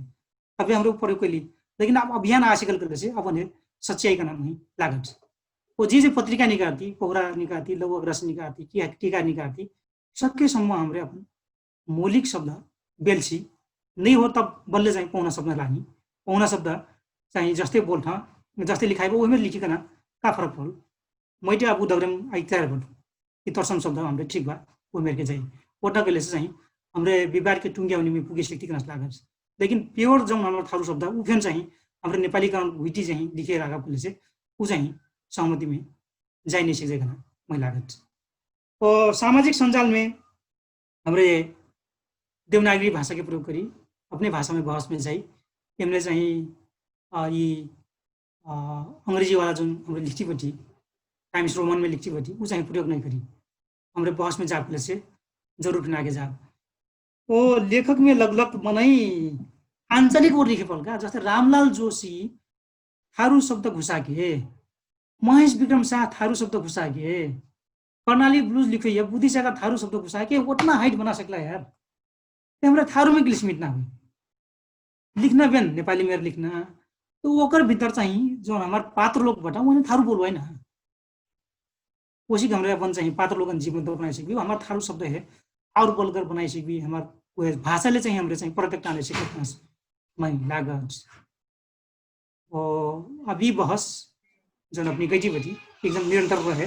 तबे हमरो प्रयोग कैली लेकिन अब अभियान आ सकल करके से अपन सच्चाई का नाम ही लागत। ओ जे जे पत्रिका निकालती कोहरा निकालती लघु अग्रस निकालती कि टीका निकालती सक्के सम्म हमरे अपन मौलिक शब्द बेलसी नहीं हो तब बल्ले चाहिँ पहुना शब्द लानी पहुना शब्द चाहिँ जस्ते बोल्ठ जस्ते लिखाइबा उहमे लिखिकन का फरक पल मैटे अब उदग्रेम आइ तयार बटु कि तर्सम शब्द हमरे ठीक बा उहमेरके जाइ ओटना कैलेसे चाहिँ हमरे विवारके टुङ्ग्याउनीमे पुगे सिक्ति कनस लागत। लेकिन प्योर जौन हमर थारु शब्द उ फेन चाहिँ हमरे नेपाली कन हुइटी चाहिँ लिखे राखा कैलेसे उ चाहिँ सहमतिमे जाइ नहीं सिक जाइकन मै लागत। सामाजिक सञ्जालमे हमरे देवनागरी भाषाके प्रयोग करी अपने भाषामे बहसमे जाइ एमने चाहिँ यी अङ्ग्रेजीवाला जुन हमरे लिखिटी बटी टाइम्स रोमनमे लिखिटी बटी उ चाहिँ प्रयोग नै करी हमरे बहसमे जाब कलेसे जरुर फिनाके जाब। ओ लेखकमे लगलग मनै आञ्चलिक ओर लिखे पलका जस्तै रामलाल जोशी थारु शब्द घुसाके महेश विक्रम साह थारु शब्द घुसाके कर्णाली ब्लुज लिखो या बुद्धि सागर थारु शब्द घुसाके ओतना हाइट बना सकला यार। ते हमरा थारु में ग्लिश मिट ना हुई लिखना बेन नेपाली मेर लिखना तो ओकर भीतर चाहिँ जौन हमार पात्र लोग बटा उन्हें थारु बोलवाई ना। ओसी हमरे अपन चाहिँ पात्र लोगन जीवन तो बनाई सकबी हमार थारु शब्द है और बोलकर बनाई सकबी हमार उहे भाषाले चाहिँ हमरे चाहिँ प्रोटेक्ट आने सकत मै लागत। अभी बहस जन अपनी गैटी बटी एकदम निरन्तर रहे।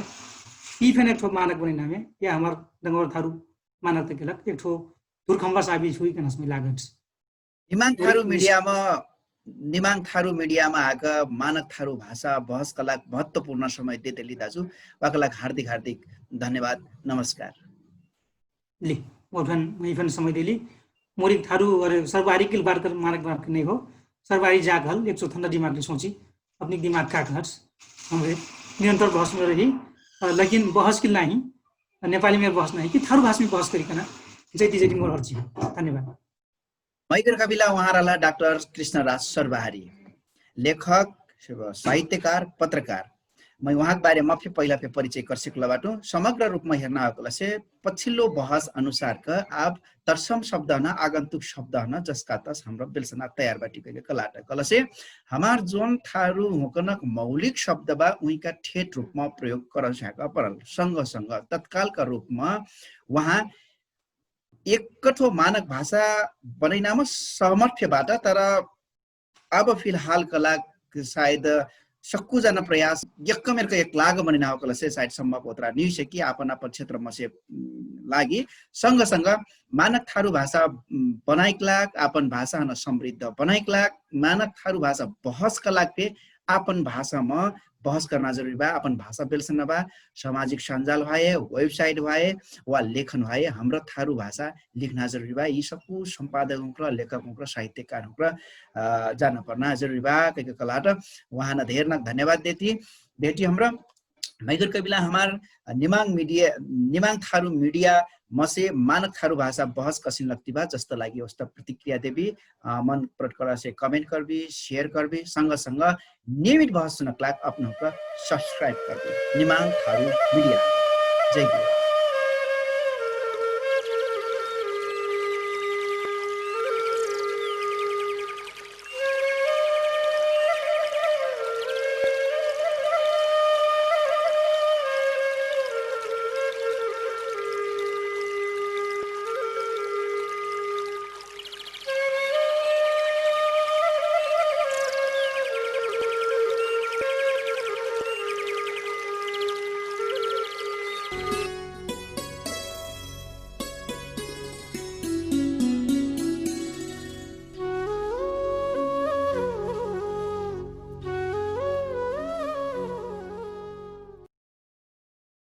यी फेन एक ठो मानक बने नामे या हमार डंगौर थारू मानक तक गेलक एक ठो धुरखम्बा साबित हुई कहना समय लागत। निमाङ थारू मिडियामा निमाङ थारू मिडियामा आक मानक थारू भाषा बहस कलाक महत्वपूर्ण समय देतेली दाजु वाकलाक हार्दिक हार्दिक धन्यवाद। नमस्कार। ली, मोर फेन मै फेन समय देली। मोर एक थारु अरे सर्वहारी के बात कर मारक बात नहीं हो। सर्वहारी जाग हल एक चोथन्दा दिमाग के सोची अपनी दिमाग का कहट्स हमरे निरंतर बहस में रही। लेकिन बहस के नहीं नेपाली में बहस नहीं कि थारु भाषा में बहस करी कना। जैती जैती मोर अर्जी हो। धन्यवाद। मैगर कविला उहाँ रहला डाक्टर कृष्णराज सर्वहारी, लेखक, साहित्यकार, पत्रकार। मै उहाँक बारेमा फे पहिला फे परिचय कर सिकल बाटु। समग्र रूपमा हेर्ना होकलसे पछिल्लो बहस अनुसारक आब तर्सम शब्द हन आगन्तुक शब्द हन जसका तस हमरा बेलसना तयार बाटी कहिके कलाट कलसे हमार जोन थारु हुकनक मौलिक शब्द बा उहिका ठेट रूपमा प्रयोग करन स्याक परल। संग संग तत्कालका रूपमा उहाँ एक कठो मानक भाषा बनैनामा सहमत फे बाटा तर अब फिलहाल कलाक सायद सक्कु जाना प्रयास यक्कमेरक एक लाग बनैना होकलसे सायद सम्भव होतरा निहुइसे कि आपन आपन क्षेत्र मसे लागि संग संग मानक थारु भाषा बनाइक लाग आपन भाषा हन समृद्ध बनाइक लाग मानक थारु भाषा बहसक लाग फे आपन भाषा म बहस कर्ना जरुरी बा। आपन भाषा बेलसन बा। सामाजिक सञ्जाल भए वेबसाइट भए वा लेखन भए हमरा थारु भाषा लिखना जरुरी बा। यि सक्कु सम्पादक हुँक्र लेखक हुँक्र साहित्यकार हुँक्र जान पर्ना जरुरी बा कहिके कलाट। उहाँ न धेर नक धन्यवाद देती। भेटी हमरा मैगर कबिला हमार निमाङ मिडिया निमाङ थारु मिडिया मसे मानक थारु भाषा बहस कसिन लग्ती बा जस्त लागि ओस्त प्रतिक्रिया देबी। मन प्रटकरसे कमेन्ट करबी सेयर करबी संग संग नियमित बहस सुनक लाग अपनहुँक सब्सक्राइब करबी निमाङ थारु मिडिया। जय गुरु।